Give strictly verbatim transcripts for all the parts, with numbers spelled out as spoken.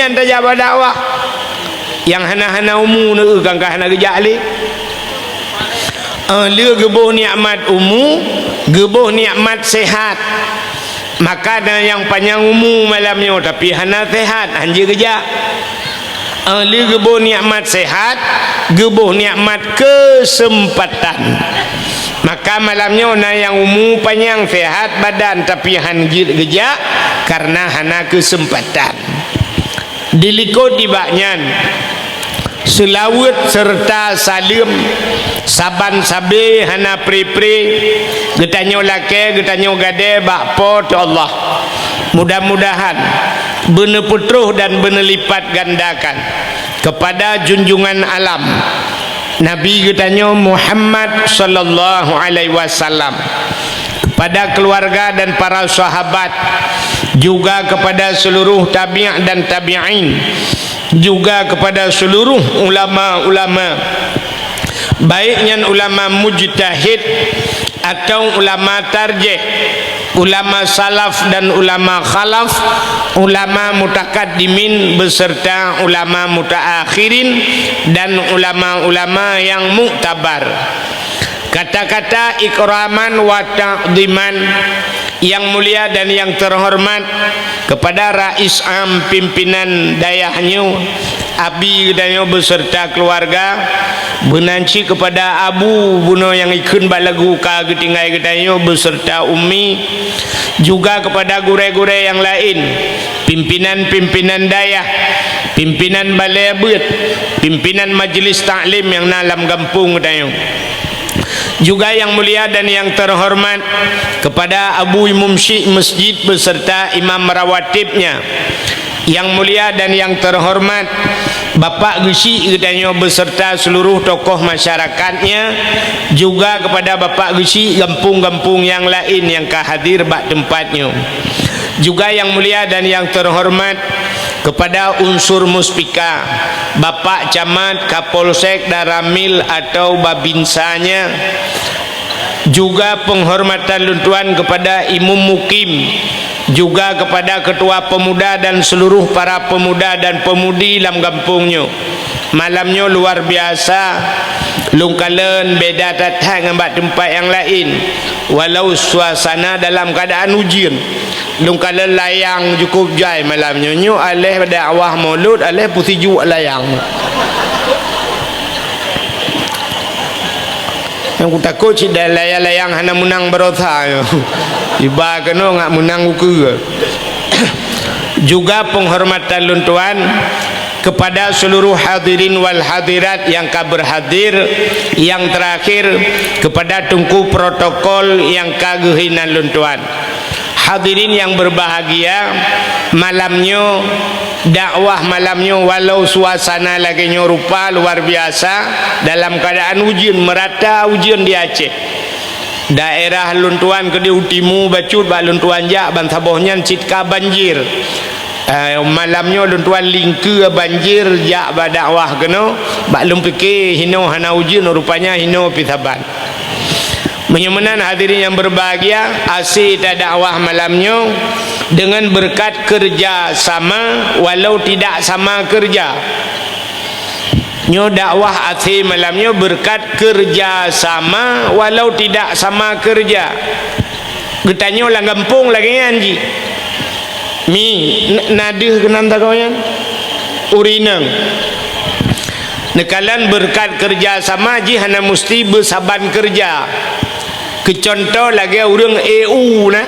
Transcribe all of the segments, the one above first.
Nyang tajak bak dakwah. Nyang hana-hana umu neu kan ka hana geujak lé. Eh, lé geuboh nikmat umu, geuboh nikmat sehat. Maka na nyang panyang umu malam nyoe, tapi hana sehat, hanjeuet geujak. Eh, lé geuboh nikmat sehat, geuboh nikmat keuseumpatan. Maka malam nyoe na nyang umu panyang, sehat badan, tapi hanjeuet geujak karena hana keuseumpatan. Dilikot nibak nyan, seulaweuet seureuta saleuem saban sabe hana pre-pre, geutanyoe lakée, geutanyoe gadée bak Po teu Allah. Mudah-mudahan beuneupeutroh dan beuneulipat gandakan keupada junjungan alam, Nabi geutanyoe Muhammad sallallahu alaihi wasallam, kepada keluarga dan para sahabat, juga kepada seluruh tabi' dan tabi'in, juga kepada seluruh ulama-ulama, baik nyan ulama mujtahid atau ulama tarjih, ulama salaf dan ulama khalaf, ulama mutakaddimin beserta ulama mutaakhirin, dan ulama-ulama yang muktabar. Kata-kata ikraman wa ta'dhiman, yang mulia dan yang terhormat kepada Rais Am pimpinan dayah nyoe, Abi geutanyoe beserta keluarga, meunan cit kepada Abu bunoe nyang ikheun bak lagu ka geutinggai geutanyoe beserta Ummi, juga kepada gurée-gurée nyang laén, pimpinan-pimpinan dayah, pimpinan balée beuet, pimpinan majlis taklim nyang na lam gampông geutanyoe. Juga yang mulia dan yang terhormat kepada Abu Imum Syik Masjid beserta imam rawatibnya. Yang mulia dan yang terhormat Bapak Geuchik geutanyoe beserta seluruh tokoh masyarakatnya, juga kepada Bapak Geuchik gampông-gampông nyang laén nyang ka hadir bak teumpat nyoe. Juga yang mulia dan yang terhormat kepada unsur Muspika, Bapak Camat, Kapolsek, Danramil atau Babinsanya, juga penghormatan lôn tuan kepada Imum Mukim, juga kepada Ketua Pemuda dan seluruh para pemuda dan pemudi lam gampông nyoe. Malam nyoe luar biasa, lôn kalon beda that-that ngon bak teumpat nyang laén. Walau suasana dalam keadaan ujeuen, lôn kalon layang cukup jai malam nyoe. Nyoe aléh dakwah Maulud, aléh peusijuek layang. Nyang kutakot cit layang-layang hana meunang barosa nyoe. Iba keunoe ngat meunang ukeue. Juga penghormatan lôn tuan kepada seluruh hadirin wal hadirat yang ka berhadir, yang terakhir kepada teungku protokol yang ka geuhinan lôn tuan. Hadirin yang berbahagia, malam nyoe, dakwah malam nyoe, walau suasana lagée nyoe rupa luar biasa, dalam keadaan ujeuen, merata ujeuen di Aceh. Daerah lôn tuan keudeh u timu bacut bak lôn tuan jak ban saboh nyan cit ka banjir. Eh, malam nyoe lôn tuan lingkeue banjir jak bak dakwah keunoe, bak lôn pike hinoe hana ujeuen, rupanya hinoe pih saban. Meunyoe meunan hadirin yang berbahagia, asie tadakwah malam nyoe dengan berkat kerja sama walau tidak sama kerja. Nyoe dakwah asie malam nyoe berkat kerja sama walau tidak sama kerja. Geutanyoe lam gampông lagée nyan jih. Mi, n-, na deuh keunan tagoe nyan? Ureueng inong. Neukalon beureukat keureuja sama jih hana musti beusaban keureuja. Keu cuntoh lagée ureueng E U na.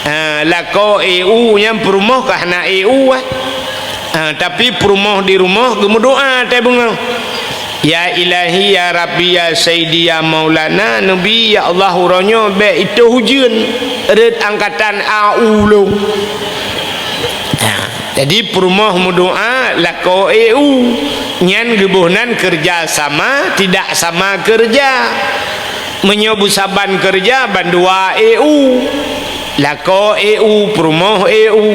Ha, lakoe E U nyan peurumoh ka hana E U, ah. Ha, tapi peurumoh di rumoh geumeudoá watée beungoh. Ya Ilahi, ya Rabbi, ya Sayyidi, ya Maulana, neubi, ya Allah, uroe nyoe bék itôh ujeuen rot angkatan A U lôn. Ha, jadi peurumoh meudoá lakoe E U, nyan geuboh nan keureuja sama, tidak sama keureuja. Meunyoe beusaban keureuja, bandua E U. Lakoe E U, peurumoh E U.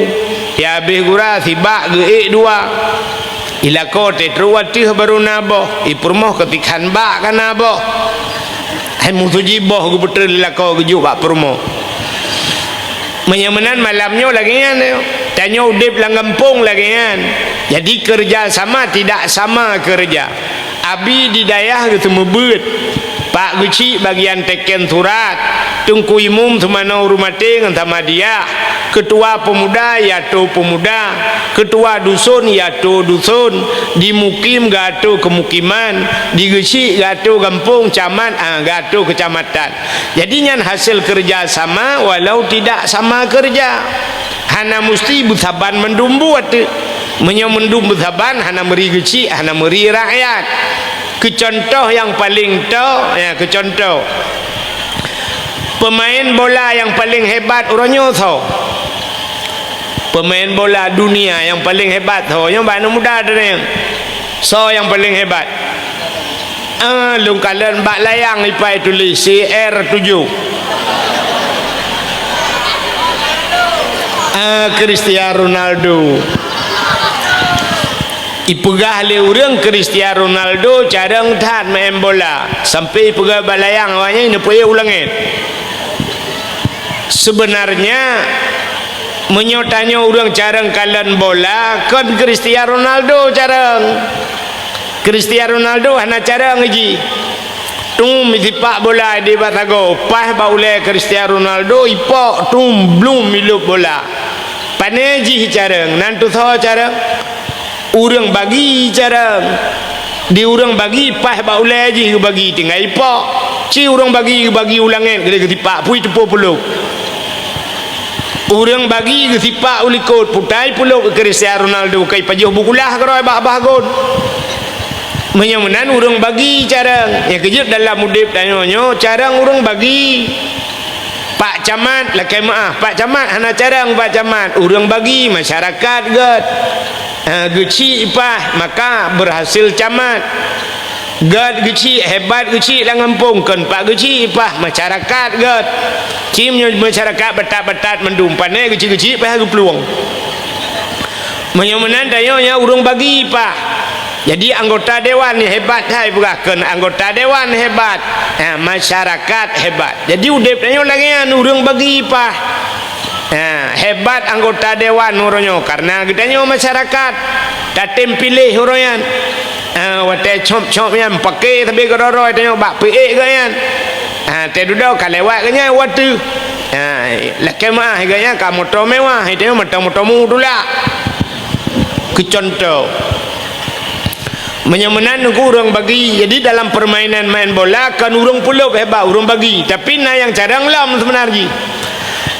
Ya habéh gura, sibak geuék dua. Ilakoe teuh trok ateueh barô na boh, ipeurumoh keutikhan bak ka na boh. Hai musoh jiboh geubeuteun lakoe geujok bak peurumoh. Meunyoe meunan malam nyoe lagée nyan, tanyoe udeb lam gampông lagée nyan. Jadi, kerja sama tidak sama kerja. Abi di dayah geuteumeubeuet, Pak Geuchik bagian teken surat, Teungku Imum Seumanoe Ureueng Maté ngon Samadiyah, ketua pemuda ya to pemuda, ketua dusun ya to dusun, di mukim geuatô keumukiman, di Geuchik geuatô gampông, camat, ah, geuatô keucamatan. Jadi, nyan hasil kerja sama walau tidak sama kerja. Hana musti beusaban mandum buet. Meunyoe mandum beusaban, hana meuri Geuchik, hana meuri rakyat. Keu contoh nyang paleng to, ya, keu contoh, pemain bola nyang paleng hebat uroe nyoe soe? Pemain bola dunia nyang paleng hebat soe? Nyoe bak aneuk muda teuh nyan. Soe nyang paleng hebat? Ah, lôn kalon bak layang ipai tuléh C R tujoh. Ah, Cristiano Ronaldo. Ipeugah lé ureueng Cristiano Ronaldo carông that maén bola, sampoe ipeugah bak layang awaknyan neupeuék u langét. Sebenarnya, meunyoe tanyoe ureueng carông kalon bola, kon Cristiano Ronaldo carông. Cristiano Ronaldo hana carông jih. Tum, isipak bola di batagoe, paih bak ulée Cristiano Ronaldo, ipok, tum, blum, ilop bola. Pané jih carông, nan tusoe carông? Ureueng bagi carông. Di ureueng bagi, paih bak ulée jih geubagi, tinggai ipok. Ci ureueng bagi, geubagi u langét, geudeh geusipak, pui teupeu peulob. Ureueng bagi geusipak u likot, putai peulob keu Cristiano Ronaldo, ka ipajoh bukeulah keudroe bak babah gon. Meunyoe meunan ureueng bagi carông, nyang keujeuet dalam udeb tanyoe nyoe, carông ureueng bagi. Pak Camat, lakée meuáh, Pak Camat hana carông, Pak Camat, ureueng bagi, masyarakat gét. Ha, Geuchik paih, maka berhasil camat. Gét Geuchik, hebat Geuchik lam gampông, kon Pak Geuchik paih, masyarakat gét. Ci meunyoe masyarakat batat-batat mandum, pané Geuchik-Geuchik paih geuplueng. Meunyoe meunan tanyoe nyan ureueng bagi paih. Jadi anggota dewan ni hebat hai peugah, kon anggota dewan hebat. Ha, masyarakat hebat. Jadi udeb tanyoe lagée nyan ureueng bagi paih. Ha, hebat anggota dewan uroe nyoe karena geutanyoe masyarakat tatem piléh uroe nyan. Ha, watée cop-cop nyan paké sabe keudroe-droe tanyoe bak peuék geuh nyan. Ha, teududoe ka lewat geuh nyan watée. Ha, lakée meuáh geuh nyan ka moto mewah, tanyoe moto-moto mu tulak. Keu contoh, meunyoe meunan ureueng bagi, jadi dalam permainan main bola kon ureueng peulob hebat, ureueng bagi, tapi na nyang carông lom seubeuna jih.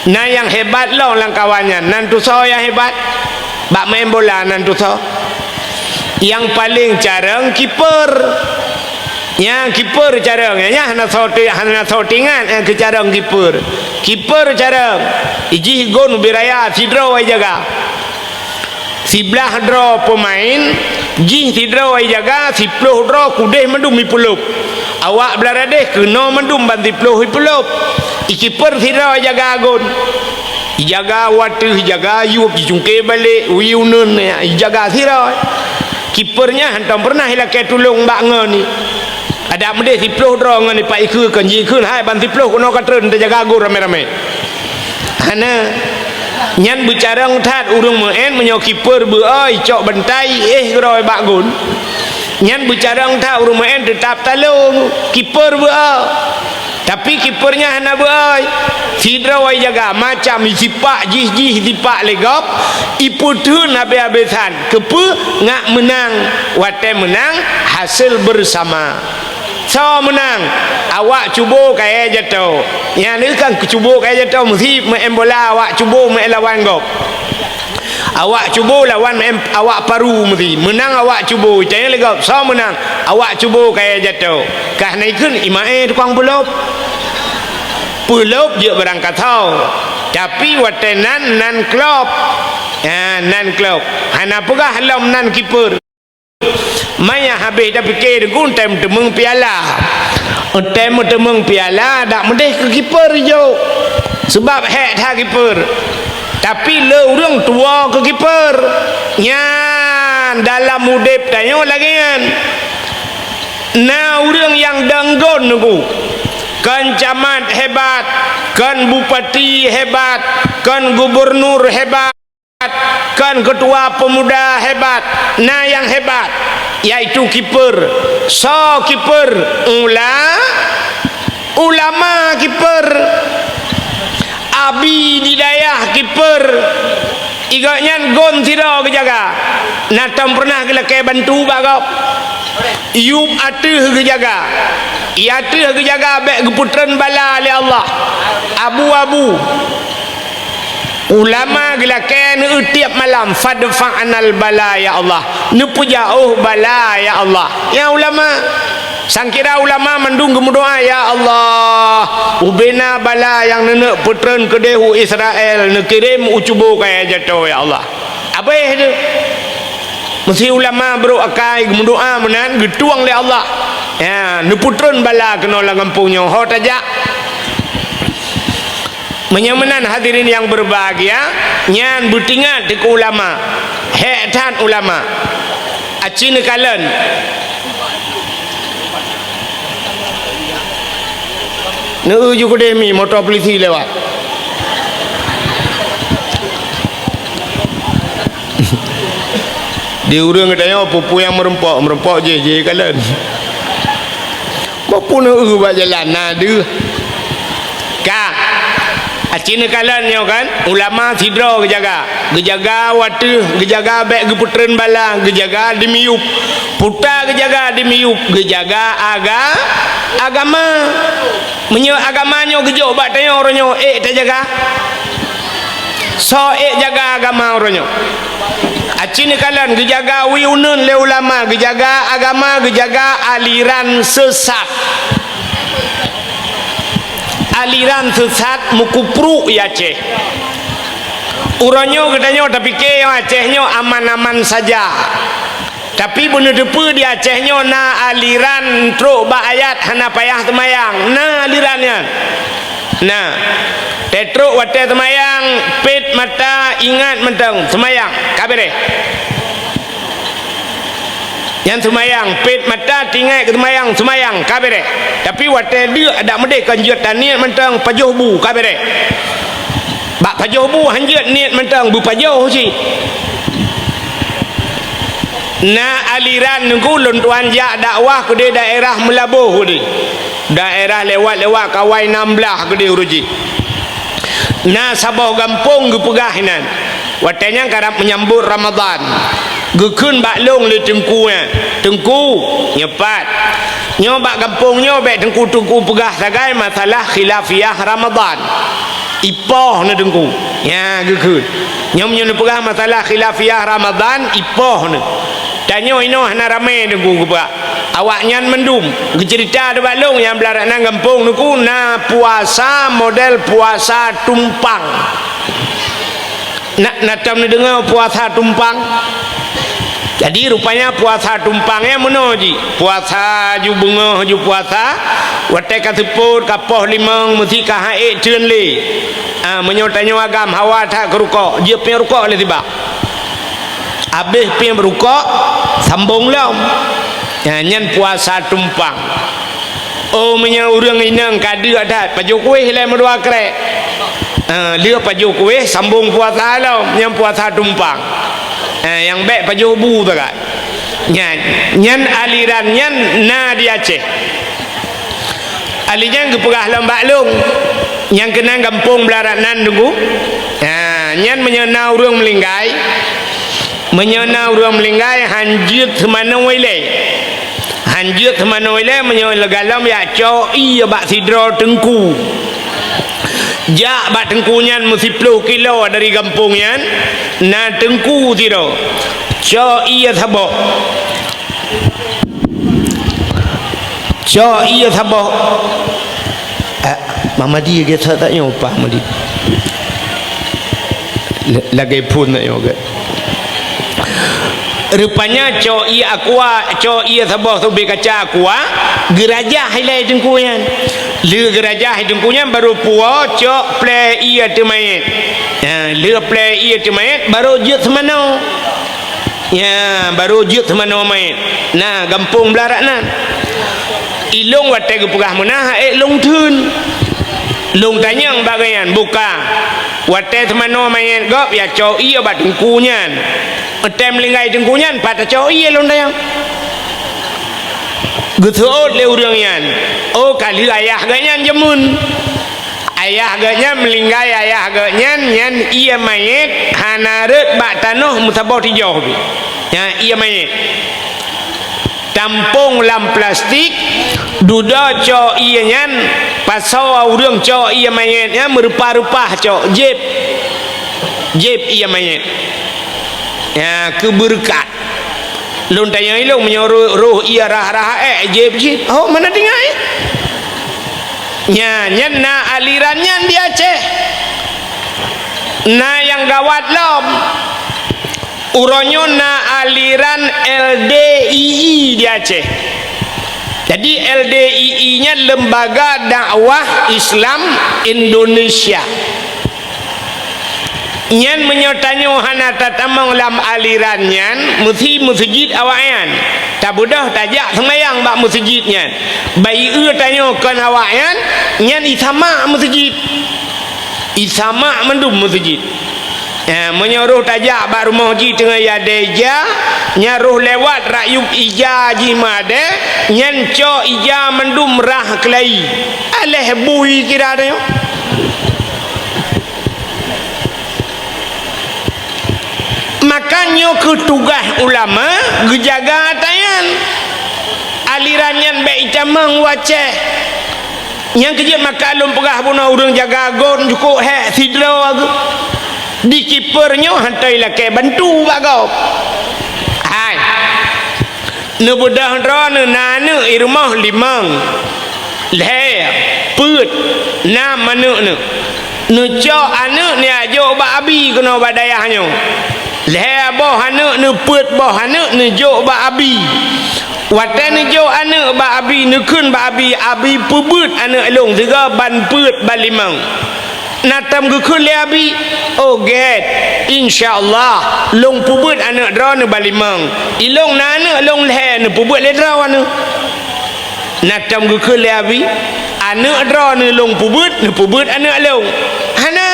Na nyang hebat lom lam kawan nyan, nan tusoe nyang hebat bak main bola, nan tusoe. Nyang paleng carông kiper. Nyang kiper carông, nyan hana soe ti-, hana soe tingat nyang keu carông kiper. Kiper carông, ijih gon ubé raya sidroe ijaga. Siblaih droe peumaén, jih sidroe ijaga, siploh droe keudeh mandum ipeulob. Awak blah radeh keunoe mandum ban siploh ipeulob. Ikiper sidroe ijaga gon. Ijaga wateuh, ijaga yueb, jicungke balek, uyeue uneuen, ijaga sidroe. Kiper nyan hantom peureunah ilakée tulông bak ngon ni. Adak meudeh siploh droe ngon ipak ikeue kon jikheun hai ban siploh keunoe ka treun teujaga gon ramé-ramé. Hana. Nyan beucarông that ureuëng meu'én meunyoe kiper beu-ôi cok bantai éh keudroe bak gon. Nyan beucarông that ureuëng meu'én teutab talông kiper beu-ôi. Tapi kiper nyan hana beu-ôi. Sidroe ijaga macam isipak jih-jih isipak lé gob, ipeutheun habéh-habésan. Keupeue? Ngak meunang. Watée meunang, hasil bersama. Soe meunang? Awak cubo kayée jato. Nyan lé kan cubo kayée jato meusi meu'én bola awak cubo meu'én lawan gob. Awak cubo lawan meu'én awak paru meusi. Meunang awak cubo, itanyong lé gob, soe meunang? Awak cubo kayée jato. Kah na ikheun ima'é tukang peulob. Peulob jeuet barangkasoe. Tapi watée nan, nan klub. Ha, nan klub. Hana peugah lom nan kiper. Manyah habéh tapike deungon tem teumeung piala. Tem teumeung piala dak meudeh keu kiper jok. Sebab hék that kiper. Tapi le ureuëng tuwoe keu kiper. Nyan dalam udeb tanyoe lagée nyan. Na ureuëng nyang deungon nunggu. Kon camat hebat, kon bupati hebat, kon gubernur hebat. Kon ketua pemuda hebat, na nyang hebat, yaitu kiper. Soe kiper? Ula-, ulama kiper. Abi di dayah kiper. Gobnyan gon sidroe geujaga. Na tom pernah geulakée bantu bak gob? Yup ateueh geujaga. Ateueh geujaga bék geupeutreun bala lé Allah. Abu-abu. Ulama geulakée neueu tieb malam, "Fadfa anal bala, ya Allah." Neupeujaôh bala, ya Allah. Nyan ulama. Sangkira ulama mandum geumeudoá, "Ya Allah, ubena bala nyang neuneuk peutreun keudeh u Israel, neukirém u cuboh kaya jato, ya Allah." Abéh deuh. Meusé ulama brok akai geumeudoá meunan, geutueng lé Allah. Ya, neupeutreun bala keunoe lam gampông nyoe, ho tajak. Meunyoe meunan, hadirin yang berbahagia, nyan beutingat teuk ulama. Hék that ulama. Aci neukalon. Neueu ju keudeh mi, moto polisi lewat. Di ureuëng geutanyoe peue-peue nyang meurumpok, meurumpok jih, jih kalon. Meupeuneue bak jalan na deuh. Ka. Aci neukalon nyoe kan, ulama sidroe geujaga. Geujaga wateueh, geujaga bék geupeutreun bala, geujaga di miyup. Puta geujaga di miyup, geujaga aga-, agama. Meunyoe agama nyoe geujok bak tanyoe uroe nyoe, ék tajaga? Soe ék jaga agama uroe nyoe? Aci neukalon geujaga wie uneun lé ulama, geujaga agama, geujaga aliran sesat. Aliran sesat meukupru i Aceh. Uroe nyoe geutanyoe tapike Aceh nyoe aman-aman saja. Tapi beuneuteupeu di Aceh nyoe na aliran trok bak ayat hana payah seumayang. Na aliran nyan. Na. Teutrok watée seumayang, pet mata, ingat mantong seumayang, ka beureh. Nyan seumayang, pet mata, tinggai keu seumayang, seumayang, ka beureh. Tapi watée deuk adak meudeh kon jeuet taniet mantong pajoh bu, ka beureh. Bak pajoh bu hanjeuet niet mantong beupajoh cit. Na aliran nunggu lôn tuan jak dakwah keudeh daerah Meulaboh keudeh. Daerah lewat-lewat Kawai nam blaih keudeh uroe jih. Na saboh gampông geupeugah inan. Watée nyan karab meunyambot Ramadhan. Geukheun bak lôn lé teungku nyan, "Teungku, nyoe pat. Nyoe bak gampông nyoe bék teungku-teungku peugah sagai masalah khilafiah Ramadhan." Ipoh neuh teungku. Nya geukheun. Nyoe meunyoe neupeugah masalah khilafiah Ramadhan, ipoh neuh. Tanyoe inoe hana ramé teungku geupeugah. Awaknyan mandum geuceurita teuh bak lôn nyang blah rak nan gampông teungku na puasa model puasa tumpang. Na, na tom neudeungoe puasa tumpang? Jadi rupanya puasa tumpang nyan meunoe jih. Puasa ju beungoh ju puasa, watée ka seupôt ka poh limong meusi ka han ék teun lé. Ah, meunyoe tanyoe agam hawa that keu rukok, jeuet piep rukok lé sibak. Abéh piep rukok, sambong lom. Nyan, nyan puasa tumpang. Oh, meunyoe ureuëng inong ka deuk that, pajoh kuéh lé meudua krek. Eh, lheueh pajoh kuéh, sambong puasa lom, nyan puasa tumpang. Eh, nyang bék pajoh bu sagai. Nyan, nyan aliran nyan na di Aceh. Ali nyan geupeugah lom bak lôn, nyang keunan gampông blah rak nan teungku. Ha, nyan meunyoe na ureuëng meulinggai, meunyoe na ureuëng meulinggai, han jeuet seumanoe ilée. Han jeuet seumanoe ilée meunyoe leugalom jak cok ié bak sidroe teungku. Jak bak teungku nyan meusiploh kilo dari gampông nyan, na teungku sidroe. Cok ié saboh. Cok ié saboh. Eh, Mamadi lagée that tanyoe, Pak Madi. La-, lagée phon tanyoe ke. Rupanya cok ié aqua, cok ié saboh tubé kaca aqua, geurajah ilée teungku nyan. Lheueh geurajah teungku nyan baru puwoe cok plée ié teumait. Ha, lheueh plée ié teumait baru jeuet seumanoe. Nya, baru jeuet seumanoe mait. Na, gampông blah rak nan. Ilong watée geupeugah meunan, ék lôn theun. Lôn tanyong bak gobnyan, buka. Watée teumanoe manyét gob, ya cok ié bak teungku nyan. Watée meulinggai teungku nyan, pat tacok ié lôn dayang. Geuseuôt lé ureuëng nyan, oh, ka lheueh ayah geuh nyan jameun. Ayah geuh nyan meulinggai, ayah geuh nyan, nyan ié manyét hana rhot bak tanoh meusaboh tijoh pih. Nyan ié manyét. Tampông lam plastik, dudoe cok ié nyan, pasoe ureuëng cok ié manyét nyan meurupa-rupa cok, jieb. Jieb ié manyét. Ya, keu beureukat. Lôn tanyong ilong meunyoe roh, roh ié rhah-rhah ék jieb cit. Ho, mana tinggai? Nyan, nyan na aliran nyan di Aceh. Na nyang gawat lom. Uroe nyoe na aliran L D I I di Aceh. Jadi, L D I I nyan Lembaga Dakwah Islam Indonesia. Nyan meunyoe tanyoe hana tatamong lam aliran nyan, meusi meuseujid awaknyan. Tabeudôh tajak seumayang bak meuseujid nyan. Bayeue tanyoe kon awaknyan, nyan isamak meuseujid. Isamak mandum meuseujid. Eh, meunyoe roh tajak bak rumoh jih teungoh yadé ija, nyan roh lewat rayueb ija jih meudé, nyan cok ija mandum rhah keulayi. Aléh bui kira tanyoe. Maka nyoe keuh tugaih ulama geujaga ata nyan. Aliran nyan bék itamong u Aceh. Nyang keujeuet maka lôn peugah bunoe ureuëng jaga gon jukuk hék sidroe geuh. Di kiper nyoe hana ilakée bantu bak gob. Hai. Neubeudôh droeneuh na aneuëk i rumoh limong, lhée, peuet, nam aneuëk neuh. Neucok aneuëk neujok bak abi keunoe bak dayah nyoe. Lhée boh aneuëk, neupeuet boh aneuëk neujok bak abi. Watée neujok aneuëk bak abi, neukheun bak abi, "Abi, peubeuet aneuëk lôn sigoe ban peuet ban limong." Na tom geukheun lé abi, "Oh gét, insya Allah lôn peubeuet aneuëk droeneuh ban limong. Ilôn na aneuëk lôn lhée, neupeubeuet lé droeneuh." Na tom geukheun lé abi, "Aneuëk droeneuh lôn peubeuet, neupeubeuet aneuëk lôn." Hana.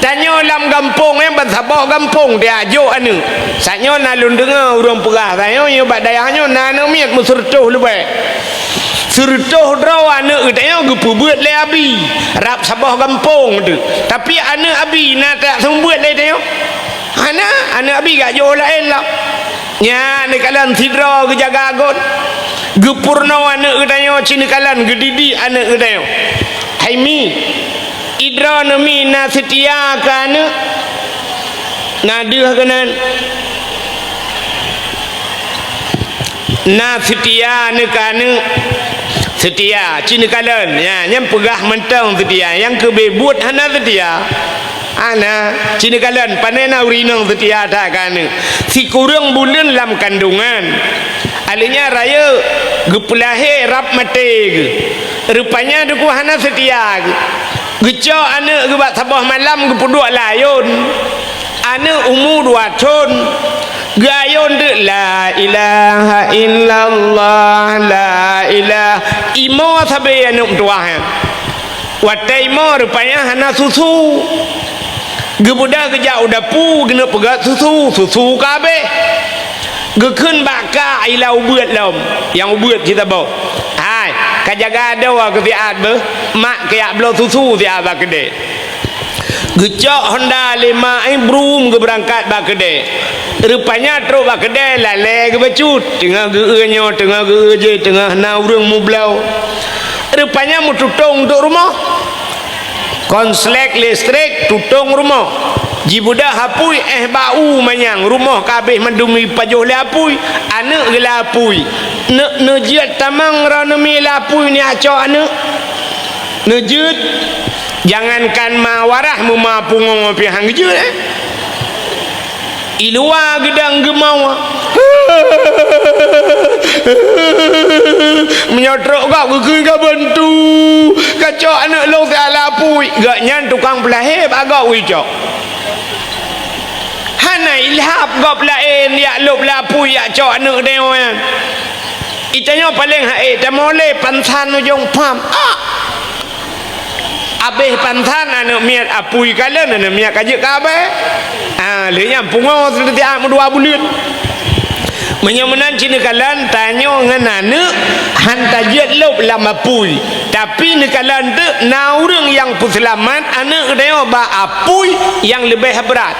Tanyoe lam gampông nyan ban saboh gampông tajok aneuëk. Saat nyoe na lôn deungoe ureuëng peugah, tanyoe nyoe bak dayah nyoe na aneuëk miet meusireutôh leubeh. Sireutôh droe aneuëk geutanyoe geupeubeuet lé abi, rab saboh gampông teuh. Tapi aneuëk abi na tajak seumeubeuet lé tanyoe? Hana, aneuëk abi gak jiôh laén lom. Nyan neukalon sidroe geujaga gon. Geupeurunoe aneuëk geutanyoe ci neukalon, geudidik aneuëk geutanyoe. Hai mi, i droeneuh mi na seutia keu aneuëk? Na deuh keunan. Na seutia aneuëk keu aneuëk? Seutia. Ci neukalon. Ya, nyan peugah mantong seutia. Nyang keubeh buet hana seutia. Hana. Ci neukalon, pane na ureuëng inong seutia that keu aneuëk. Sikureueng buleuen lam kandongan. Aleunya rayeuk geupeulahé rab maté geuh. Rupanya teungku hana seutia geuh. Geucok aneuëk geuh bak saboh malam geupeuduek layôn. Aneuëk umu dua thon. Geuayôn deuk, "La ilaha illallah, la ilah." Imo sabe aneuëk meutuwah nyan. Watée imo rupanya hana susu. Geubeudôh geujak u dapu geuneuk peugét susu, susu ka habéh. Geukheun bak kak ila ubeuet lom, nyang ubeuet cit saboh. Hai, ka jaga adoe keu siat beuh, mak keuyak bloe susu siat bak keudée. Geucok honda lé mak, eh, brum geubeurangkat bak keudée. Rupanya trok bak keudée lalée geubacut, teungoh geu-eu nyoe, teungoh geu-eu jéh, teungoh na ureuëng mubloe. Rupanya meututong untuk rumoh. Konslet listrik tutong rumoh. Jibeudôh apui éh bak u manyang, rumoh ka habéh mandum jipajoh lé apui, aneuëk geulapui. Neu-, neujeuet tamong droeneuh mi lapui neujak cok aneuëk. Neujeuet, jangankan ma warah, meuma pungoe pih han geujeuet, eh. I luwa geudong geumoe. Meunyoe trok gob geukheun ka bantu, ka cok aneuëk lôn siat lapui. Gobnyan tukang peulahé bak gob geucok. Hana ilhab gob laén yak lôb lapui yak cok aneuëk deungon nyan. Itanyoe paleng ha'é tamolé pansan ujong pam. Ah! Abéh pansan aneuk miet apui kalon, aneuk miet ka jeuet keu abée. Ah, lheueh nyan pungoh seudeuti aneuk meudua buleuen. Meunyoe meunan ci neukalon, tanyoe ngon aneuk han tajeuet lôb lam apui. Tapi neukalon teuk na ureuëng nyang peuseulamat aneuk geutanyoe bak apui nyang leubeh brat.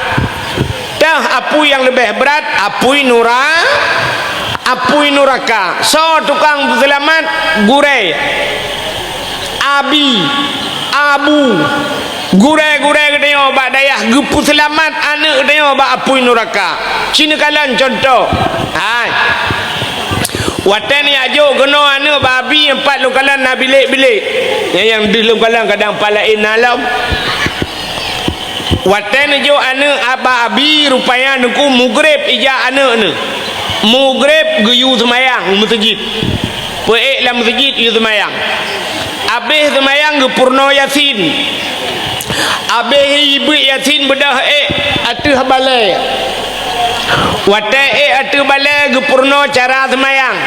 Teuh apui nyang leubeh brat, apui nura-, apui nuraka. Soe tukang peuseulamat? Gurée. Abi, abu, gurée-gurée geutanyoe bak dayah geupeuseulamat aneuk geutanyoe bak apui nuraka. Ci neukalon cuntoh. Hai. Watée neujak jok keunoe aneuk bak abi, pat lôn kalon na bilék-bilék. Nyang, nyang deuh lôn kalon kadang pat laén na lom. Watée neujok aneuk bak abi, rupanya neukheun mugreb ijak aneuk neuh. Mugreb geuyue seumayang meuseujid. Peuék lam meuseujid yue seumayang. Abéh seumayang geupeurunoe Yasin. Abéh ibeuet Yasin beudôh ék ateueh balée. Watée ék ateueh balée geupeurunoe cara seumayang.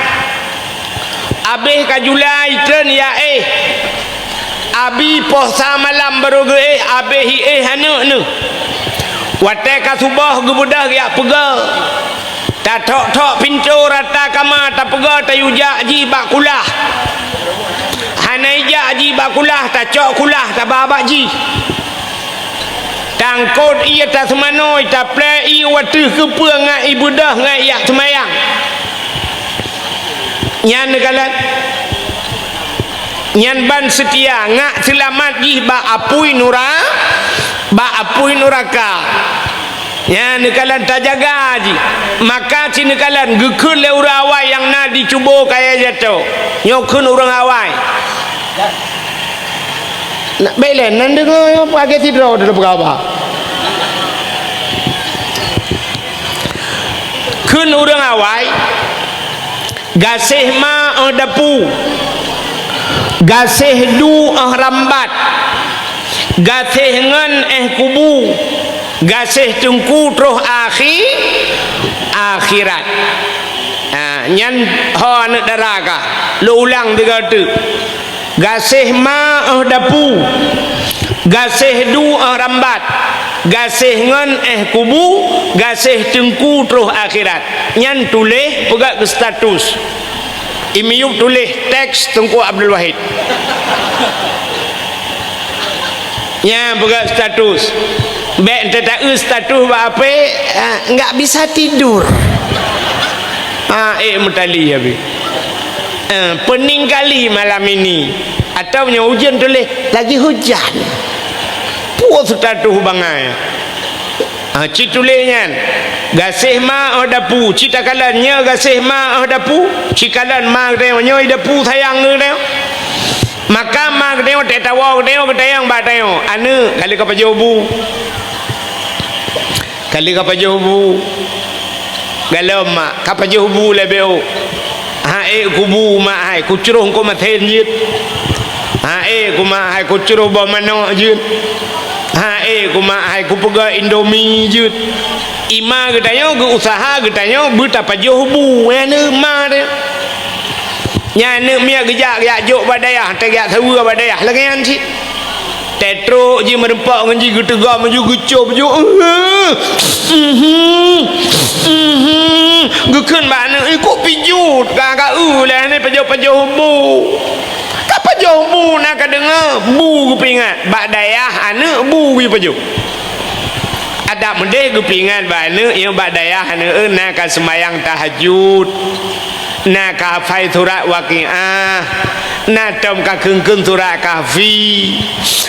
Abéh ka jula itreun ya éh. Abi poh sa malam barô geuéh, abéh iéh aneuk neuh. Watée ka suboh geubeudôh geujak peugah. Tathok-thok pintoe rata kama tapeugah tayue jak jih bak kulah. Hana ijak jih bak kulah, tacok kulah taba bak jih. Tangkot ié taseumanoi, taplée ié wateuh keupeue ngat ibeudôh ngat ijak seumayang. Nyan neukalon. Nyan ban seutia ngat seulamat jih bak apui nura-, bak apui nuraka. Nyan neukalon tajaga jih. Maka ci neukalon geukheun lé ureuëng awai nyang na dicubo kaya jato. Nyoe kheun ureuëng awai. Nak belen nan deungoe nyoe pakai sidroe dulu peugah haba. Kheun ureuëng awai, gaséh ma óh dapu, gaséh du óh rambat, gaséh ngon éh kubu, gaséh teungku troh akhi-, akhirat. Ha, nyan ho aneuk dara kah. Lôn ulang tiga teuk. Gaséh ma óh dapu, gaséh du óh rambat, gaséh ngon éh kubu, gaséh teungku troh akhirat. Nyan tuléh peugah keu status. I miyueb tuléh teks Teungku Abdul Wahid. Nyan peugah status. Bék teuta-eu status bak H P, ah, nggak bisa tidur. Ah, ék meutali habéh. Eh, pening kali malam ini. Atau nyoe ujeuen tuléh, lagi hujan. Peue status bangai. Ah, ci tuléh nyan. Gaséh ma óh dapu, ci takalon nyoe gaséh ma óh dapu, ci kalon ma geutanyoe nyoe i dapu sayang geutanyoe. Maka ma geutanyoe teuka tawoe geutanyoe geutanyong bak tanyoe, "Aneuk, ka lheueh ka pajoh bu?" Ka lheueh ka pajoh bu? Galom mak, ka pajoh bu lé beu. Ha ék kubu mak hai, kucroh keu maten jeuet. Ha ék ku mak hai, kucroh boh manok jeuet. Ha ék ku mak hai, kupeugah Indomie jeuet. I ma geutanyoe geu-usaha geutanyoe beutapajoh bu, nyan ma teuh. Nyan aneuk miet geujak, geujak jok bak dayah, teuh geujak saweue bak dayah, lagée nyan cit. Teutrok jih meureumpok ngon jih geuteuga meujeuet geucop jih. Mhm. Mhm. Geukheun bak aneuk, "Ikok pijot ka, ka eu lé aneuk pajoh-pajoh bu." Ka pajoh bu na ka deungoe, bu geupeuingat. Bak dayah aneuk bu geupajoh. Adak meudeh geupeuingat bak aneuk, nyoe bak dayah aneuk, na ka seumayang tahajud. Na ka hafai surat Waqiah, na tom ka kheun-kheun surat Kahfi.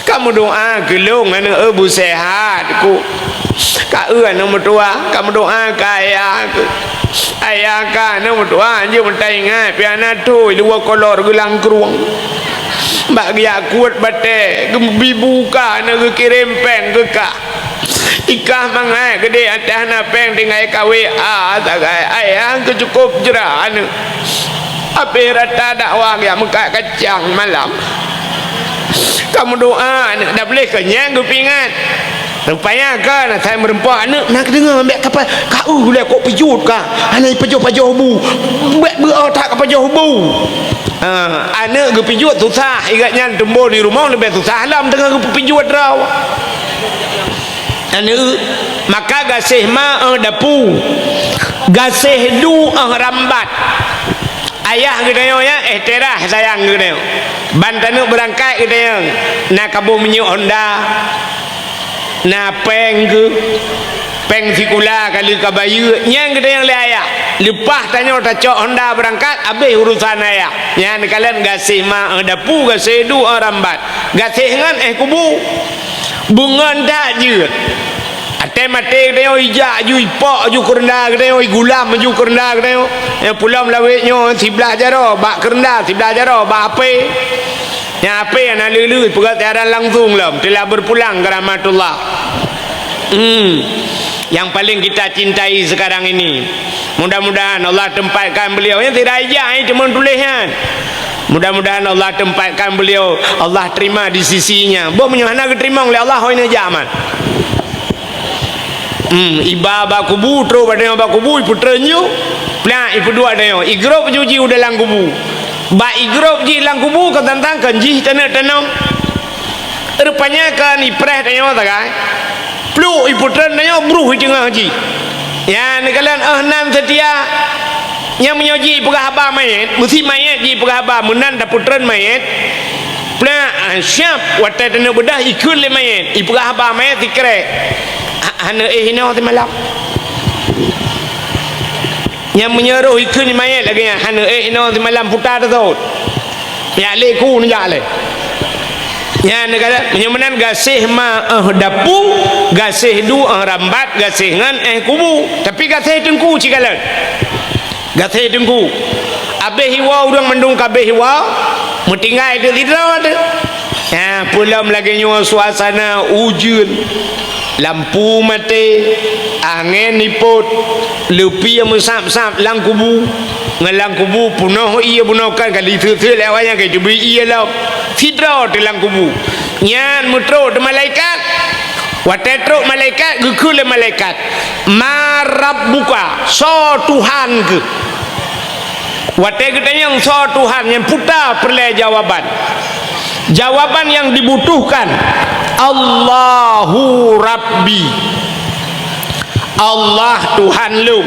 Ka meudoá keu lôn aneuk, eu, beuseuhat ku. Ka eu aneuk meutuah, ka meudoá keu ayah ku. Ayah ka aneuk meutuah, jeuet meutai ingat, piana thoi luwa kolor geulang krueng. Bak geujak kuet batée, geubi buka aneuk geukirém péng keu kah. Ikah mangat geudeh ateueh na péng tinggai kawé, ah, sagai ayah keu cukôp jra aneuk. Abéh rata dakwah geujak meukat kacang malam. Ka meudoá aneuk, dak boleh keu nyang geupeuingat. Rupanya kan asai meureumpok aneuk, na keudeungoe bèk ka pa-, ka uh lé kok pijuet ka. Hana pajoh-pajoh bu. Bèk beu-o that ka pajoh bu. Ha, aneuk geupijuet susah, ingat nyan tumbon di rumoh leubeh susah lom teungoh geupeupijuet droe. Aneuk, maka gaséh ma 'oh dapu, gaséh du 'oh rambat. Ayah geutanyoe nyan, eh, terah sayang geutanyoe. Ban taneuk beurangkat geutanyoe, na kaboh minyeuk Honda, na péng geuh, péng sikula ka lheueh ka bayeue, nyan geutanyoe lé ayah. Leupah tanyoe tacok Honda beurangkat, abéh urosan ayah. Nyan kalon gaséh ma 'oh dapu, gaséh du 'oh rambat. Gaséh ngon éh kubu. Beungon that jeuet. Até maté geutanyoe ijak aju, ipok aju keureunda geutanyoe, igulam aju keureunda geutanyoe. Nyang pulom lawét nyoe siblah jaroe bak keureunda, siblah jaroe bak apé. Nyang apé hana lé-lé, peugah siaran langsung lom, telah berpulang ke rahmatullah. Hmm. Yang paling kita cintai sekarang ini. Mudah-mudahan Allah tempatkan beliau, nyang tidak ijak, eh, cuma tuléh nyan. Mudah-mudahan Allah tempatkan beliau, Allah terima di sisinya. Boh meunyoe hana geuteurimong lé Allah, hôi neujak man. Hmm, iba bak kubu, trok bak teungoh bak kubu, ipeutreun ju, plak, ipeuduek teungoh, igrôp ju ji u dalam kubu. Bak igrôp ji lam kubu, kon tantang kon jih taneuk tanom. Rupanya kon ipreh teungoh sagai. Pluk ipeutreun teungoh, bruh i teungoh ji. Nyan neukalon 'oh nan seutia. Nyang meunyoe ji ipeugah haba manyét, meusi manyét ji ipeugah haba, meunan tapeutreun manyét. Plak, ah, siap, watèe taneuk beudôh ikheun lé manyét, ipeugah haba manyét sikrek. Ha-, hana éh inoe simalam. Nyang meunyoe roh ikheun manyét lagèe nyan, hana éh inoe simalam puta teusôt. Nyak lé ku neujak lé. Nyan neugah, meunyoe meunan gaséh ma 'oh dapu, gaséh du 'oh rambat, gaséh ngon éh kubu. Tapi gaséh teungku cit kalon. Gaséh teungku. Abéh iwoe ureueng mandum ka abéh iwoe, meutinggai teuk sidroe teuk. Nyan, peulom lagèe nyoe suasana ujeuen. Lampu maté, angén ipot, leupie meusab-sab lam kubu. Ngon lam kubu peunoh ié bunoe kan ka lheueh seuet-seuet lé awak nyan ka teubiet ié lom. Sidroe teuk lam kubu. Nyan meutrok teuk malaikat. Watèe trok malaikat, geukheun lé malaikat, "Man rabbuka?" Soe Tuhan keuh? Watèe geutanyong soe Tuhan, nyan puta peureulèe jawaban. Jawaban nyang dibutuhkan, "Allahu Rabbi." Allah Tuhan lôn.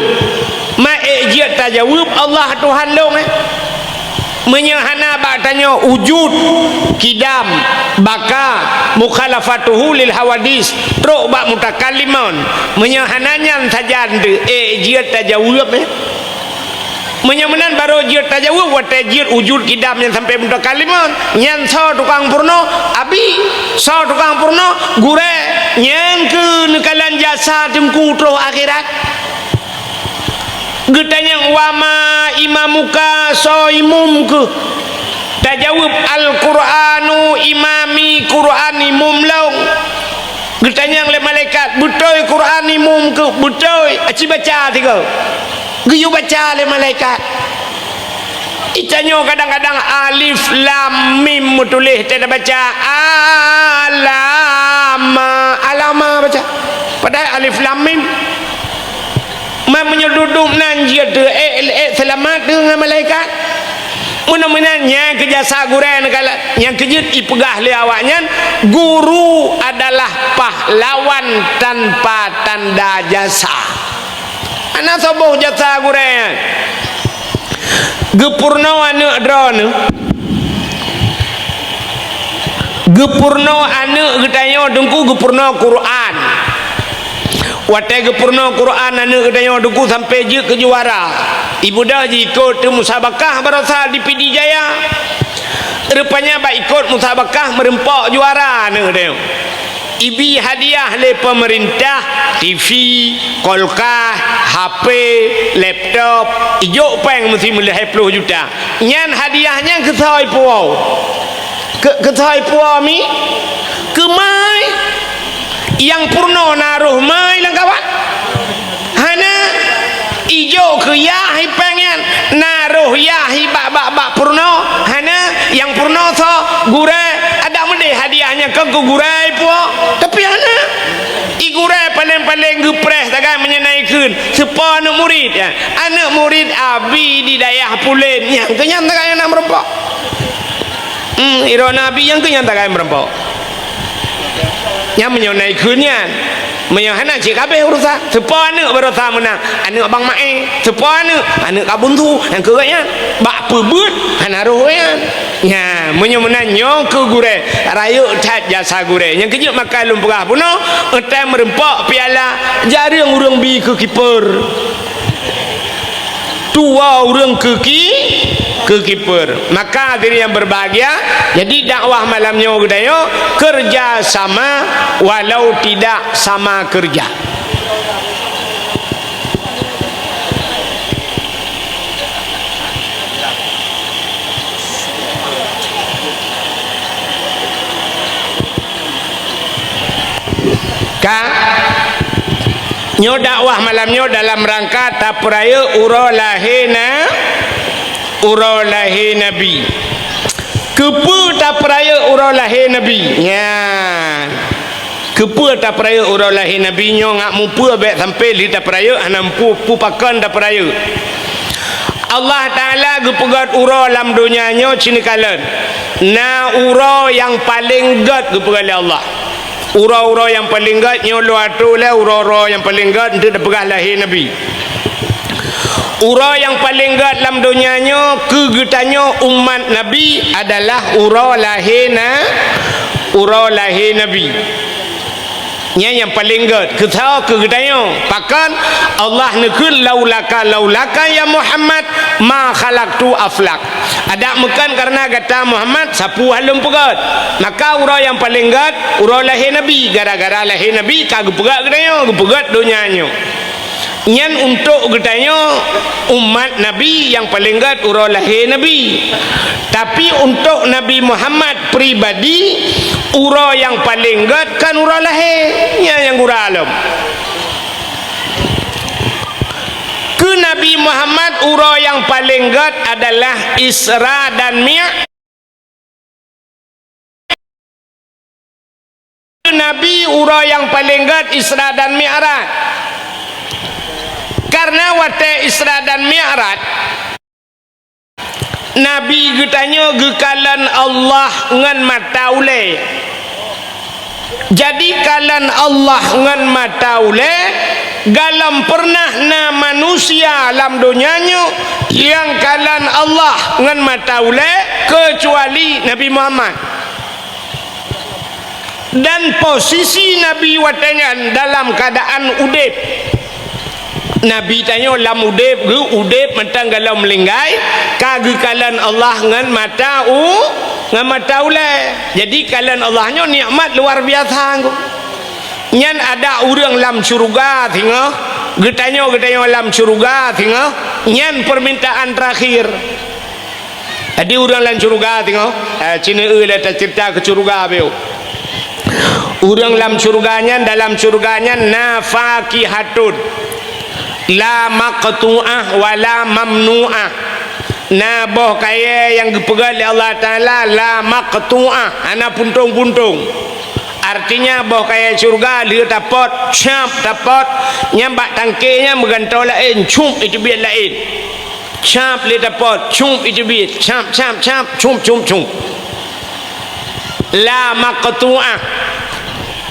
Ma ék jeuet tajaweueb Allah Tuhan lôn, eh? Meunyoe hana bak tanyoe wujud, kidam, baka, mukhalafatuhu lil hawadis, trok bak mutakallimon. Meunyoe hana nyan sajan teuh, ék jeuet tajaweueb, eh? Meunyoe meunan barô jeuet tajaweueb watèe jeuet wujud kidam nyan sampoe mutakallimon. Nyan soe tukang peurunoe? Abi. Soe tukang peurunoe? Gurèe. Nyan keuh neukalon jasa teungku troh akhirat. Geutanyong, "Wa ma imamuka?" Soe imum keuh? Tajaweueb, "Al-Qur'anu imami," Qur'an imum lôn. Geutanyong lé malaikat, "Beutôi Qur'an imum keuh?" "Beutôi." "Aci baca sigoe." Geuyue baca lé malaikat. Itanyoe kadang-kadang alif lam mim meutuléh, teubaca alama, alama baca. Padahai alif lam mim. Man meunyoe dudoe nan jeuet teuh, ék, ék seulamat teuh ngon malaikat. Meunan-meunan nyan keuh jasa gurèe neukalon, nyang keujeuet ipeugah lé awaknyan, guru adalah pahlawan tanpa tanda jasa. Hana soe boh jasa gurèe nyan. Geupeurunoe aneuk droeneuh. Geupeurunoe aneuk geutanyoe teungku geupeurunoe Qur'an. Watèe geupeurunoe Qur'an aneuk geutanyoe teungku sampoe jeuet keu juara. Ibeudôh jiikot teuh musabakah baroesa di Pidie Jaya. Rupanya bak ikot musabakah meureumpok juara aneuk geutanyoe. Ibi hadiah lé peumeurintah, T V, kulkas, H P, laptop, ijok péng meusi meulhèe ploh juta. Nyan hadiah nyan keu soe ipuwoe? Keu, keu soe ipuwoe mi? Keu mai. Nyang peurunoe na roh mai lam kawan? Hana. Ijok keu yah i péng nyan, na roh yah i bak, bak, bak peurunoe? Hana. Nyang peurunoe soe? Gurèe. Adak meudeh hadiah nyan kon keu gurèe ipuwoe? Tapi hana. Di gurée paleng-paleng geupreh sagai meunyoe na ikheun, seupôt aneuk murit, ya. Aneuk murit Abi di dayah pulen, nyang keu nyan sagai nyang na meurumpok. Hmm, droeneuh Abi nyang keu nyan sagai meurumpok. Nyan meunyoe na ikheun nyan. Meunyoe hana, cit kabeh urosan. Seupôt aneuk baroesa meunang, aneuk Abang Mae. Seupôt aneuk, aneuk Kak Bunsu, nyang keu gobnyan. Bak peubeuet hana roh nyan. Nyan, meunyoe meunan nyoe keu gurée, rayeuk that jasa gurée. Nyang keujeuet maka lôn peugah bunoe, eutai meurumpok piala, jareueng ureuëng bi keu kiper. Tuwoe ureuëng keu ki-, keu kiper. Maka hadirin yang berbahagia, jadi dakwah malam nyoe geutanyoe kerja sama walau tidak sama kerja. Ka, nyoe dakwah malam nyoe dalam rangka tapeurayeuk uroe lahé na-, uroe lahé Nabi. Keupeue tapeurayeuk uroe lahé Nabi? Nyan. Keupeue tapeurayeuk uroe lahé Nabi nyoe, ngat mupeue bék sampoe lheueh tapeurayeuk hana mupeue peue pakon tapeurayeuk. Allah Taala geupeugét uroe lam donya nyoe cit neukalon. Na uroe nyang paleng gét geupeugét lé Allah. Uroe-uroe nyang paleng gét nyoe lôn atô lé uroe-uroe nyang paleng gét eunteuk tapeugah lahé Nabi. Uroe nyang paleng gét lam donya nyoe keu geutanyoe umat Nabi adalah uroe lahé na-, uroe lahé Nabi. Nyan nyang paleng gét. Keu soe? Keu geutanyoe. Pakon? Allah neukheun, "Laulaka, laulaka ya Muhammad, ma khalaqtul aflak." Adak meukon kareuna gata Muhammad, sapeue hana lôn peugét. Maka uroe nyang paleng gét, uroe lahé Nabi. Gara-gara lahé Nabi ka geupeugét geutanyoe, geupeugét donya nyoe. Nyan untôk geutanyoe umat Nabi nyang paleng gét uroe lahé Nabi. Tapi untôk Nabi Muhammad pribadi, uroe nyang paleng gét kon uroe lahé. Nyan nyang gura lom. Keu Nabi Muhammad uroe nyang paleng gét adalah Isra dan Mi-, Nabi uroe nyang paleng gét Isra dan Mi'raj. Kareuna watée Isra dan Mi'raj, Nabi geutanyoe geukalon Allah ngon mata ulée. Jadi kalon Allah ngon mata ulée, galom peureunah na manusia lam donya nyoe nyang kalon Allah ngon mata ulée keucuali Nabi Muhammad. Dan posisi Nabi watée nyan dalam keuadaan udeb. Nabi tanyoe lam udeb, geu-, udeb mantong galom meuninggai, ka geukalon Allah ngon mata u-, ngon mata ulée. Jadi kalon Allah nyoe nikmat luar biasa. Nyan adak ureuëng lam syeuruga singoh, geutanyoe, geutanyoe lam syeuruga singoh, nyan peumintaan teurakhir. Jadi ureuëng lam syeuruga singoh, eh, cit neueu lé taceurita keu syeuruga beu. Ureuëng lam syeuruga nyan, dalam syeuruga nyan na fakihatun la maqtu'ah wa la mamnu'ah. Na boh kayée nyang geupeugét lé Allah Taala la maqtu'ah, hana puntông-puntông. Artinya boh kayée syeuruga lheueh tapot, cap tapot, nyan bak tangke nyan meugantoe laén, cup iteubiet laén. Cap lé tapot, cup iteubiet, cap, cap, cap, cup, cup, cup. La maqtu'ah,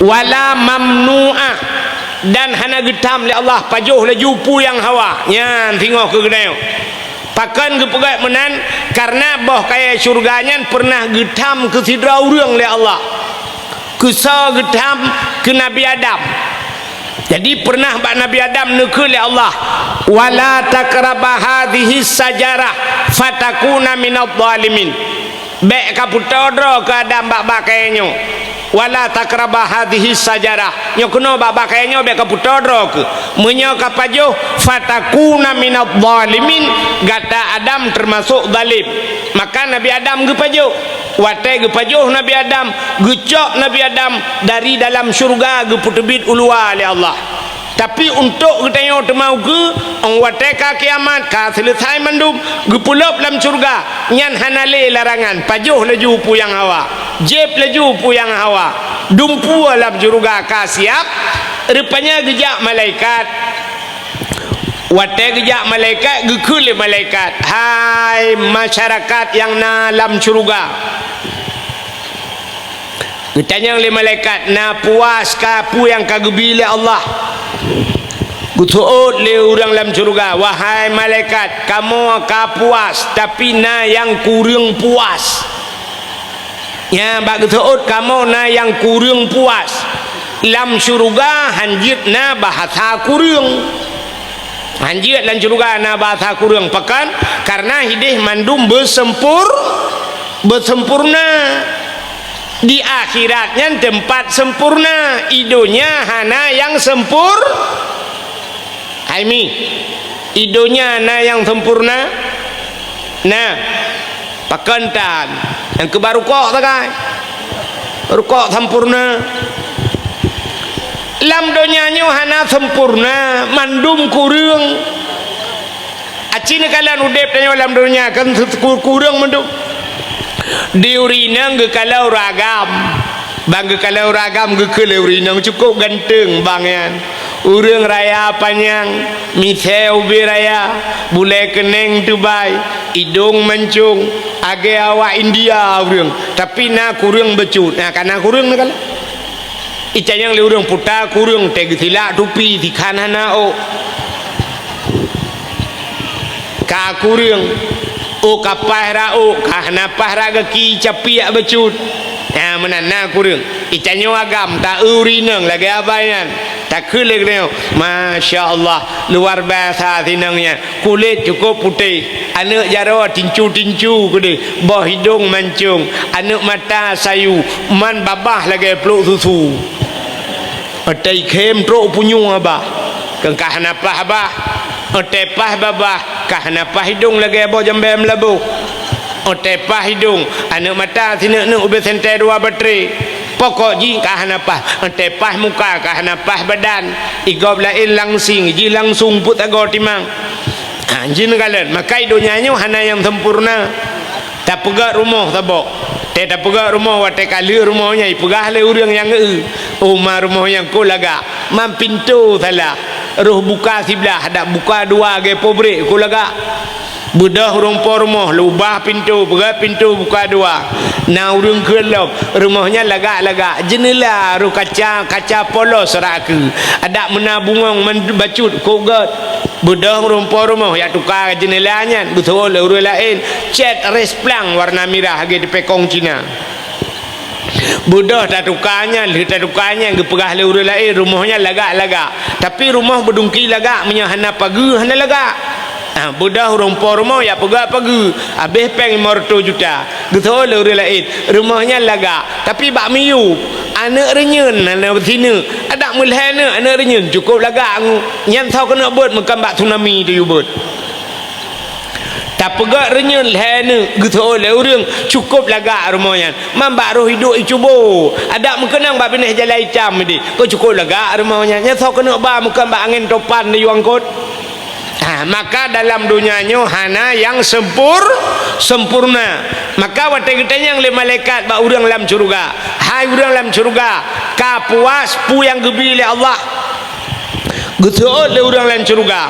wa la mamnu'ah, dan hana geutham lé Allah, pajoh laju peue nyang hawa. Nyan singoh keu geutanyoe. Pakon geupeugét meunan? Kareuna boh kayée syeuruga nyan peureunah geutham keu sidroe ureuëng lé Allah. Keu soe geutham? Keu Nabi Adam. Jadi peureunah bak Nabi Adam neukheun lé Allah, "Wa la taqraba hadhihi syajarah fatakuna minadh dhalimin." Bék kapeutoe droe keu Adam bak-bak kayée nyoe. "Wa la taqraba hadhihi syajarah." Nyoe keunoe bak-bak kayée nyoe bék kapeutoe droe keu. Meunyoe kapajoh, "fatakuna minadh dhalimin", gata Adam teumasok zalim. Maka Nabi Adam geupajoh. Watée geupajoh Nabi Adam, geucok Nabi Adam dari dalam syeuruga geupeuteubiet u luwa lé Allah. Tapi untôk geutanyoe teuma ukeue, 'oh watée ka kiamat, ka seuleusai mandum, geupeulop lam syeuruga, nyan hana lé larangan, pajoh laju peue nyang hawa, jieb laju peue nyang hawa, dumpeue lam syeuruga ka siab, Rupanya geujak malaikat. Watée geujak malaikat, geukheun lé malaikat, "Hai masyarakat nyang na lam syeuruga, geutanyong lé malaikat, na puas ka peue nyang ka geubi lé Allah?" Geuseuôt lé ureuëng lam syeuruga, "Wahai malaikat, kamoe ka puas, tapi na nyang kureueng puas." Nyan bak geuseuôt kamoe na nyang kureueng puas. Lam syeuruga hanjeuet na bahasa kureueng. Hanjeuet lam syeuruga na bahasa kureueng. Pakon? Kareuna hideh mandum beuseumpur-, beusempurna. Di akhirat nyan teumpat sempurna. I donya hana nyang sempur-, Hai mi, i donya na nyang sempurna? Na. Pakon tan? Nyang keuba rukok sagai. Rukok sempurna. Lam donya nyoe hana sempurna, mandum kureueng. Aci neukalon udeb tanyoe lam donya kan kureueng mandum. Di ureuëng inong geukalon ureuëng agam. Bang geukalon ureuëng agam geukheun lé ureuëng inong cukôp ganteng bang nyan. Ureuëng raya panyang, misée ubé raya, bulée keuneng teubai, idong mancong, agée awak India ureuëng, tapi na kureueng bacut. Na ka na kureueng neukalon. Itanyong lé ureuëng puta kureueng, tée geusilak tupi, sikhan hana ôk. Ka kureueng, ôk ka paih rot ôk, ka hana paih rot gaki, capiak bacut. Ha, meunan na kureueng. Itanyong agam, ta eu ureuëng inong lagée abai nyan. Takheun lé geutanyoe, "Masya Allah, luar biasa si inong nyan. Kulét cukôp putéh, aneuëk jaroe tincu-tincu keudeh, boh idong mancong, aneuëk mata sayu, man babah lagée pluek susu." Watée khém trok punyueng babah, keu ka hana paih babah. Watée paih babah, ka hana paih idong lagée boh jambée meulaboh. Watée paih idong, aneuëk mata sineuk-neuk ubé sentée dua batré. Pokok jih ka hana paih. Watée paih muka, ka hana paih badan. Igob laén langsing, jih langsung peuet sagoe timang. Ha, jih neukalon, maka i donya nyoe hana nyang sempurna. Tapeugét rumoh saboh. Tée tapeugét rumoh, watée ka lheueh rumoh nyan ipeugah lé ureuëng nyang eu, "Oh ma, rumoh nyan kok lagak, man pintoe salah, roh buka siblah, dak buka dua lagée pobrék, kok lagak." Beudôh ureuëng po rumoh, lé ubah pintoe, peugét pintoe buka dua. Na ureuëng kheun lom, rumoh nyan lagak-lagak, jeuneula roh kaca, kaca polos rot keue, adak meunan bungöng man bacut, kok gét. Beudôh ureuëng po rumoh yak tuka jeuneula nyan, geuseuôt lé ureuëng laén, cét resplang warna mirah lagée teupékong Cina. Beudôh tatuka nyan, lheueh tatuka nyan geupeugah lé ureuëng laén, rumoh nyan lagak-lagak. Tapi rumoh beudungki lagak, meunyoe hana pageue hana lagak. Ha, beudôh ureuëng po rumoh yak peugah pageue, habéh péng limong reutôh juta. Geuseuôt lé ureuëng laén, rumoh nyan lagak, tapi bak miyueb, aneuëk reunyeuen hana sineuk, adak meulhèe neuk aneuëk reunyeuen cukôp lagak angu. Nyan soe keuneuk beuet, meukon bak tsunami tayue beuet. Tapeugét reunyeuen lhèe neuk, geuseuôt lé ureuëng, cukôp lagak rumoh nyan. Man bak roh iduek icubo, adak meukeunong bak binéh jalan itam deh, kok cukôp lagak rumoh nyan. Nyan soe keuneuk ba, meukon bak angén topan tayue angkot. Ha, maka dalam donya nyoe hana nyang sempur-, sempurna. Maka watée geutanyong lé malaikat bak ureuëng lam syeuruga, "Hai ureuëng lam syeuruga, ka puas peue nyang geubi lé Allah?" Geuseuôt lé ureuëng lam syeuruga,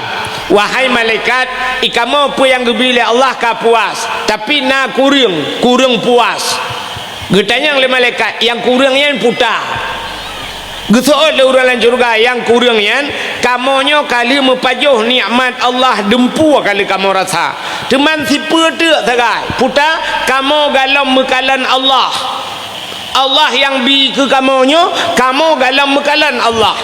"Wahai malaikat, i kamoe peue nyang geubi lé Allah ka puas, tapi na kureueng, kureueng puas." Geutanyong lé malaikat, "Nyang kureueng nyan peue?" Geuseuôt lé ureuëng lam syeuruga, "Nyang kureueng nyan, kamoe nyoe ka lheueh meupajoh nikmat Allah, dumpeue ka lheueh kamoe rasa. Teuma sipeue teuk sagai, peue? Kamoe gohlom meukalon Allah. Allah nyang bi keu kamoe nyoe, kamoe gohlom meukalon Allah.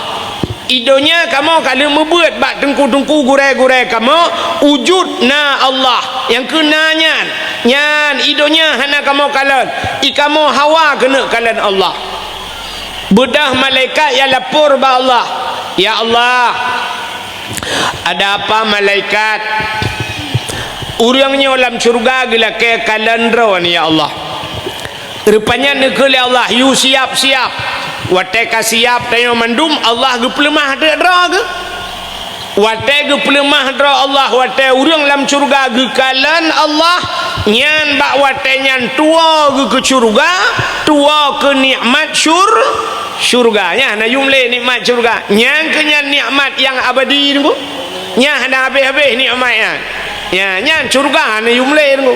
I donya kamoe ka lheueh meubeuet bak teungku-teungku gurée-gurée kamoe, wujud na Allah, nyang keuh na nyan, nyan i donya hana kamoe kalon, i kamoe hawa keuneuk kalon Allah." Beudôh malaikat nyang lapor bak Allah, "Ya Allah, ada apa malaikat? Ureuëng nyoe lam syeuruga geulakée kalon droe nyoe, ya Allah." Rupanya neukheun lé Allah, "Yue siab-siab." Watée ka siab tanyoe mandum, Allah geupeuleumah teuk droe geuh. Watée geupeuleumah droe Allah, watée ureuëng lam syeuruga geukalon Allah, nyan bak watée nyan tuwoe geuh keu syeuruga, tuwoe keu nikmat syur-, Syurga, nyan hana yum lé nikmat syurga. Nyan keuh nyan nikmat nyang abadi teungku. Nyan hana habéh-habéh nikmat nyan. Nyan, nyan syurga hana yum lé teungku.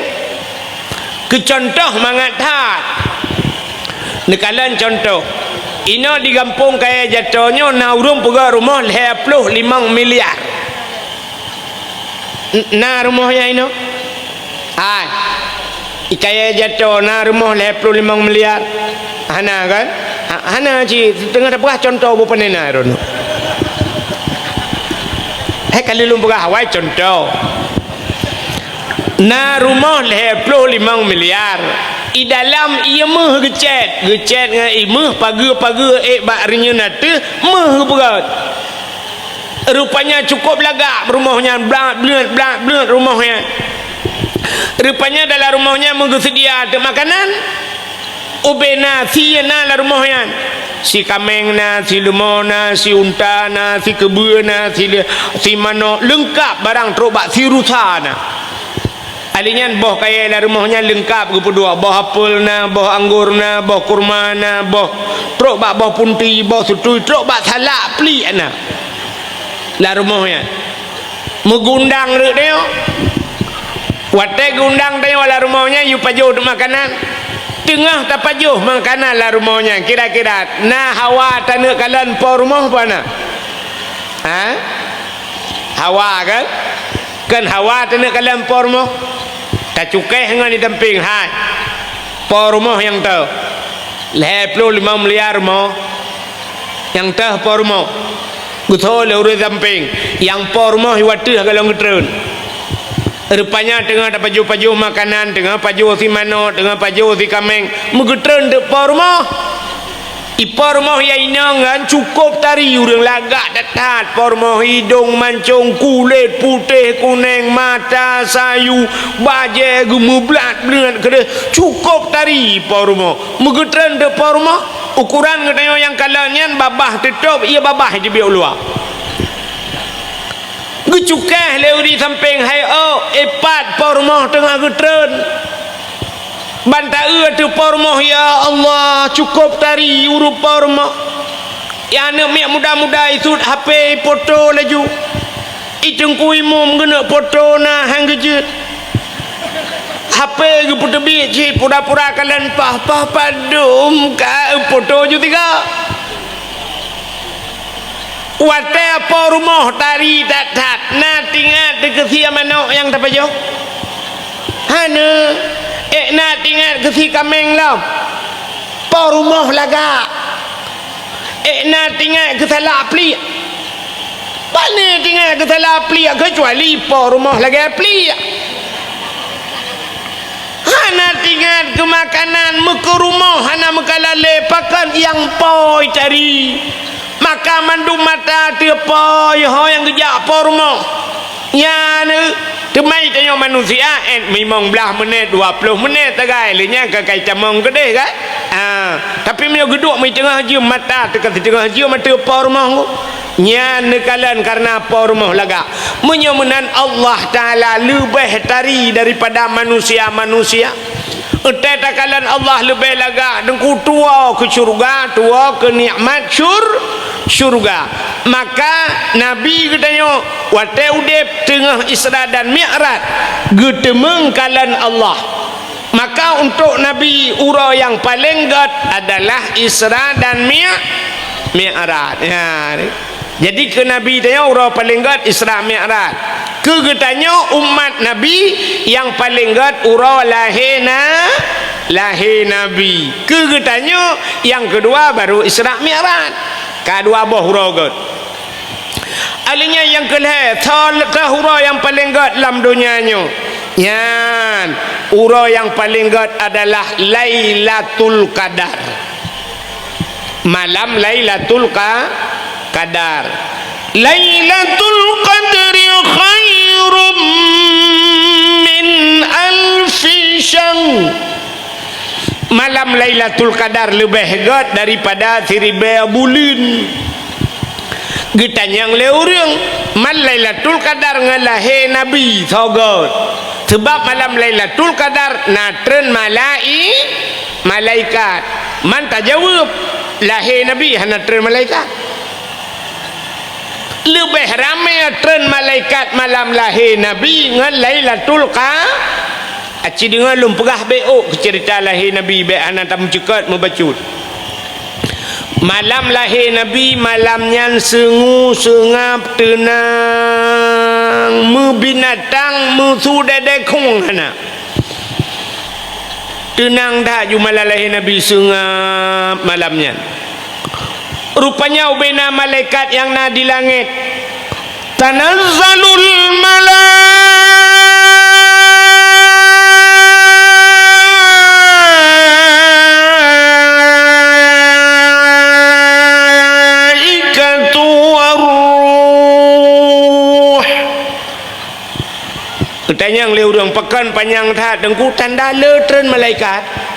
Keu contoh mangat that. Neukalon contoh. Inoe di gampông Kayèe Jato nyoe na ureueng peugöt rumoh lhèe ploh limong miliar. N-, na rumoh nyan inoe? Hai. Di Kayèe Jato na rumoh lhèe ploh limong miliar? Hana kan? Ha, hana cit. Teungoh tapeugah contoh beu pane na droeneuh. Hai, ka lheueh lôn peugah awai contoh. Na rumoh lhèe ploh limong miliar. Di dalam ie meuh geucèt, geucèt ngon ie meuh pageue-pageue ék bak reunyeun ateueh meuh geupeugöt. Rupanya cukôp lagak rumoh nyan, blat-bleut, blat-bleut rumoh nyan. Rupanya dalam rumoh nyan meugeuseudia teuk makanan. Ubé na, sie na lam rumoh nyan. Sie kaméng na, sie leumo na, sie unta na, sie keubeue na, sie le-, sie manok, leungkap barang trôk bak sie rusa na. Alèh nyan boh kayèe lam rumoh nyan leungkap geupeuduek, boh apel na, boh anggô na, boh kurma na, boh trôk bak boh punti, boh seutui, trôk bak salak pliek na. Lam rumoh nyan. Meugeuundang rot tanyoe. Watèe geuundang tanyoe lam rumoh nyan, yue pajoh teuk makanan. Teungoh tapajoh makanan lam rumoh nyan, kira-kira na hawa taneuk kalon po rumoh peue na? Ha? Hawa kan? Kan hawa taneuk kalon po rumoh. Tacukéh ngon di sampéng, hai. Po rumoh nyang teuh. Lhèe ploh limong miliar rumoh. Nyang teuh po rumoh. Geutho lé ureueng sampéng. Nyang po rumoh watèe golom geutreun. Rupanya teungoh tapajoh-pajoh makanan, teungoh pajoh sie manok, teungoh pajoh sie kaméng, meugeutreun teuk po rumoh. Di po rumoh nyang inong nyan cukôp tari ureueng lagak that-that po rumoh, idông mancông, kulét putéh kunéng, mata sayu, bajèe geumeublat-blat keudéh, cukôp tari po rumoh. Meugeutreun teuk po rumoh, ukuran geutanyoe nyang kalon nyan babah teutôp, ie babah jibiet u luwa. Geucukéh lé ureueng sampéng, hai ôk, i pat po rumoh teungoh geutreun. Ban taeu ateueh po rumoh, ya Allah, cukôp tari ureueng po rumoh. Nyang aneuk miet muda-muda isut H P ipoto laju. I teungku imum geuneuk poto na han geujeuet. H P geupeuteubiet cit pura-pura kalon paih, paih padum ka poto ju tiga. Watèe po rumoh tari that-that, na teuingat keu sie manok nyang tapajoh? Hana. Ék na teuingat keu sie kaméng lom? Po rumoh lagak. Ék na teuingat keu salak pliek? Pane teuingat keu salak pliek keucuali po rumoh lagèe pliek. Hana teuingat keu makanan, meukeu rumoh hana meukalalé, pakon nyang pôi tari. Maka mandum mata teuh pôi ho nyang geujak po rumoh. Nyan, teuma tanyoe manusia, eh, limong blaih menit, dua ploh menit sagai, lheuh nyan ka kai tamong keudéh, kan? Ah, tapi meunyoe geuduek meuteungoh jeuem, mata teuka siteungoh jeuem ateueh po rumoh, nyan neukalon kareuna po rumoh lagak. Meunyoe meunan Allah Taala leubeh tari daripada manusia-manusia. Watèe takalon Allah leubeh lagak, teungku tuwoe keu syeuruga, tuwoe keu nikmat syur-, syeuruga. Maka Nabi geutanyoe watèe udép teungoh Isra dan Mi'raj, geuteumeung kalon Allah. Maka untuk Nabi, uroe nyang paleng gèt adalah Isra dan Mi-, Mi'raj. Ya, ni. Jadi keu Nabi tanyoe uroe paleng gèt Isra Mi'raj. Keu geutanyoe umat Nabi nyang paleng gèt uroe lahé na-, lahé Nabi. Keu geutanyoe nyang keudua baru Isra Mi'raj. Ka dua boh uroe gèt. Alheuh nyan nyang keu lhèe, soe teuh uroe nyang paleng gèt lam donya nyoe? Nyan, uroe nyang paleng gèt adalah Lailatul Qadar. Malam Lailatul Qa-, Qadar. Lailatul Qadri khairum min alfi syahr. Malam Lailatul Qadar leubeh gèt daripada siribèe buleuen. Geutanyong lé ureueng, man Lailatul Qadar ngon lahé Nabi soe gèt? Seubab malam Lailatul Qadar na treun malai-, malaikat. Man tajaweueb, Lahé Nabi hana treun malaikat. Leubeh ramé treun malaikat malam lahé Nabi ngon Lailatul Qa-, aci deungoe lôn peugah bék ôk keu ceurita lahé Nabi, bék hana tameuceukat meubacut. Malam lahé Nabi, malam nyan seungue seungab, teunang, meubinatang, meusu dada khueng hana. Teunang that ju malam lahé Nabi, seungab malam nyan. Rupanya ubena malaikat nyang na di langét. Tanazzalul malaikatu warruh. Geutanyong lé ureuëng, "Pakon panyang that, Teungku, tanda le treun malaikat?"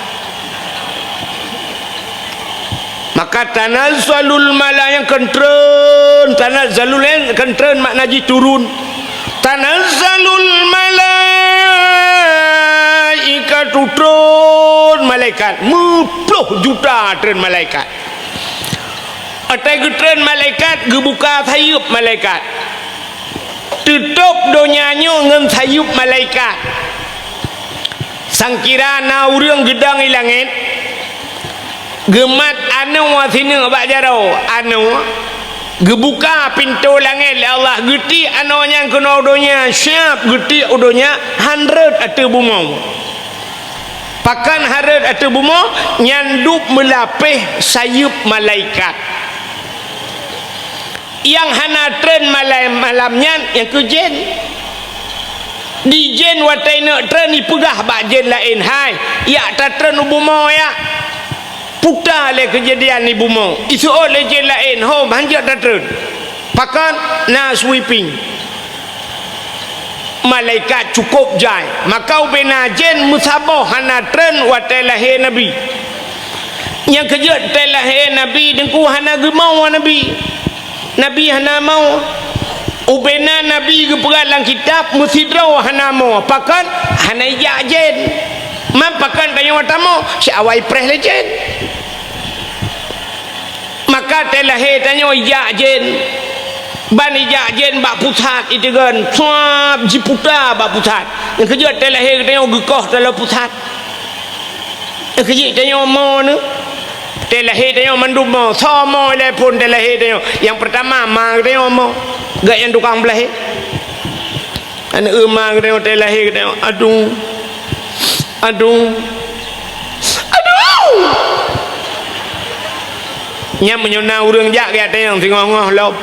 Maka tanazzalul mala-, nyang kheun treun, tanazzalul nyang kheun treun makna jih turun. Tanazzalul malaikatu, treun malaikat, meuploh juta treun malaikat. Watée geutreun malaikat, geubuka sayeuep malaikat. Teutôb donya nyoe ngon sayeuep malaikat. Sangkira na ureuëng geudong i langét, geumat anoe sineuk bak jaroe, anoe, geubuka pintoe langét lé Allah, geutiek anoe nyan keunoe u donya, siab geutiek u donya, han rhot ateueh bumoe. Pakon han rhot ateueh bumoe? Nyan dub meulapéh sayeuep malaikat. Nyang hana treun malam, malam nyan nyang keu jén. Di jén watée neuk treun, ipeugah bak jén laén, "Hai, jak tatreun u bumoe, jak." Puta lé keujadian di bumoe. Iseuôt lé jén laén, "Hom, hanjeuet tatreun." Pakon? Na sweeping. Malaikat cukôp jai. Maka ubena jén meusaboh hana treun watée lahé Nabi. Nyang keujeuet watée lahé Nabi, Teungku, hana geumoe Nabi. Nabi hana moe. Ubena Nabi geupeugah lam kitab, meusidroe hana moe. Pakon? Hana ijak jén. Man pakon tanyoe tamoe? Siawai preh lé jén. Maka watée lahé tanyoe ijak jén. Ban ijak jén bak pusat iteugon, suab jiputa bak pusat. Nyang keujeuet watée lahé geutanyoe geukoh taloe pusat. Nyang keujeuet tanyoe moe nyoe. Watée lahé tanyoe mandum moe, soe moe ilée phon watée lahé tanyoe. Nyang peurtama ma geutanyoe moe. Gét nyang tukang beulahé. Aneuk ma geutanyoe watée lahé geutanyoe, "Aduh, aduh, aduh!" Nyan meunyoe na ureuëng jak geutanyoe singoh-ngoh lom.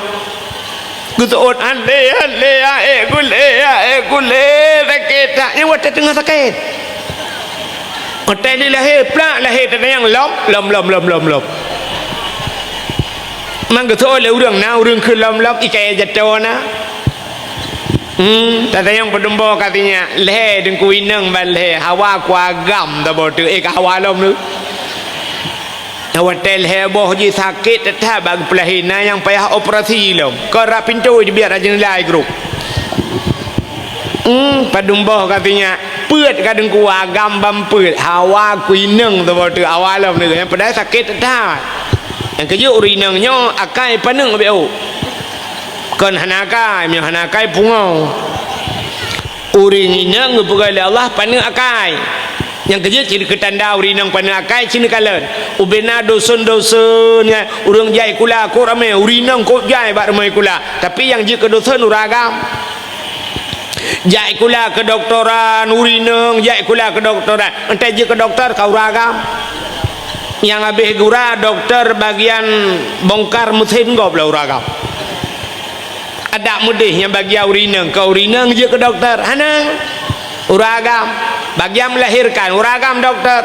Geuseuôt, "Aléh, aléh, aék gulé, aék gulé, sakét that." Nyan watée teungoh sakét. Watée lheueh lahé, plak lahé tatanyong lom, lom, lom, lom, lom, lom. Man geuseuôt lé ureuëng na, ureuëng kheun lom-lom, ié kayée jato na. Hmm, tatanyong padum boh ka sinyak, lhée Teungku inong ban lhée, hawa ku agam saboh teuk, éh ka hawa lom lé. Watée lhée boh jih sakét that-that bak geupeulahé, na nyang payah operasi lom. Kon rab pintoe jibiet rab jeundela i grup. Hmm, padum boh ka sinyak, peuet ka Teungku agam ban peuet, hawa ku inong saboh teuk, hawa lom lé, nyang padahai sakét that-that. Nyang keujeuet ureuëng inong nyoe akai paneuk bék ôk. Kon hana akai, meunyoe hana akai pungoe. Ureuëng inong geupeugah lé Allah paneuk akai. Nyang keujeuet cit keu tanda ureuëng inong paneuk akai, cit neukalon. Ubena dosen-dosen nyan, ureuëng jai kula kok ramé, ureuëng inong kok jai bak rumoh kula. Tapi nyang jeuet keu dosen ureuëng agam. Jak sikula keudoktoran, ureuëng inong jak sikula keudoktoran. Entah jeuet keu dokto ka ureuëng agam. Nyang habéh gura dokto bagian bongkar meusén gob lah ureuëng agam. Adak meudeh nyang bagian ureuëng inong, keu ureuëng inong jeuet keu dokto. Hana. Ureuëng agam. Bagian melahirkan, ureuëng agam dokto.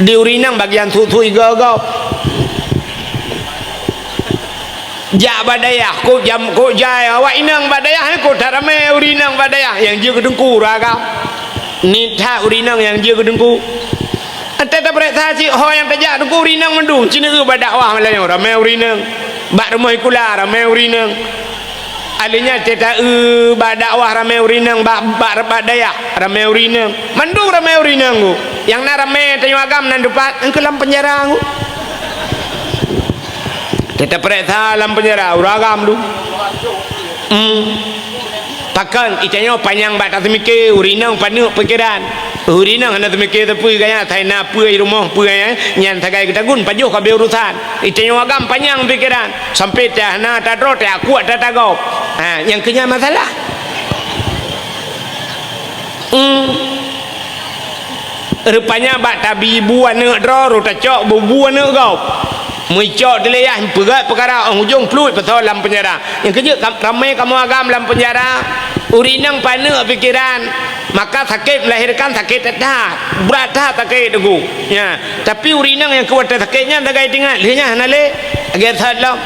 Di ureuëng inong bagian sui-sui gob-gob. Jak bak dayah, kok jam, kok jai awak inong bak dayah, eh, kok that ramé ureuëng inong bak dayah, nyang jeuet keu teungku ureuëng agam. Nyan that ureuëng inong nyang jeuet keu teungku. Entah tapeuriksa cit ho nyang tajak teungku ureuëng inong mandum, ci neueu bak dakwah malam nyoe ramé ureuëng inong. Bak rumoh sikula ramé ureuëng inong. Alèh nyan teuta eu bak dakwah ramé ureuëng inong, bak, bak, bak dayah ramé ureuëng inong. Mandum ramé ureuëng inong ku. Nyang na ramé tanyoe agam nan teupat, nyang keu lam peunjara ku. Tapeuriksa lam peunjara, ureueng agam tu. Hmm. Pakon, itanyoe panyang bak taseumike, ureueng inong paneuk pikeran. Ureueng inong hana seumike teupeu gaya, asai na peue i rumoh peue nyan, nyan sagai geutagun, pajoh ka abéh urosan. Itanyoe agam panyang pikeran, sampai ta hana tadroe, ta kuat, ta tagob. Ha, nyang keu nyan masalah. Hmm. Rupanya bak tabi bu aneuk droe, rot tacok bu, bu aneuk gob. Meucok dileyah, peugah peukara, óh ujong pluet pasoe lam peunjara. Nyang keujeuet kam-, ramé kamoe agam lam peunjara. Ureueng inong paneuk pikeran, maka sakét melahirkan sakét that-that. Brat that sakét teungku. Nya, tapi ureueng inong nyang keu watèe sakét nyan sagai teuingat, lheueh nyan hana lé. Lagèe that lom.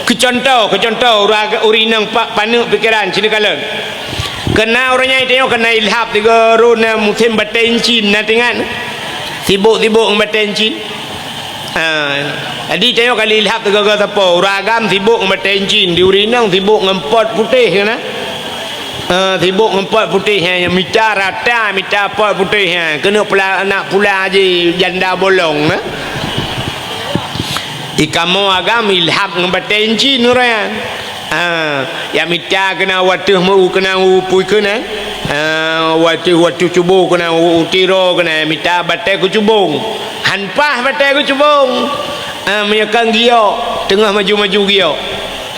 Keu cuntoh, keu cuntoh, ureueng, ureueng inong pa-, paneuk pikeran, sinoe kalon. Keu na ureueng nyan tanyoe keu na ilhab tiga run na musém batèe incin, na teuingat? Sibok-sibok ngon batèe incin. Ha, jadi tanyoe ka lheueh ilhab tiga-tiga sapo. Ureueng agam sibok ngon batèe incin, di ureueng inong sibok ngon pot putéh, na? Ha, sibok ngon pot putéh, ha, nyang mita rata, mita pot putéh, ha. Keuneuk pula, nak pula jih janda bolong, na? Di kamoe agam ilhab ngon batèe incin ureueng nyan. Ha, nyang mita keunan u ateueh meu-, keunan u pui keunan. Ha, u ateueh, u ateueh cubo keunan, u, u tiro keunan, nyang mita batèe keucubong. Han paih batèe keucubong. Ha, meunyoe kan giok, teungoh maju-maju giok.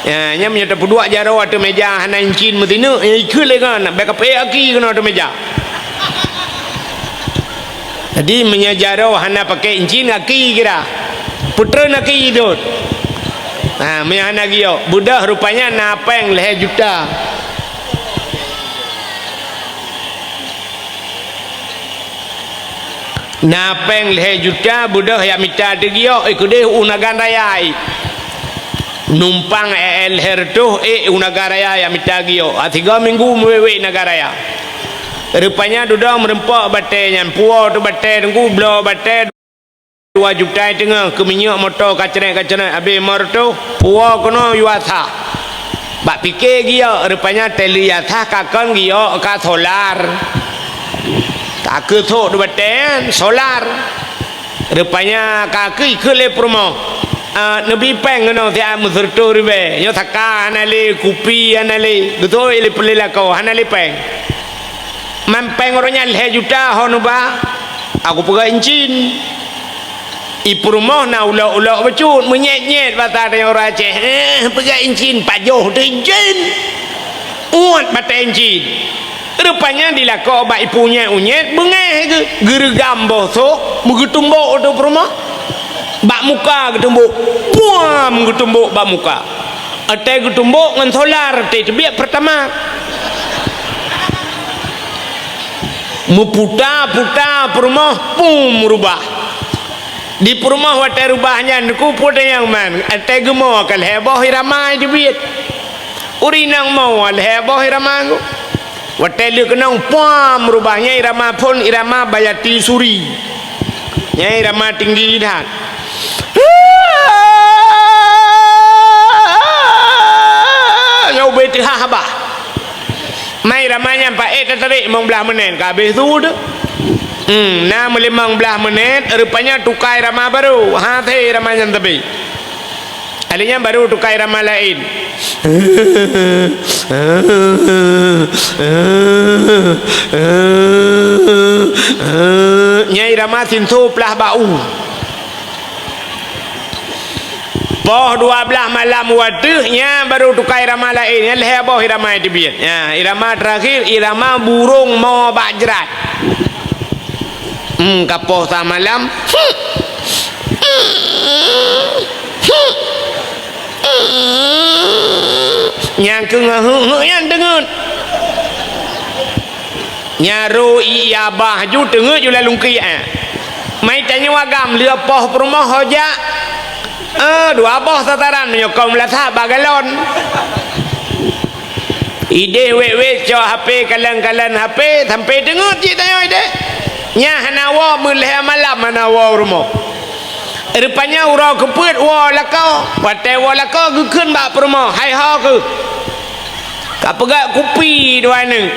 Ha, nyan meunyoe tapeuduek jaroe ateueh meuja hana incin meusineuk, nyan ikheun lé ngon, bèk kapék aki keunoe ateueh meuja. Jadi, meunyoe jaroe hana pakai incin, aki kira. Peutreun aki idot. Ha, meunyoe hana giok, beudôh rupanya na péng lhèe juta. Na péng lhèe juta, beudôh jak mita teugiok, ikeudeh u Nagan Raya. Numpang L R toh ék u Nagan Raya jak mita giok. Ha, tiga minggu meuwèk-wèk Nagan Raya. Rupanya dudoe meureumpok batèe nyan, puwoe teuh batèe teungku, bloe batèe dua juta teungoh, keu minyeuk moto kacrèt-kacrèt, abéh lima reutôh, puwoe keunoe yue sah. Bak pike giok, rupanya teuh lheueh sah ka kon giok ka solar. Ka keu sôk di batèe solar. Rupanya ka keu ikheun lé peurumoh, ah, neubi péng keunoe siat meuseureutôh ribèe. Nyoe saka hana lé, kupi hana lé, geutôi lé peulé lakoe, hana lé péng. Man péng uroe nyan lhèe juta ho neuba, aku peugah incin. I peurumoh na ulok-ulok bacut, meunyét-nyét basa tanyoe ureueng Aceh. Eh, peugah incin, pajoh teuh incin. Uet batèe incin. Rupanya dilakoe bak ipunyét-unyét, beungéh geu-, geureugam boh sôk, meugeutumbok u ateueh peurumoh. Bak muka geutumbok, puam geutumbok bak muka. Watèe geutumbok ngon solar, watèe teubiet Pertamax. Meuputa-puta peurumoh, pum, rubah. Di peurumoh watèe rubah nyan, ku peue nyang man, watèe geumo ka lhèe boh irama teubiet. Ureueng inong mo lhèe boh irama nyan. Watèe lheueh keunong, puam, rubah nyan irama phôn, irama Bayati Suri. Nyan irama tinggi that. Nyoe ubé teuhah bah. Mai irama nyan paék tatarék limong blah menit ka abéh su teuh. Hmm, na meulimong blah menit, rupanya tuka irama barô. Ha, sé irama nyan teubé. Alèh nyan barô tuka irama laén. Nyan irama sinso plah bak u. Poh dua blah malam watèe nyan barô tuka irama laén. Nyan lhèe boh irama teubiet. Nyan irama terakhir, irama burông mo bak jrat. Hmm, ka poh sa malam. Nyang keu ngeuheuk-heuk nyan teungeut. Nyan ro i abah ju teungeut ju lalungki, eh. Mai tanyoe agam lheueh poh peurumoh ho jak. Eh, dua boh tataran meunyoe kong meulasah bak galon. Idéh wét-wét cok H P, kalon-kalon H P, sampai teungeut cit tanyoe idéh. Nyan hana woe, meulhèe malam hana woe u rumoh. Rupanya uroe keupeuet woe lakoe. Watèe woe lakoe geukheun bak peurumoh, "Hai ho keuh. Ka peugöt kupi dua nyoe."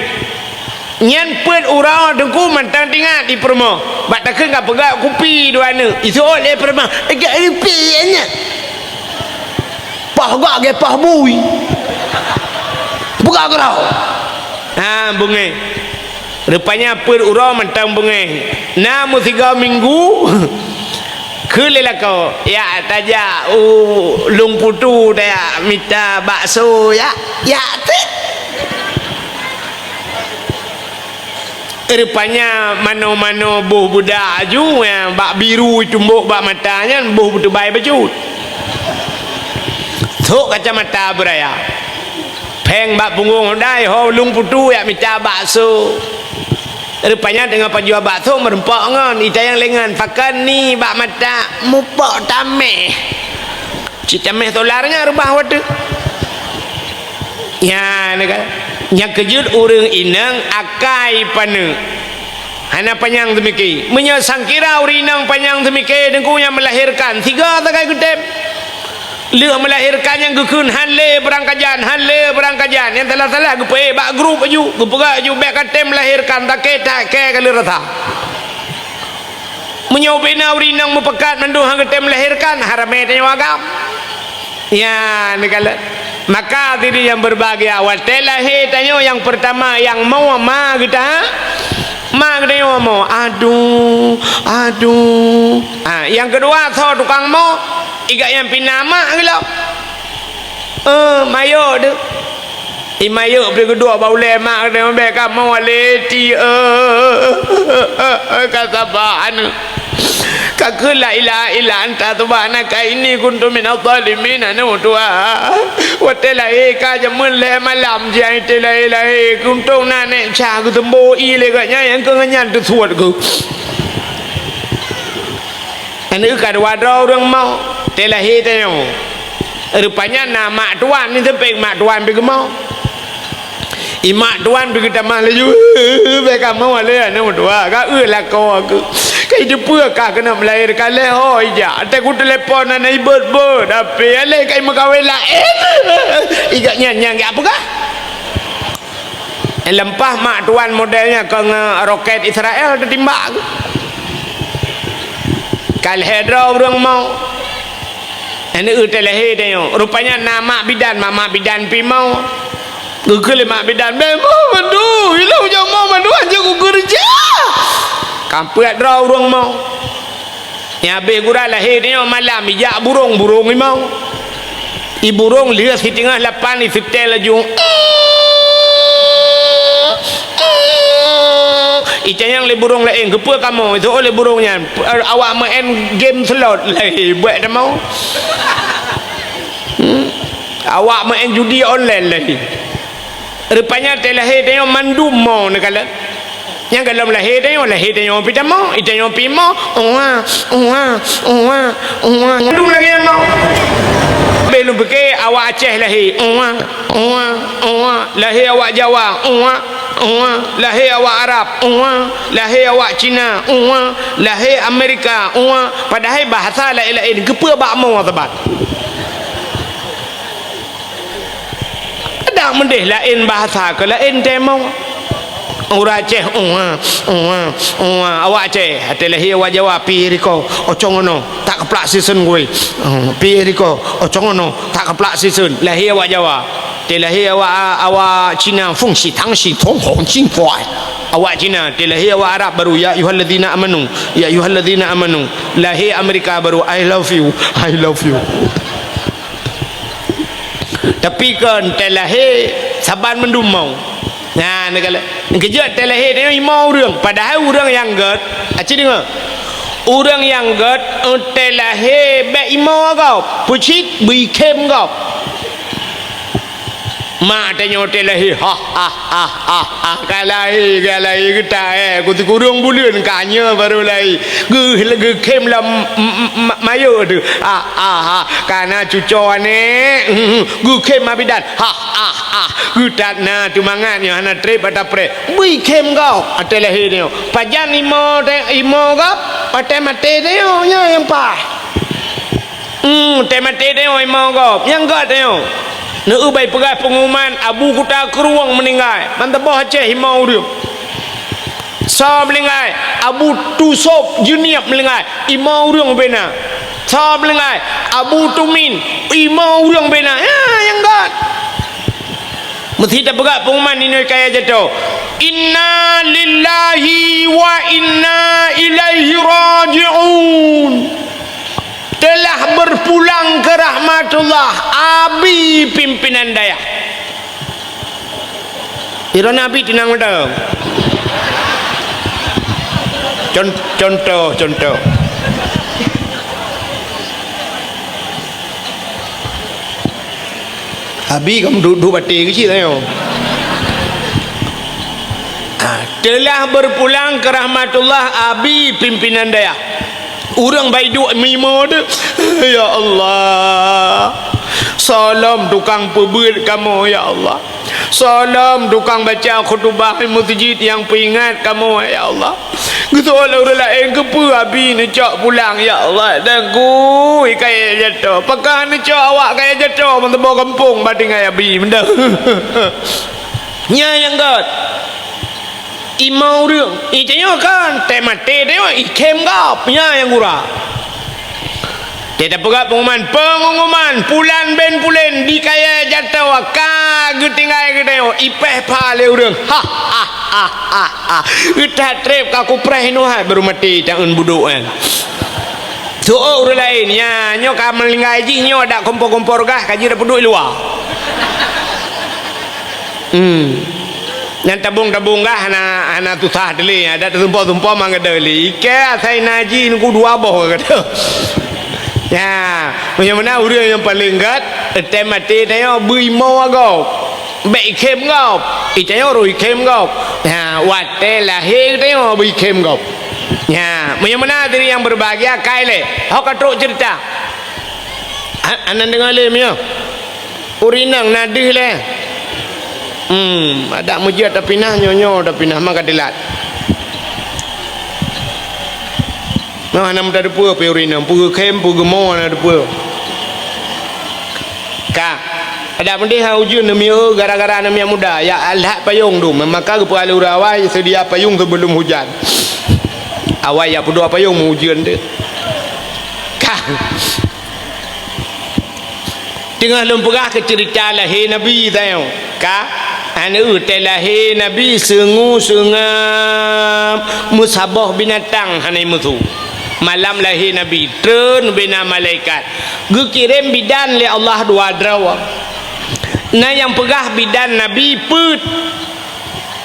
Nyan peuet uroe Teungku mantong teuingat di peurumoh. Bak takheun ka peugah kupi dua aneuk. Iseuôt lé peurumoh, "Agak kupi nyan." Pah gak ge pah bui. Peugah keurau. Ha, beungéh. Rupanya peuet uroe mantong beungéh. Na meusigoe minggu, kheun lé lakoe, "Yak tajak u Lueng Putu tajak mita bakso, yak." Yak teuh. Rupanya manoe-manoe boh beudak aju, nyang bak biru tumbok bak mata nyan boh beuteubai bacut. Sok kacamata beuraya. Péng bak punggong hodai, ho Lueng Putu yak mita bakso. Rupanya teungoh pajoh bakso meureumpok ngon, itanyong lé ngon, "Pakon ni bak mata?" "Mupok tameh." Cit tameh solar nyan reubah watèe. Nyan kan. Nyang keujeuet ureueng inong akai paneuk. Hana panyang teumike. Meunyoe sangkira ureueng inong panyang teumike, Teungku, nyang meulahérkan, sigoe sagai geutem. Lheueh meulahérkan nyang geukheun, "Han lé beurangkajan, han lé beurangkajan." Nyang salah-salah geupeuék bak grup aju, geupeugah aju, "Bèk katem meulahérkan, takée takée ka lheueh rasa." Meunyoe ubé na ureueng inong meupakat mandum han geutem meulahérkan, ha ramé tanyoe agam. Ya, neukalon. Maka hadirin yang berbahagia, watèe lahé tanyoe nyang peurtama nyang mo ma geuta, ma geutanyoe mo. Aduh, aduh. Ha, nyang keudua soe tukang mo, igat nyang pih na mak geuh lom. Eh, mayok deuh. I mayok pih geuduek bak ulèe mak geutanyoe, "Bèk kamoe lé ti, eh, ka saban." Ka kheun, "La ilaha illa anta subhanaka inni kuntu minadh dhalimin," aneuk tuha. Watèe lahé ka jameun lhèe malam, jihnyan watèe lahé-lahé, keuntông na nèk ca geuteumbo ié lé gobnyan, nyang keu ngon nyan teusuet geuh. Aneuk ka dua droe ureueng mo, watèe lahé tanyoe. Rupanya na mak tuan, ni seumpéng mak tuan pih geumo. I mak tuan pih geutamah laju, "Bèk kamoe lé aneuk tuha, ka eu lakoe keuh. Ka iteupeue ka keuneuk meulahérkan lé ho ijak. Watèe kuteulepon hana ibot-bot, tapi aléh ka imeukawen laén." Igat nyan nyang jak peugah. Leumpah mak tuan model nyan keu ngon rokét Israel teutimbak. Ka lhèe droe ureueng mo. Aneuk watèe lahé tanyoe. Rupanya na mak bidan, mak, mak bidan pih mo. Geukheun lé mak bidan, "Bèk mo mandum, ilôn jak mo mandum, hanjeuet kukeureuja." Ka peuet droe ureueng mo. Nyang abéh gura lahé tanyoe malam, ijak burông, burông imoe. I burông lheueh siteungoh lapan iseutèl laju. Itanyong lé burông laén, "Keupeue kamoe?" Iseuôt lé burông nyan, "Awak meu'en game slot." Lahé, "Bèk tamoe." Hmm. "Awak meu'en judi online." Lahé. Rupanya watèe lahé tanyoe mandum mo neukalon. Nyang gohlom lahé tanyoe, lahé tanyoe pih tamoe, itanyoe pih mo, uwa, uwa, uwa, uwa. Mandum lagèe nyan mo. Bèk lôn pike awak Aceh lahé, uwa, uwa, uwa. Lahé awak Jawa, uwa, uwa. Lahé awak Arab, uwa. Lahé awak Cina, uwa. Lahé Amerika, uwa. Padahai bahasa laén-laén, keupeue bak mo saban. Adak meudeh laén bahasa keu laén teumo. Ureueng Aceh, uwa, uwa, uwa. Awak Aceh, watèe lahé awak Jawa, pih riko, ocong ono, tak keuplak siseun gui. Hmm, pih riko, ocong ono, tak keuplak siseun. Lahé awak Jawa. Watèe lahé awak, awak Cina, fung shi tang shi fung hong cing fuai. Awak Cina, watèe lahé awak Arab baru, "Ya ayyuhalladzina amanu, ya ayyuhalladzina amanu." Lahé Amerika baru, "I love you, I love you." Tapi kon watèe lahé saban mandum mo. Nah, neukalon. Keujeuet watèe lahé tanyoe imoe ureueng, padahai ureueng nyang gèt, aci deungö. Ureueng nyang gèt watèe lahé bèk imoe gob, peucit bri khém gob. Mak tanyoe watèe lahé, ha, ha, ha, ha, ha, ka lahé, ka lahé geuta, eh, keu sikureueng buleuen ka nyoe baru lahé. Geu-, geukhém lam m-, m-, m-, mayot teuh. Ha, ha, ha, ka na cucoe aneuk, geukhém mak bidan. Ha, ha, ha, geutat na teumangat nyoe hana trép ata preh. Bri khém gob, watèe lahé nyoe. Pajan imoe teuh, imoe gob, watèe maté nyoe, nyoe nyang paih. Hmm, watèe maté tanyoe imoe gob, nyang gèt tanyoe. Neueu bai peugah peungumuman Abu Kuta Krueng meuninggai, ban teuboh Aceh imoe ureueng. Sa meulinggai, Abu Tusop Juniab meulinggai, limong ureuëng bena. Sa meulinggai, Abu Tumin, limong ureuëng bena. Ya, nyang gét. Meusti tapeugah pengumuman inoe kaya jatoe. Inna lillahi wa inna ilaihi raji'un. Telah berpulang ke rahmatullah, Abi pimpinan dayah. Droeneuh Abi teunang mantong. Con-, contoh, contoh. Abi kamoe duek-duek batée keuh cit tanyoe. Ah, telah berpulang ke rahmatullah Abi pimpinan dayah. Ureuëng baiduk mimo deuh. Ya Allah. Soe lom tukang peubeuet kamoe, ya Allah. Soe lom tukang baca khutubah meuseujid nyang peuingat kamoe, ya Allah. Geusoe lé ureuëng laén, keupeue Abi neucok pulang, ya Allah. Dan kui kaya jatoe. Pakon neucok awak kaya jatoe meusaboh gampông bak tinggai Abi meunan. Nyan nyang gét. Limong ureuëng, i tanyoe kan, teuh maté tanyoe, ikhém gob, nyan nyang gura. Teuh tapeugah pengumuman, pengumuman, pulan ben pulen di kaya jatoe ka geutinggai geutanyoe, ipéh pha lé ureuëng. Ha, ha, ha, ha, ha. Geutat treb ka kupreh nuhat baru maté taeun budok nyan. Soe ureuëng laén, nyan nyoe ka meulinggai jih nyoe dak kompor-kompor gah ka jih dak peuduek luwa. Hmm. Nyan tabong-tabong gah hana, hana susah teulé, adak teusumpah-sumpah mangat teulé. Ikée asai naji nunggu dua boh kata. Ya, meunyoe meunan ureuëng nyang paleng gét, teuh maté tanyoe beuimoe gob. Bék ikhém gob. I tanyoe roh ikhém gob. Ya, watée lahé tanyoe beuikhém gob. Ya, meunyoe meunan diri nyang berbahagia kai lé. Ho ka trok ceurita. Ha, aneuk deungoe lé meunyoe. Ureuëng inong na deuh lé. Hmm, adak meujeuet tapinah nyoe-nyoe tapinah maka dilat. Nyoe hana meutateupeue pih ureuëng inong, peue geukhém, peue geumo hana teupeue. Ka, adak meudeh ha ujeuen neumiyeu gara-gara neumiyeu muda, ya alhat payong dum, maka geupeualura awai seudia payong sebelum hujan. Awai ya peuduek payong meu ujeuen deuh. Ka. Teungoh lôn peugah keu ceurita lahé Nabi tanyoe, ka, aneuk teuh lahé Nabi seungue-seungab meusaboh binatang hana meusu. Malam lahé Nabi, treun bina malaikat, geukirém bidan lé Allah dua droe. Na nyang peugah bidan Nabi peuet.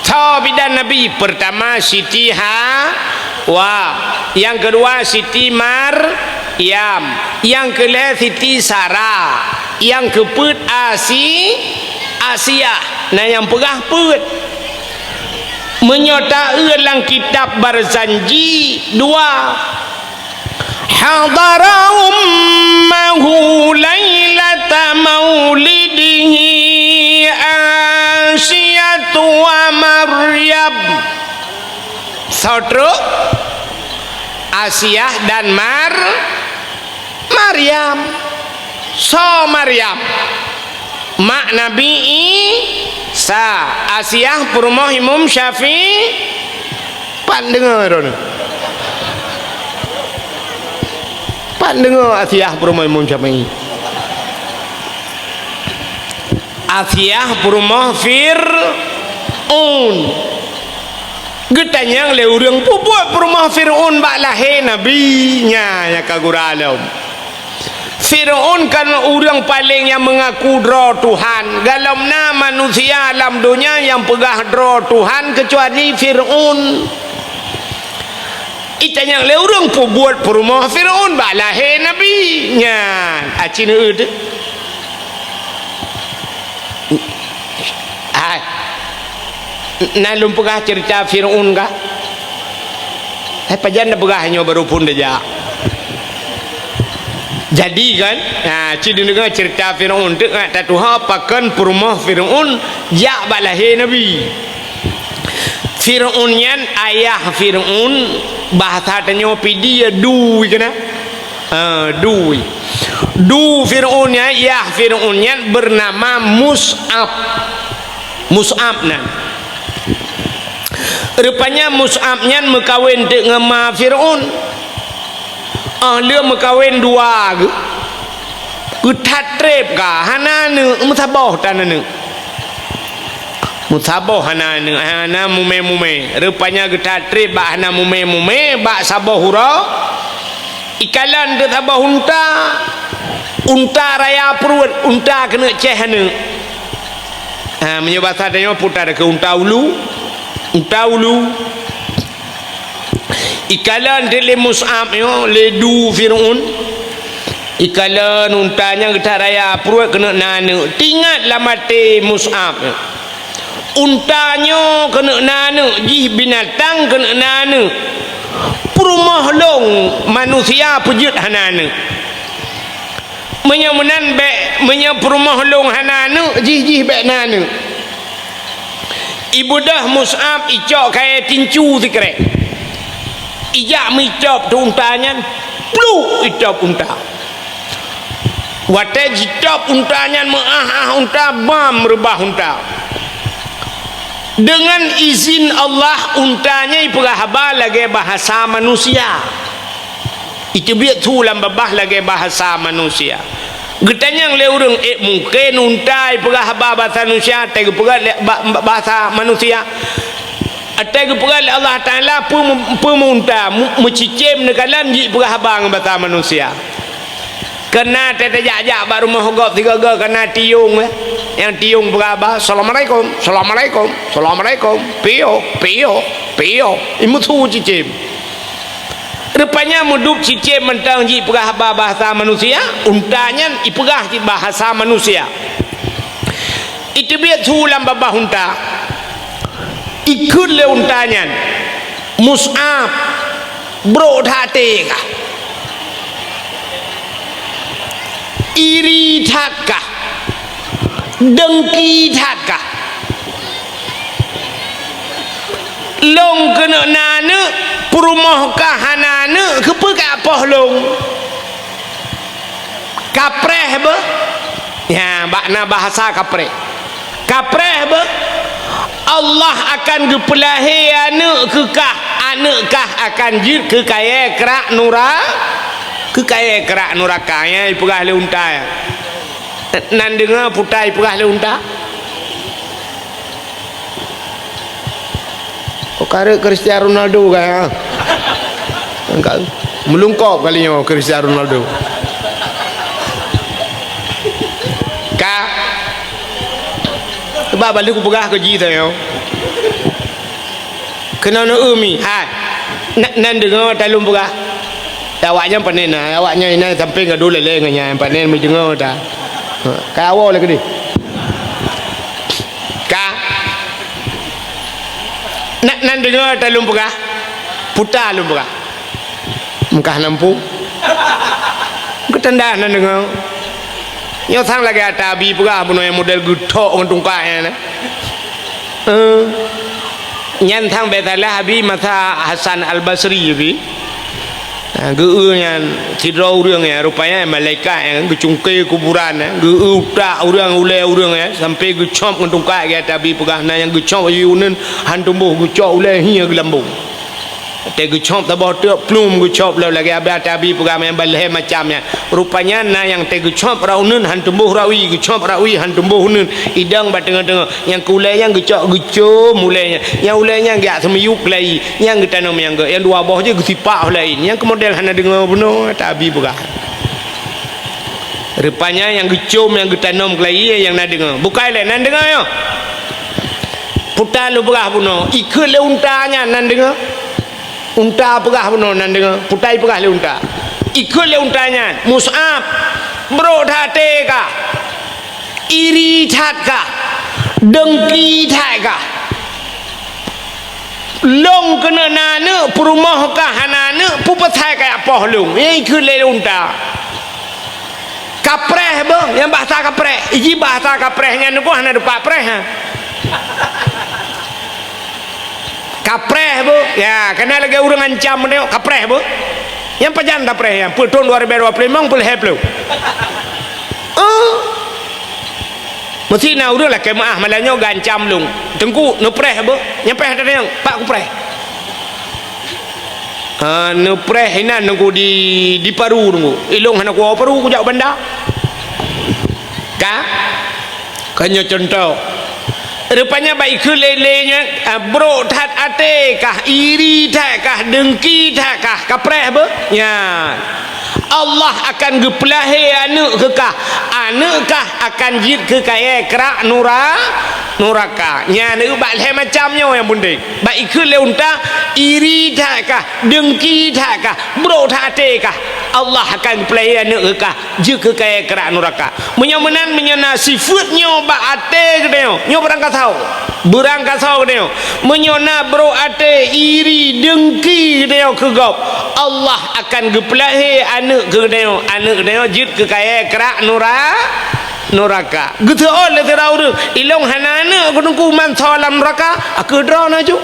Soe bidan Nabi? Peurtama Siti Hawa, nyang keudua Siti Maryam, nyang keulhée Siti Sara, nyang keupeuet Asi-, Asiah. Na nyang peugah peuet. Meunyoe taeu lam kitab Barzanji dua, Hadara ummahu lailata maulidihi Asiyatu wa Maryam. Soe trok? Asiah dan Mar-, Maryam. Soe Maryam? Mak Nabi Isa, Asiah peurumoh Imum Syafi'i. Pat deungoe droeneuh? Pat deungoe Asiah peurumoh Imum Syafi'i? Asiah peurumoh Fir'aun. Geutanyong lé ureuëng, peue buet peurumoh Fir'aun bak lahé Nabi? Nyan nyang ka gura lom. Fir'aun kan ureuëng paleng nyang meungaku droe Tuhan. Galom na manusia lam donya nyang peugah droe Tuhan keucuali Fir'aun. Itanyong lé ureuëng, peue buet peurumoh Fir'aun bak lahé Nabi? Nyan, aci neueu teuh. Hai. Na lôn peugah ceurita Fir'aun kah? Hai, pajan na peugah nyoe baru phon tajak. Jadi kan, ha, ci deungoe ceurita Fir'aun teuk, ha, tatuha pakon peurumoh Fir'aun jak bak lahé Nabi. Fir'aun nyan, ayah Fir'aun, bahasa tanyoe pih di, ya, dui keunan. Ha, dui. Du Fir'aun nyan, yah Fir'aun nyan bernama Mus'ab. Mus'ab nan. Rupanya Mus'ab nyan meukawen teuk ngon ma Fir'aun. Oh lheueh meukawen dua geuh. Geuthat treb ka, hana aneuk, meusaboh tan aneuk. Meusaboh hana aneuk, hana mumé-mumé. Rupanya geuthat treb bak hana mumé-mumé, bak saboh uroe. Ikalon teuk saboh unta, unta raya pruet, unta keuneuk céh aneuk. Ha, meunyoe basa tanyoe putar keu unta ulu, unta ulu. Ikalon teuk lé Mus'ab nyoe, lé du Fir'aun. Ikalon unta nyan geuthat raya pruet keuneuk na aneuk. Teuingat lam até Mus'ab nyoe. Unta nyoe keuneuk na aneuk, jih binatang keuneuk na aneuk. Peurumoh lôn manusia peujeuet hana aneuk. Meunyoe meunan bék, meunyoe peurumoh lôn hana aneuk, jih-jih bék na aneuk. Ibeudôh Mus'ab icok kayée tincu sikrek. Ijak meuitôb teuk unta nyan, pluk itôb unta. Watée jitôb unta nyan meuáh-áh unta, bam reubah unta. Deungon izin Allah, unta nyan ipeugah haba lagée bahasa manusia. Iteubiet su lam babah lagée bahasa manusia. Geutanyong lé ureuëng, "Ék mungken unta ipeugah haba bahasa manusia, watée geupeugah lé ba-, ba-, bahasa manusia?" Watée geupeugah lé Allah Taala, peue-, peue meu unta, mu-, meucicém neukalon jih peugah haba ngon bahasa manusia. Keunan watée tajak-jak bak rumoh gob sigoe-goe keunan tiong, eh. Nyang tiong peugah haba, "Assalamualaikum, assalamualaikum, assalamualaikum, piôh, piôh, piôh." Imeusu cicém. Rupanya meuduek cicém mantong jih peugah haba bahasa manusia, unta nyan ipeugah cit bahasa manusia. Iteubiet su lam babah unta. Ikheun lé unta nyan, "Mus'ab, brok that até kah? Iri that kah? Deungki that kah? Lôn keuneuk na aneuk, peurumoh kah hana aneuk, keupeue kah poh lôn?" Kapreh beuh. Nyan, bak na bahasa kapreh. Kapreh beuh. Allah akan geupeulahé aneuk keu kah, aneuk kah akan jeuet keu kayée krak nura-, keu kayée krak nuraka. Nyan ipeugah lé unta nyan. Nan deungoe puta ipeugah lé unta. Oh, ka rhot Cristiano Ronaldo ka, ha? Ka meulungkop kali nyoe Cristiano Ronaldo. Ka. Coba balik kupeugah keu jih tanyoe. Keunoe neu-eu mi, hai. Na-, nan deungoe ta lôn peugah. Awaknyan panen na, awaknyan inan sampéng gadôh lé-lé ngon nyan, panen meudeungoe ta. Ha, ka awoe lé keudeh. Ka. Na-, nan deungoe ta lôn peugah. Puta lôn peugah. Meukah nampu. Geutanda nan deungoe. Nyoe sang lagée ata Abi peugah bunoe nyang model geuthok ngon tungkat nyan. Eh. Nyan sang bék salah Abi masa Hasan Al-Basri Abi. Ha, geu-eu nyan sidroe ureuëng nyan, rupanya malaikat nyan geucungke kuburan nyan, geu-eu utak ureuëng, ulée ureuëng nyan, sampai geucop ngon tungkat, gata Abi peugah na nyang geucop aju uneuen han tumbôh, geucok ulée hi geulambong. Watée geucop saboh teuk plum geucop lom lagée abah tabi peugah nyang balhée macam nyan. Rupanya na nyang tée geucop rot uneuen han tumbôh rot wie, geucop rot wie han tumbôh uneuen, idong bak teungoh-teungoh. Nyang keu ulée nyan geucok geucom ulée nyan. Nyang ulée nyan geujak seumiyueb keulayi, nyang geutanom nyang geu-, nyang dua boh jih geusipak ulée laén. Nyang keu model hana deungoe bunoe tabi peugah. Rupanya nyang geucom nyang geutanom keulayi nyang na deungoe. Bukai lé nan deungoe nyoe. Puta lôn peugah bunoe, ikheun lé unta nyan nan deungoe. Unta peugah bunoe nan deungoe, puta ipeugah lé unta. Ikheun lé unta nyan, "Mus'ab, brok that até kah? Iri that kah? Dengki that kah? Lôn keuneuk na aneuk, peurumoh kah hana aneuk, peue pasai kajak poh lôn?" Nyan ikheun lé unta. Kapreh beuh, nyang bahasa kapreh. Iji bahasa kapreh nyan nyoe hana teupeu preh, ha. Kapreh beuh. Ya, kana lagée ureuëng ancam nyoe, kapreh beuh. Nyang pajan tapreh nyan, peuet thon dua ribu dua puluh lima, peuet lhée ploh. Oh. Meusti na ureuëng lakée meuáh malam nyoe geuancam lôn. "Teungku, neupreh beuh." "Nyang preh teuh nyang, pat kupreh?" "Ha, neupreh inan Teungku di, di Paru Teungku. Ilôn hana kuwoe Paru, kujak u banda." Ka? Ka nyoe cuntoh. Rupanya bak ikheun lé-lé nyan, ah, brok that até kah, iri that kah, dengki that kah, kapreh beuh? Nyan. Allah akan geupeulahé aneuëk keu kah. Aneuëk kah akan jeuet keu kayée krak nura-, nuraka. Nyan bak lhée macam nyoe nyang peunteng. Bak ikheun lé unta, iri that kah, dengki that kah, brok that até kah, Allah akan geupeulahé aneuëk keu kah. Jeuet keu kayée krak nuraka. Meunyoe meunan, meunyoe na sifeuet nyoe bak até geutanyoe, nyoe beurangkasoe. Beurangkasoe geutanyoe. Meunyoe na brok até, iri, dengki geutanyoe keu gob, Allah akan geupeulahé aneuëk keu geutanyoe. Aneuëk geutanyoe jeuet keu kayée krak nura-, nuraka. Geuseuôt lé sidroe ureuëng, "Ilôn hana aneuëk keu Teungku, man soe lam nuraka, a keu droe na ju."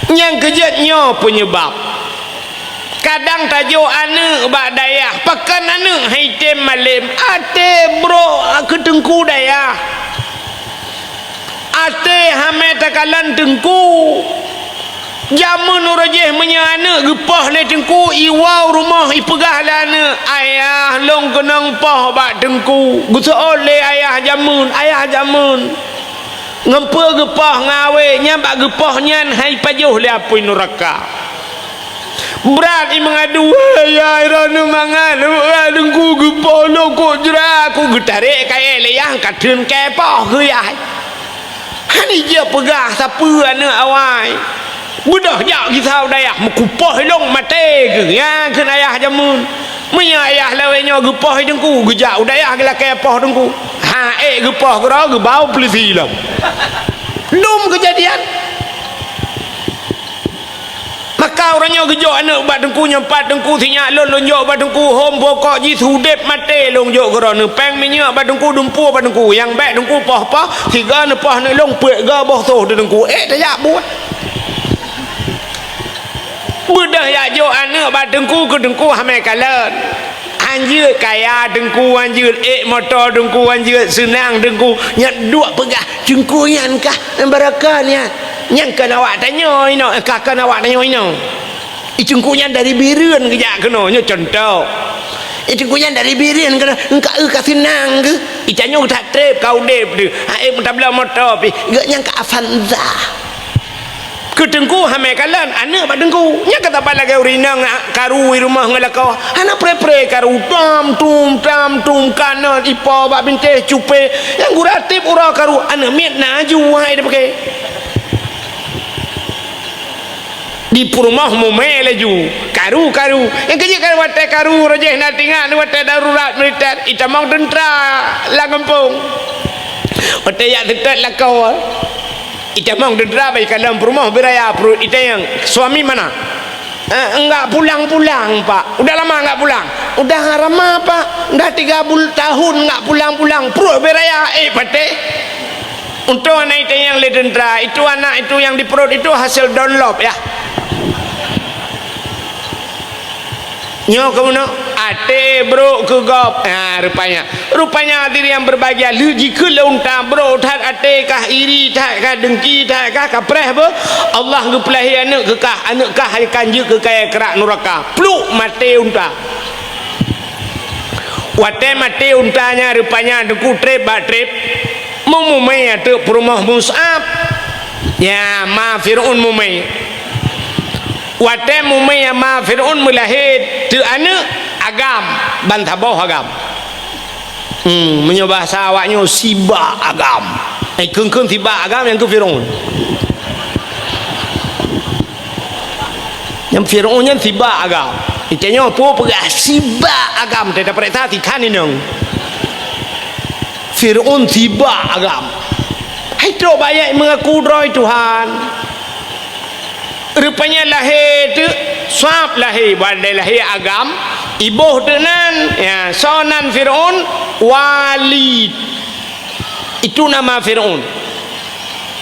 Nyang keujeuet nyoe peunyeubab. Kadang tajok aneuëk bak dayah, pakon aneuëk hai tem malem, até brok keu teungku dayah. Até hamé takalon teungku. Jameun uroe jéh meunyoe aneuëk geupoh lé teungku, iwoe u rumoh ipeugah lé aneuëk, "Ayah, lôn keunong poh bak teungku." Geuseuôt lé ayah jameun, ayah jameun. Ngon peue geupoh ngon awé, nyan bak geupoh nyan hai pajoh lé apui nuraka. Brat i meungadu, "Weh yah, droeneuh mangat, teungku geupoh lôn kok jra, kok geutarek kayée lé yah, ka theun kayée poh keu yah. Hana jeuet peugah sapeue aneuëk awai. Beudôh jak gisa u dayah, meukupoh ilôn maté keuh," nyan kheun ayah jameun. Meunyoe ayah lawét nyoe geupoh teungku, geujak u dayah geulakée poh teungku. Ha, ék geupoh keudroe, geubau peulisi lom. Dum keujadian. Maka uroe nyoe geujok aneuëk bak teungku, nyoe pat teungku, sinyak lôn, lôn jok bak teungku, hom bukok jih, udeb maté lôn jok keu droeneuh. Péng minyeuk bak teungku, dumpeue bak teungku. Nyang bék teungku poh-poh, sigoe neupoh aneuëk lôn, peuet goe boh soh di teungku. Ék tajak buet. Beudôh jak jok aneuëk bak teungku, keu teungku hamé kalon. Hanjeuet kaya teungku, hanjeuet ék moto teungku, hanjeuet seunang teungku. Nyan duek peugah, "Teungku nyan kah barokah nyan?" Nyan kon awak tanyoe inoe, ka kon awak tanyoe inoe. I teungku nyan dari Bireuen geujak keunoe, nyoe cuntoh. I teungku nyan dari Bireuen keunoe, engka eu ka seunang keuh. I tanyoe that treb ka udeb deuh. Ha, ék meutabloe moto pih, geuh nyan ka Avanza. Keu teungku hamé kalon, aneuëk bak teungku. Nyan ka saban lagée ureuëng inong karu i rumoh ngon lakoe. Hana pré-pré karu, tam tum, tam tum, kanon, ipo bak bintéh, cupé. Nyang gura tieb uroe karu, aneuëk miet na aju hai dipaké. Di peurumoh mumé laju, karu-karu. Nyang keujeuet kan watée karu, roh jih na tingat watée darurat militer, itamong teuntra lam gampông. Watée jak seutôt lakoe. Itamong teuntra bak ikalon peurumoh beuraya pruet itanyong, "Suami mana?" "Eh, enggak pulang-pulang, Pak." "Udah lama enggak pulang?" "Udah lama, Pak. Udah tiga bul-, tahun enggak pulang-pulang." Pruet beuraya, ék patéh. Untông aneuk itanyong lé teuntra, "Itu anak itu yang di perut itu hasil download, ya?" Nyoe keunoe, até brok keu gob. Ha, rupanya. Rupanya hadirin yang berbahagia, lheueh jikheun lé unta brok that até kah, iri that kah, dengki that kah, kapreh beuh, Allah geupeulahé aneuëk keu kah, aneuëk kah akan jeuet keu kayée krak nuraka. Pluk maté unta. Watée maté unta nyan rupanya teungku treb bak treb. Meumumé ateueh peurumoh Mus'ab. Ya, ma Fir'aun mumé. Watée mumé ma Fir'aun meulahé teuk aneuëk agam, ban saboh agam. Hmm, meunyoe bahasa awak nyoe sibak agam. Eh, kheun-kheun sibak agam nyang keu Fir'aun. Nyang Fir'aun nyan sibak agam. Itanyoe peue peugah sibak agam, teuta peuriksa sikhan inong. Fir'aun sibak agam. Hai trok bak ayat mengaku droe Tuhan. Rupanya lahé teuk, sab lahé, bandai lahé agam, iboh teuk nan, ya, soe nan Fir'aun, Walid. Itu nama Fir'aun.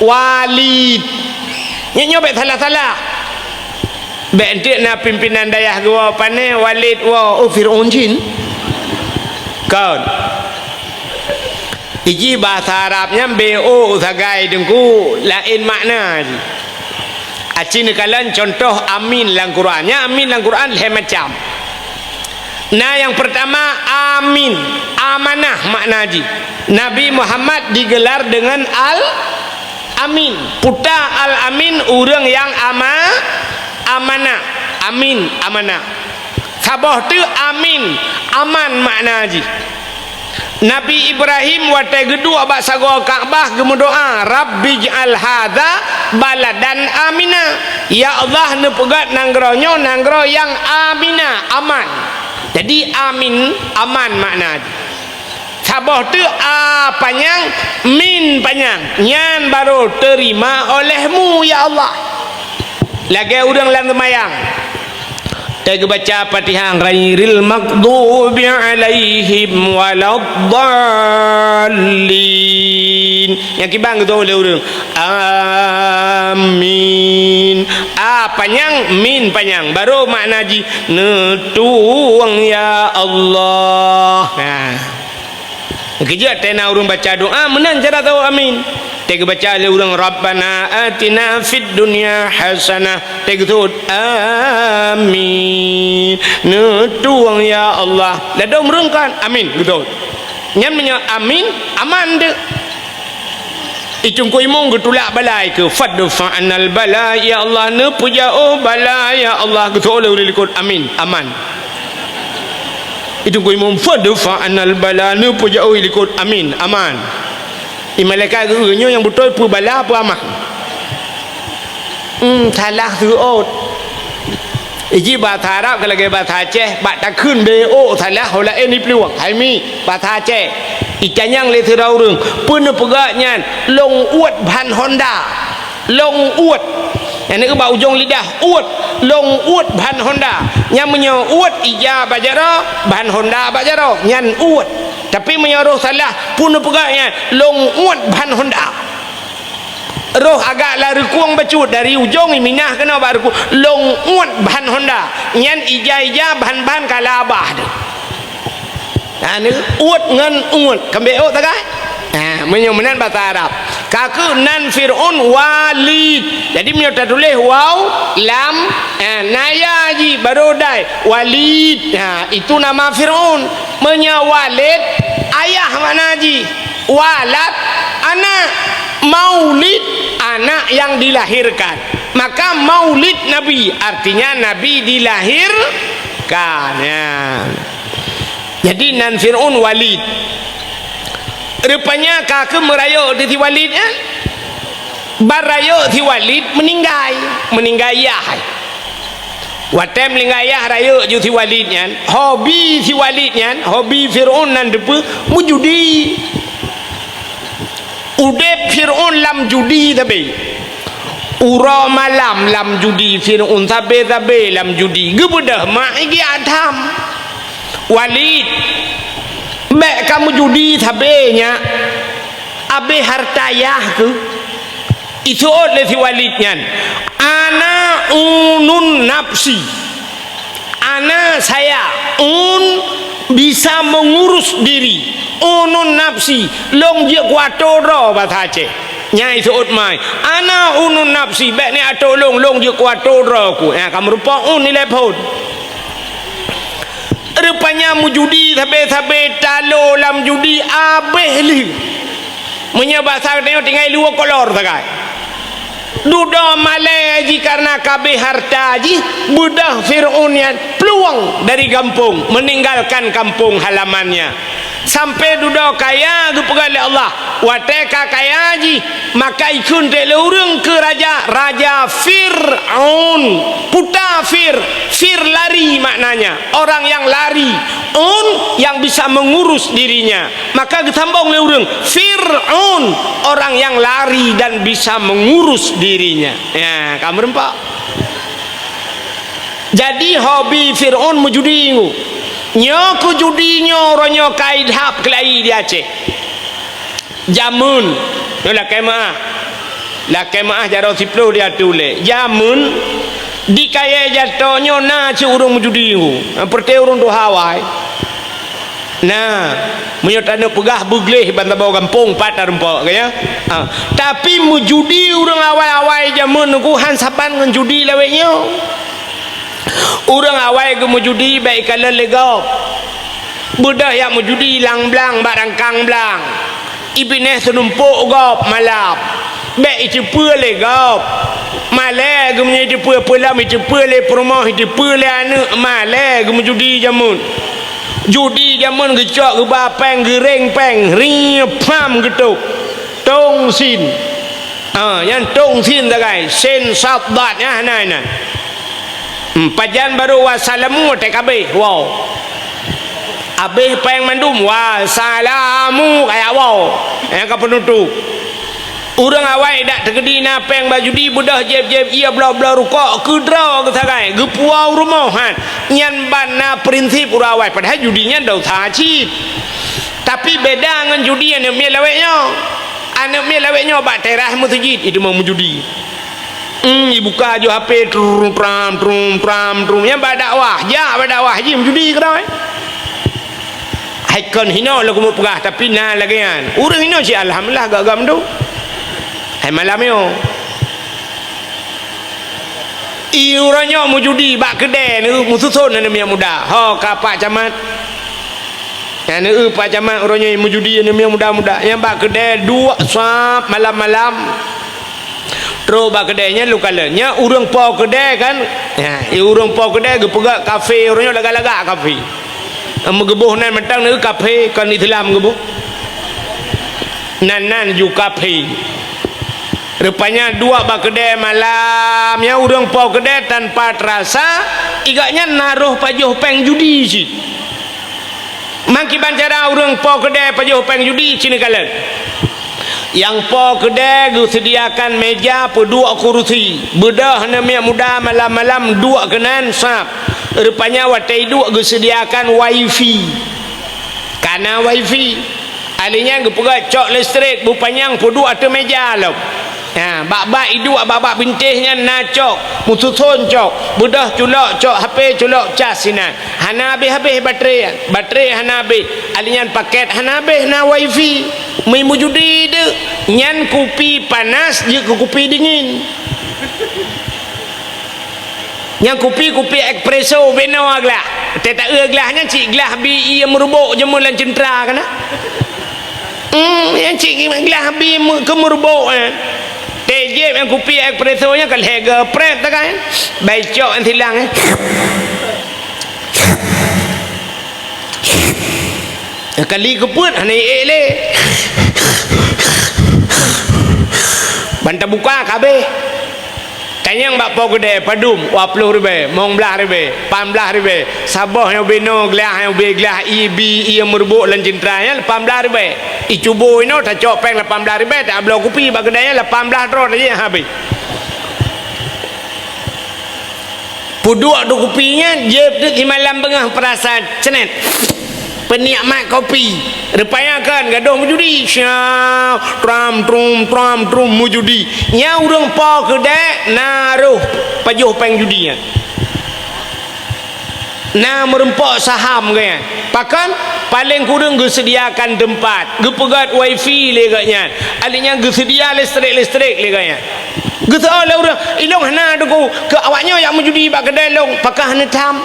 Walid. Nyoe, nyoe bék salah-salah. Bék enteuk na pimpinan dayah geuwoe pané, Walid woe, oh, Fir'aun jin. Kon. Iji bahasa Arab nyan B O sagai, Teungku, laén makna jih. Aci neukalon contoh amin lam Quran. Nyan amin lam Quran lhée macam. Na nyang peurtama amin, amanah makna jih. Nabi Muhammad digelar dengan Al-Amin. Puta Al-Amin ureuëng nyang ama-, amanah. Amin, amanah. Saboh teuk amin, aman makna jih. Nabi Ibrahim watée geuduek bak sagoe Ka'bah geumeudoá, "Rabbij'al hadza baladan amina." Ya Allah, neupeugét nanggroe nyoe nanggroe nyang amina, aman. Jadi amin, aman makna jih. Saboh teuk a panyang, min panyang, nyan barô teurima olehmu, ya Allah. Lagée ureuëng lam seumayang. Watée geubaca Fatihah, "Ghairil maghdubi 'alaihim waladdallin." Nyang kiban geutôh lé ureuëng, "Amin." A panyang, min panyang. Barô makna jih, "Neutueng, ya Allah." Nah. Keujeuet tena ureuëng baca doa, meunan cara tawök amin. Watée geubaca lé ureuëng, "Rabbana atina fid dunya hasanah." Watée geuseuôt, "Amin." "Neutueng, ya Allah." Ladôm ureuëng kan, "Amin." Geuseuôt. Nyan meunyoe amin, aman deuek. Teungku imum geutulak bala keu, "Fadfa'nal bala, ya Allah." "Neupeujôh bala, ya Allah." Geuseuôt lé ureuëng likot, "Amin." Aman. Teungku imum, "Fadfa'nal bala." "Neupeujôh likot." "Amin." Aman. Di malaikat geu-, nyoe nyang beutôi peue bala, peue aman. Hmm, salah seuôt. Iji bahasa Arab ka lagée bahasa Aceh, bak takheun B O salah, ho laén iplueng. Hai mi, bahasa Aceh. Itanyong lé sidroe ureuëng, "Peue neupeugah nyan, long uet ban honda?" Long uet. Nyang na bak ujong lidah, uet. Long uet ban honda. Nyan meunyoe uet ija bak jaroe, ban honda bak jaroe, nyan uet. Tapi meunyoe roh salah, peue neupeugah nyan, long uet ban honda. Roh agak lam reukueng bacut, dari ujong iminah keunoe bak reukueng, long uet ban honda. Nyan ija-ija ban-ban ka labah deuh. Nah, ni uet ngon uet, kambek ôt sagai. Ha, meunyoe meunan bahasa Arab. Ka keuh nan Fir'aun walid. Jadi meunyoe tatuléh waw, lam, ha, na ya jih, baru dai. Walid. Ha, itu nama Fir'aun. Meunyoe walid, ayah makna jih. Walad, anak. Maulid, anak yang dilahirkan. Maka maulid Nabi, artinya Nabi dilahirkan. Ya. Jadi nan Fir'aun walid. Rupanya ka keuh meurayeuk di si Walid, eh? Ban rayeuk si Walid meuninggai, meuninggai yah. Watée meuninggai yah rayeuk ju si Walid nyan, hobi si Walid nyan, hobi Fir'aun nan teupeue meujudi. Udeb Fir'aun lam judi sabe. Uroe malam lam judi, Fir'aun sabe-sabe lam judi. Geubeudôh mak igiak tham. Walid, bék kamoe judi sabe nyak. Abéh harta yah keuh. Iseuôt lé si Walid nyan, "Ana unun nafsi." Ana saya, un bisa mengurus diri. Unun nafsi, lôn jeuet kuato droe basa Aceh. Nyan iseuôt mai. Ana unun nafsi, bék ni atô lôn, lôn jeuet kuato droe ku. Nyan ka meurumpok un ilée phon. Rupanya meujudi sabe-sabe talo lam judi abéh lheueh. Meunyoe basa geutanyoe tinggai luwoe kolor sagai. Dudoe malée jih kareuna ka abéh harta jih, beudôh Fir'aun nyan plueng dari gampông, meninggalkan kampung halamannya. Sampai dudoe kaya geupeugah lé Allah, watée ka kaya jih, maka ikheun teuk lé ureuëng keu raja, Raja Fir'aun, puta Fir, Fir lari maknanya, orang yang lari, un yang bisa mengurus dirinya. Maka geusambong lé ureuëng, Fir'aun, orang yang lari dan bisa mengurus dirinya. Ya, ka meurumpok. Jadi hobi Fir'aun meujudi ngu. Nyoe keu judi nyoe uroe nyoe ka idhab keulayi di Aceh. Jameun, nyoe lakée meuáh. Lakée meuáh jaroe siplôh di atulée. Jameun di kayée jato nyoe na cit ureuëng meujudi ngu. Peureuté ureuëng tuha wai. Nah, meunyoe taneuk peugah beugleh ban saboh gampông pat tarumpok, ka ya? Ha. Tapi meujudi ureuëng awai-awai jameun nyoe han saban ngon judi lawét nyoe. Ureuëng awai geumeujudi bèk ikalon lé gob. Beudôh jak meujudi lam blang bak rangkang blang. Ibinéh seunumpok gob malam. Bèk iteupeue lé gob. Malèe geumeunyoe iteupeue, peue lom iteupeue lé peurumoh, iteupeue lé aneuëk, malèe geumeujudi jameun. Judi jameun geucok geuba péng, geuréng péng, rie pham geutôb. Tong sin. Ah, nyan tong sin sagai, sin sad dad nyan hana inan. Hmm, pajan barô wa salamu watèe ka abéh, wow. Abéh péng mandum, wa salamu, kaya wow. Nyang ka peunutôp. Ureuëng awai dak teukeudi na péng bak judi, beudôh jieb-jieb ié bloe-bloe rukok, keudroe geusagai, geupuwoe u rumoh han. Nyan ban na prinsip ureuëng awai, padahai judi nyan dosa cit. Tapi beda ngon judi aneuëk miet lawét nyoe. Aneuëk miet lawét nyoe bak teras meuseujid, itu mah meujudi. Hmm, ibuka ju H P, trum, tram, trum, tram, trum. Nyang bak dakwah, jak bak dakwah jih meujudi keudroe. Hai kon hinoe lôn keumeung peugah, tapi na lagèe nyan. Ureuëng hinoe cit alhamdulillah gagam tu. Hai malam nyoe. I uroe nyoe meujudi bak keudè nyoe meususon aneuëk miet muda. Ho ka Pak Camat. Nyan neu Pak Camat uroe nyoe meujudi aneuëk miet muda-muda. Nyang bak keudè duek sab malam-malam. Trok bak keudè nyan lôn kalon. Nyan ureuëng po keudè kan. Ya, i ureuëng po keudè geupeugah kafé uroe nyoe lagak-lagak kafé. Meugeuboh nan mantong neu kafé kon Islam geuboh. Nan-nan ju kafé. Rupanya duek bak keudè malam, nyan ureuëng po keudè tanpa terasa, i gobnyan na roh pajoh péng judi cit. Mangkiban cara ureuëng po keudè pajoh péng judi cit neukalon. Nyang po keudè geuseudiakan meja peuduek kurusi, beudôh aneuëk miet muda malam-malam duek keunan sab. Rupanya watèe iduek geuseudiakan wifi. Kana wifi. Ahli nyan geupeugah cok listrik beupanyang peuduek ateueh meja lom. Ha, bak-bak iduek bak-bak bintéh nyan na cok, meususon cok, beudôh culok cok H P culok cas sinan. Hana habéh-habéh baterai, baterai hana habéh. Ahli nyan paket hana habéh na wifi. Meumeujudi deuk, nyan kupi panas jeuet keu kupi dingin. Nyang kupi-kupi espresso binoe glah. Teuta eu glah nyan cit glah bi ié meurubok jameun lam ceuntra kana. Hmm, nyan cit glah bi keumeurubok eh. Teujieb nyang kupi espresso nyan ka lhèe geupreh takai. Bai cok nyang silang eh. Kali keupeuet hana ék lé. Ban tabuka ka abéh. Tanyong bak po keudè padum, dua ploh ribèe, limong blaih ribèe, lapan blaih ribèe. Saboh nyang ubé noe glah, nyang ubé glah ié bi ié meurubok lam ceuntra nyan lapan blaih ribèe. Icubo inoe tacok péng lapan blaih ribèe, tabloe kupi bak keudè nyan lapan blaih droe tajak habéh. Peuduek dua kupi nyan jieb teuk simalam beungoh peurasa ceunet. Peunikmat kopi. Rupanya kan gadôh meujudi. Sya, tram trum tram trum meujudi. Nya ureuëng po keudè na roh pajoh péng judi nyan. Na meureumpok saham geuh nyan. Pakon? Paléng kureueng geuseudiakan teumpat, geupeugöt wifi lé geuh nyan. Alèh nyan geuseudia listrik-listrik lé geuh nyan. Geuseuôt lé ureuëng, "Ilông hana teungku, keu awaknyoe nyang meujudi bak keudè lông, pakah neutham."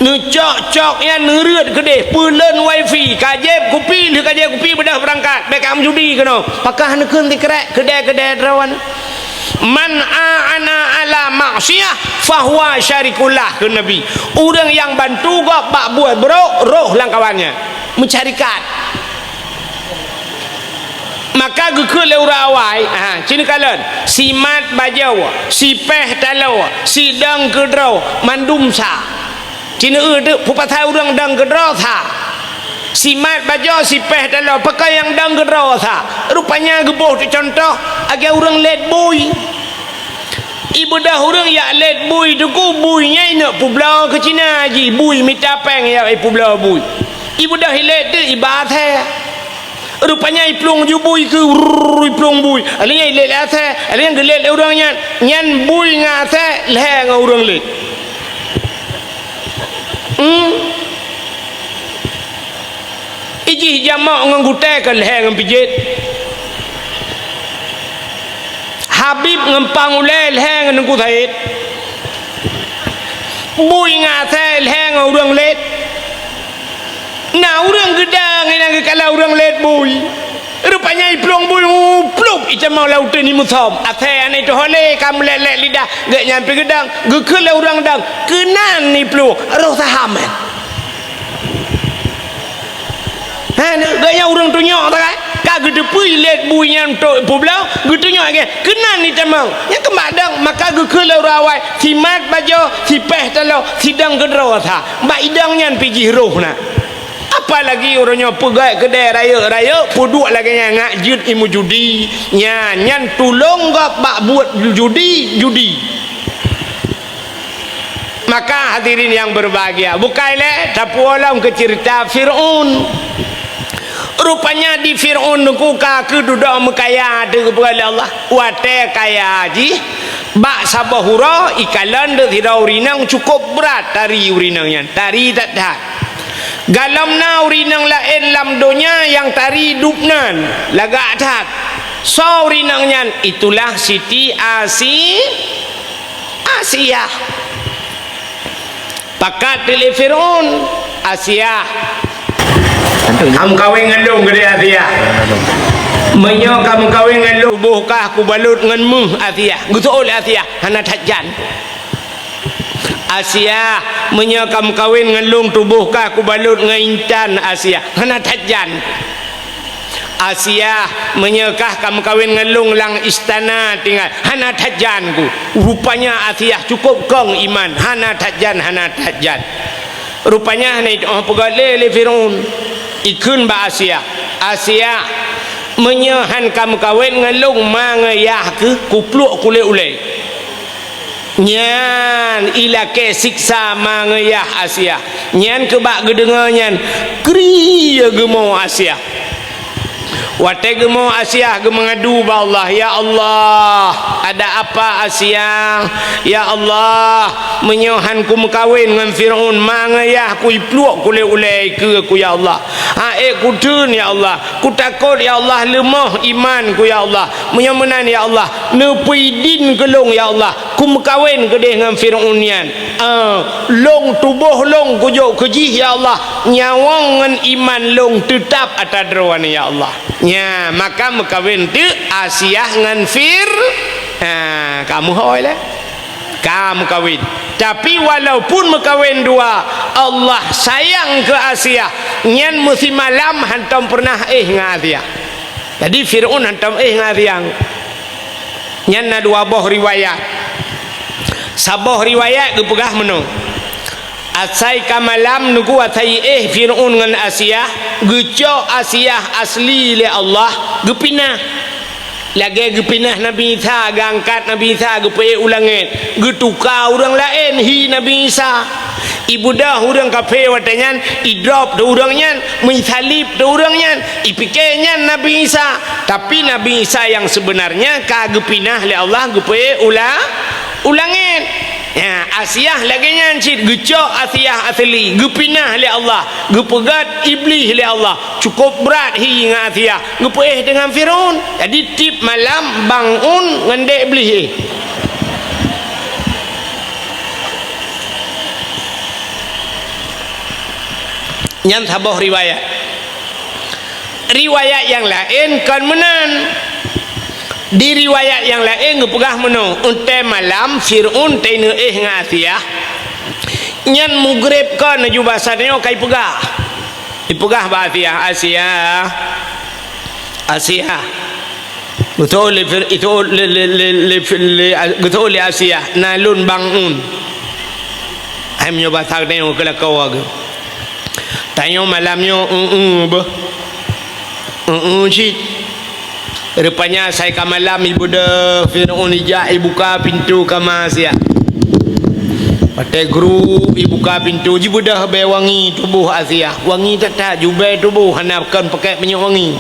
Neucok-cok nyan neureuet keudeh, peuleuen wifi, ka jieb kupi, lheueh ka jieb kupi beudôh beurangkat, bèk ka meujudi keunoe. Pakah neukheun sikrek, keudè-keudè droe nyan. "Man a'ana ala maksiyah, fahuwa syarikun lah," kheun Nabi. Ureuëng nyang bantu gob bak buet brôk, roh lam kawan nyan. Meusyarikat. Maka geukheun lé ureuëng awai, ha, ci neukalon, simat bajoe, sipéh taloe, sidong keudroe, mandum sa. Ci neueu teuk peue pasai ureuëng dong keudroe sa. Simat bajoe, sipéh taloe, pakon nyang dong keudroe sa. Rupanya geuboh teuk cuntoh, lagèe ureuëng lét bui. Ibeudôh ureuëng jak lét bui teungku, bui nyan ineuk peubloe keu Cina jih, bui mita péng jak ipeubloe bui. Ibeudôh ilét teuk iba asèe. Rupanya iplueng ju bui keu, rrrr, iplueng bui. Alèh nyan ilét lé asèe, alèh nyan geulét lé ureuëng nyan. Nyan bui ngon asèe lhèe ngon ureuëng lét. Hmm. Ijih jamok ngon gutèe ka lhèe ngon pijet. Habib ngon pang ulèe lhèe ngon Teungku Said. Bui ngon asèe lhèe ngon ureueng lét. Na ureueng geudang inan geukalon ureueng lét bui. Rupanya iplueng bui, u, plup, itamong lam uteuen imusom. Asèe aneuk teuh holé ka meulét-lét lidah, gobnyan pih geudang, geukheun lé ureueng dang, keunan iplueng, roh saham nyan. Ha, gobnyan ureueng tunyok sagai. Ka geuteupeue lét bui nyan untuk peubloe, geutunyok lagèe, keunan itamong. Nyan keumbang dang, maka geukheun lé ureueng awai, simat bajoe, sipèh taloe, sidang keudroe sa. Bak idang nyan pih jih roh na. Apalagi uroe nyoe peugèt keudè rayeuk-rayeuk, peuduek lagèe nyan ngat jeuet ilmu judi. Nyan, nyan tulông gob bak buet judi, judi. Maka hadirin yang berbahagia, bukai lé tapuwoe lom keu ceurita Fir'aun. Rupanya di Fir'aun nyoe ka keuh dudoe meukaya teuh geupeugah lé Allah. Watèe kaya jih, bak saboh uroe ikalon deuh sidroe ureueng inong cukôp brat tari ureueng inong nyan, tari that-that. Galom na ureueng inong laén lam donya nyang tari dub nan, lagak that. Soe ureueng inong nyan? Itulah Siti Asi-, Asiah. Pakat lé Fir'aun, Asiah. Ka meukawen ngon lôn keudéh, Asiah. Meunyoe ka meukawen ngon lôn, tuboh kah kubalot ngon méuh, Asiah. Geuseuôt lé Asiah, hana that jan. Asiah, meunyoe ka meukawen ngon lôn, tuboh kah kubalot ngon intan, Asiah. Hana that jan. Asiah, meunyoe kah ka meukawen ngon lôn lam istana tinggai, hana that jan ku. Rupanya Asiah cukôp kong iman, hana that jan, hana that jan. Rupanya hana jiteu'oh peugah lé, lé Fir'aun. Ikheun bak Asiah, "Asiah, meunyoe han ka meukawen ngon lôn, ma ngon yah keuh kupluek kulét ulèe." Nyan ilakèe siksa ma ngon yah Asiah. Nyan keuh bak geudeungoe nyan, kri geumeu'oh Asiah. Watèe geumeu'oh Asiah geumeungadu bak Allah, "Ya Allah, ada apa Asiah? Ya Allah, meunyoe han kumeukawen ngon Fir'aun, ma ngon yah kuipluek kulét ulèe ikeue ku, ya Allah. Ha'ék kuteun, ya Allah. Kutakot, ya Allah, leumoh iman ku, ya Allah. Meunyoe meunan, ya Allah, neupeuidin keu lôn, ya Allah, kumeukawen keudéh ngon Fir'aun nyan. Eh, lôn tuboh lôn kujok keu jih, ya Allah, nyawöng ngon iman lôn teutab ata droe nyoe, ya Allah." Nya, maka meukawen teuk Asiah ngon Fir-, ha, ka meuhôi lé. Ka meukawen. Tapi walaupun meukawen dua, Allah sayang keu Asiah, nyan meusimalam hantom peureunah éh ngon Asiah. Jadi Fir'aun hantom éh ngon Asiah. Nyan na dua boh riwayat. Saboh riwayat geupeugah meunoe, asai ka malam nunggu asai éh Fir'aun ngon Asiah, geucok Asiah asli lé Allah, geupinah. Lagèe geupinah Nabi Isa, geuangkat Nabi Isa, geupeuék u langèt, geutuka ureueng laén hi Nabi Isa. Ibeudôh ureueng kafé watèe nyan, idrop teuh ureueng nyan, meuisalib teuh ureueng nyan, ipike nyan Nabi Isa. Tapi Nabi Isa nyang seubeunarnya ka geupinah lé Allah, geupeuék u la-, u langèt. Nya, Asiah lagèe nyan cit, geucok Asiah asli, geupinah lé Allah, geupeugöt Iblih lé Allah. Cukôp brat hi ngon Asiah, geupeuéh deungon Fir'aun. Jadi tiep malam bangun ngon dèk Iblih éh. Nyan saboh riwayat. Riwayat nyang laén kon meunan. Di riwayat nyang laén geupeugah meunoe, untée malam Fir'aun teuineuh éh ngon Asiah. Nyan Mugreb kon laju basa tanyoe ka ipeugah. Ipeugah bak Asiah, "Asiah, Asiah." Geutôh lé Fir-, itôh lé, lé, lé, lé, lé, geutôh lé Asiah, "Na lôn bangun." Hai meunyoe basa tanyoe keu lakoe geuh. Tanyoe malam nyoe, eu-eu beuh. Eu-eu cit. Rupanya sai ka malam ibeudôh Fir'aun ijak ibuka pintoe kama Asiah. Watée gruek ibuka pintoe, jibeudôh bée wangi tuboh Asiah. Wangi that-that, jubée tuboh hana kon pakék minyeuk wangi.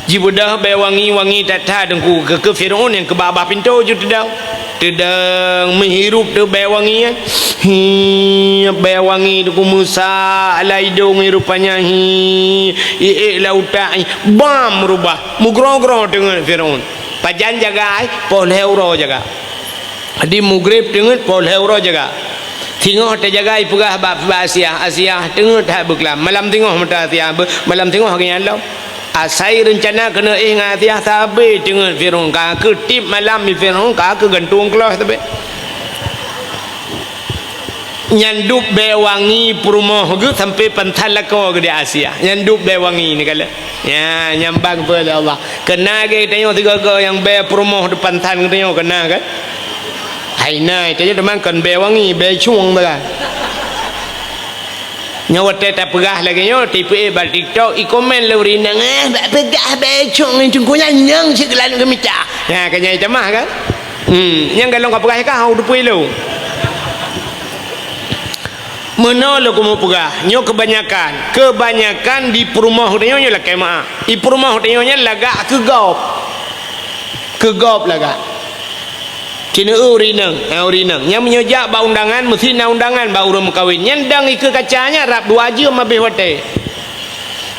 Jibeudôh bée wangi-wangi that-that teungku, keu, keu Fir'aun nyang keu babah pintoe ju teudong. Teudong meuhirup teuh bée wangi nyan. Hi, bèe wangi teungku meusa lam idông, rupanya hi, iék lam utak, hi, bam, rubah, meugroe-groe teungeut Firaun. Pajan jaga, hi, poh lhèe uroe jaga. Di Maghrib teungeut, poh lhèe uroe jaga. Singoh teujaga, ipeugah bak, bak Asiah, Asiah teungeut that beuklam. Malam singoh mata Asiah beu, malam singoh geuh nyan lom. Asai reuncana keuneuk éh ngon Asiah, sabé teungeut Firaun, ka keuh tiep malam di Firaun, ka keuh gantung keuloh sabé. Nyan dub bèe wangi peurumoh geuh sampoe pansan lakoe geuh di Asiah. Nyan dub bèe wangi neukalon. Ya, nyang ban peue lé Allah. Keunan geutanyoe sigoe-goe nyang bèe peurumoh di pansan geutanyoe keunan kan? Hai na, tanyoe teuma kon bèe wangi, bèe cueng tu kan. Nyoe watèe tapeugah lagèe nyoe, tipe bak TikTok, ikomen lé ureueng inong, "Eh, bak peugah bèe cueng ngon teungku nyan nyang cit keulan keu mita." Nyan ka nyan itamah kan? Hmm, nyang galong ka peugah ka hau dupui lôn. Meunoe lôn keumeung peugah, nyoe keubanyakan, keubanyakan di peurumoh tanyoe nyoe lakèe meu'ah. Di peurumoh tanyoe nyan lagak keu gob. Keu gob lagak. Keuneuk ureueng inong, eh, ureueng inong. Nyan meunyoe jak bak undangan, meusti na undangan bak ureueng meukawen. Nyan dang ikeue kaca nyan rab dua jeuem habéh watèe.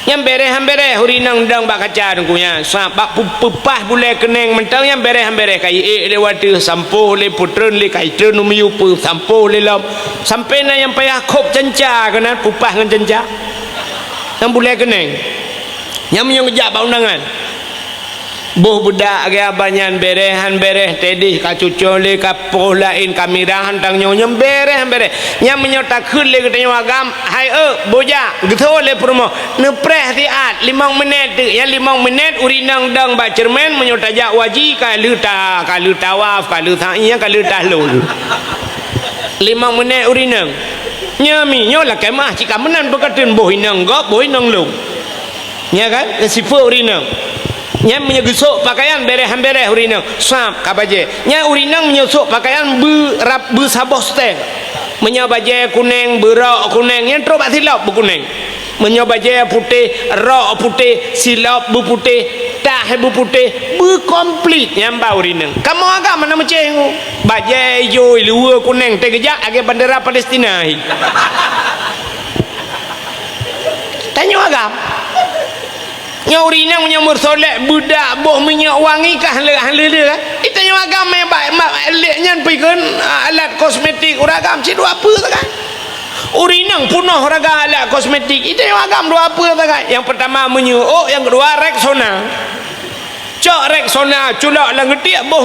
Nyan bèrèh han bèrèh ureueng inong dang bak kaca teungku nyan. Sabab pu-, peupah bulèe keunèng mantong nyan bèrèh han bèrèh, ka iék lé watèe, sampôh lé, peutreun lé, ka itreun u miyueb, peusampôh lé lom. Sampoe na nyang payah khôb canca keunan, peupah ngon canca. Nyan bulèe keunèng. Nyan meunyoe geujak bak undangan. Boh beudak lagèe abah nyan bèrèh han bèrèh, teuh deh ka cucoe lé, ka poh laén, ka mirah han tanyoe, nyan bèrèh han bèrèh. Nyan meunyoe takheun lé geutanyoe agam, hai eu, boh jak, geutho lé peurumoh, neupreh siat, limong minèt teuk. Nyan limong minèt ureueng inong dong bak ceureumen, meunyoe tajak u haji, ka lheueh ta-, ka lheueh tawaf, ka lheueh sa'i, ka lheueh tahlul. Limong minèt ureueng inong. Nyan mi, nyoe lakèe meu'ah cit ka meunan peukateun boh inong gob, boh inong lôn. Nya kan? Sifeuet ureueng inong. Nyan meunyoe geusôk pakaian bèrèh han bèrèh ureueng inong, sab ka bajèe. Nyan ureueng inong meunyoe sôk pakaian beu rab-, beu saboh stèl. Meunyoe bajèe kunèng, beu rok kunèng, nyan trôk bak silop beu kunèng. Meunyoe bajèe putéh, rok putéh, silop beu putéh, tah beu putéh, beu komplit nyan ba ureueng inong. Kamoe agam hana meucéh ngon bajèe ijo, luweue kunèng, teuh geujak lagèe bandera Palestina hi. Tanyoe agam. Nyoe ureueng inong meunyoe meusolek beudak boh minyeuk wangi ka han le-, han le-le kan? Itanyoe agam meubaih ma-, lé nyan pih kheun, a, alat kosmetik ureueng agam cit dua peue sagai. Ureueng inong peunoh ragam alat kosmetik, itanyoe agam dua peue sagai. Nyang peurtama minyeuk, nyang keudua Rexona. Cok Rexona, culok lam geutiek boh.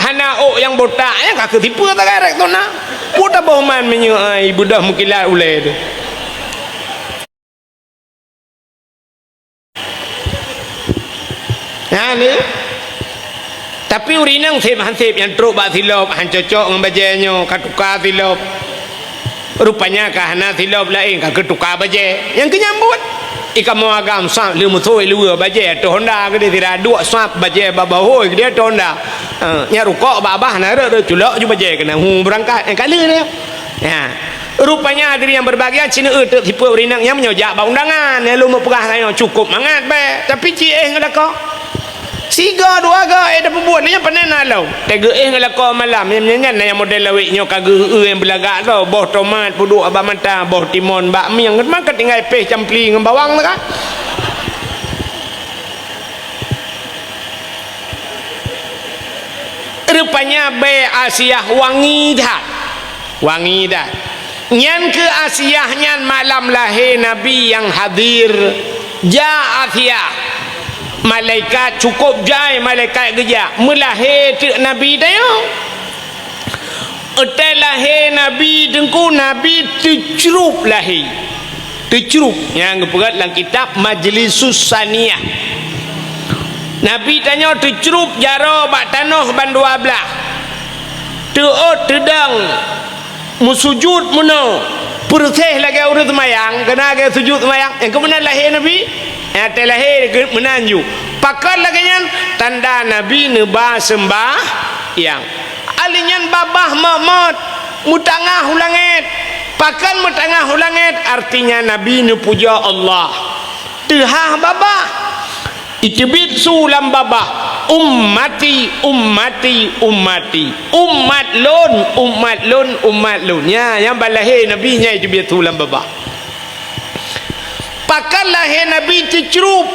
Hana ôk nyang botak, nyan ka keuh tipe sagai Rexona. Peue taboh man minyeuk ai, beudôh meukilat ulèe teuh. Nyan lé. Tapi ureueng inong seb han seb, nyang trôk bak silop, han cocok ngon bajèe nyoe, ka tuka silop. Rupanya ka hana silop laén, ka keuh tuka bajèe. Nyang keu nyan buet. Ikamoe agam sab lheueh meusoe luweue bajèe ateueh honda keudéh sira duek sab bajèe bak bahôi keudéh ateueh honda. Ha, nyan rukok bak abah na rhot, rhot culok ju bajèe keunan hu beurangkat. Nyang ka lheueh nyan. Ya. Rupanya hadirin yang berbahagia, sineuk teuk sifeuet ureueng inong nyan meunyoe jak bak undangan, nyan lôn meupeugah tanyoe cukôp mangat bèe, tapi ci éh ngon lakoe. Sigoe dua goe éh tapeubuet, nyan pane na lom. Teuh geuéh ngon lakoe malam, nyan, nyan, nyan nyang model awék nyoe ka geu-eu nyang beulagak droe, boh tomat peuduek bak mata, boh timon bak mieng, teuma ka tinggai péh campli ngon bawang teuka. Rupanya bèe Asiah wangi that. Wangi that. Nyan keuh Asiah nyan malam lahé Nabi nyang hadir. Jak Asiah. Malaikat cukôp jai malaikat geujak. Meulahé teuk Nabi tanyoe. Watèe lahé Nabi teungku, Nabi teucrup lahé. Teucrup. Nyang geupeugah lam kitab Majlisus Saniyah. Nabi tanyoe teucrup jaroe bak tanoh bandua blah. Teuôt teudong meusujut meunoe, peureuséh lagèe ureueng seumayang, keunan lagèe sujut seumayang. Nyang keuh meunan lahé Nabi. Nyang watèe lahé meunan ju. Pakon lagèe nyan? Tanda Nabi neuba seumbahyang. Alèh nyan babah mot-mot, meutangah u langèt. Pakon meutangah u langèt? Artinya Nabi neupujoe Allah. Teuhah babah. Iteubiet su lam babah. Ummati, ummati, ummati. Umat lôn, umat lôn, umat lôn. Nya, nyang ban lahé Nabi nyan teubiet su lam babah. Pakon lahé Nabi teucrup?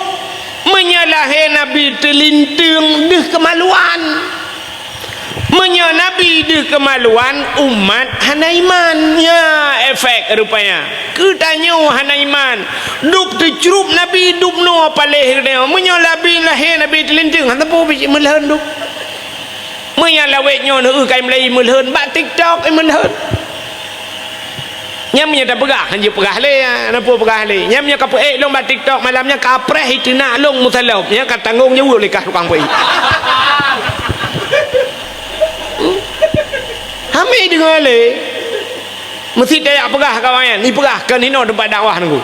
Meunyoe lahé Nabi teulinteung, deuh keumaluan. Meunyoe Nabi deuh keumaluan, umat hana iman. Nya efek rupanya. Keu tanyoe hana iman. Dub teucrup Nabi, dub noe paléh geutanyoe. Meunyoe Nabi lahé, Nabi teulinteung, hana peue bit meulhon dub. Meunyoe lawét nyoe neueu kai meulai meulhon, bak TikTok meulhon. Nyan meunyoe tapeugah, hanjeuet peugah lé, na peue peugah lé. Nyan meunyoe ka peuék lôn bak TikTok malam nyan, ka preh iteunak lôn meusalop. Nyan ka tanggong jaweueb lé kah tukang peuék. Hami deungoe lé. Meusti tajak peugah kawan nyan, ipeugah kon hinoe teumpat dakwah nunggu.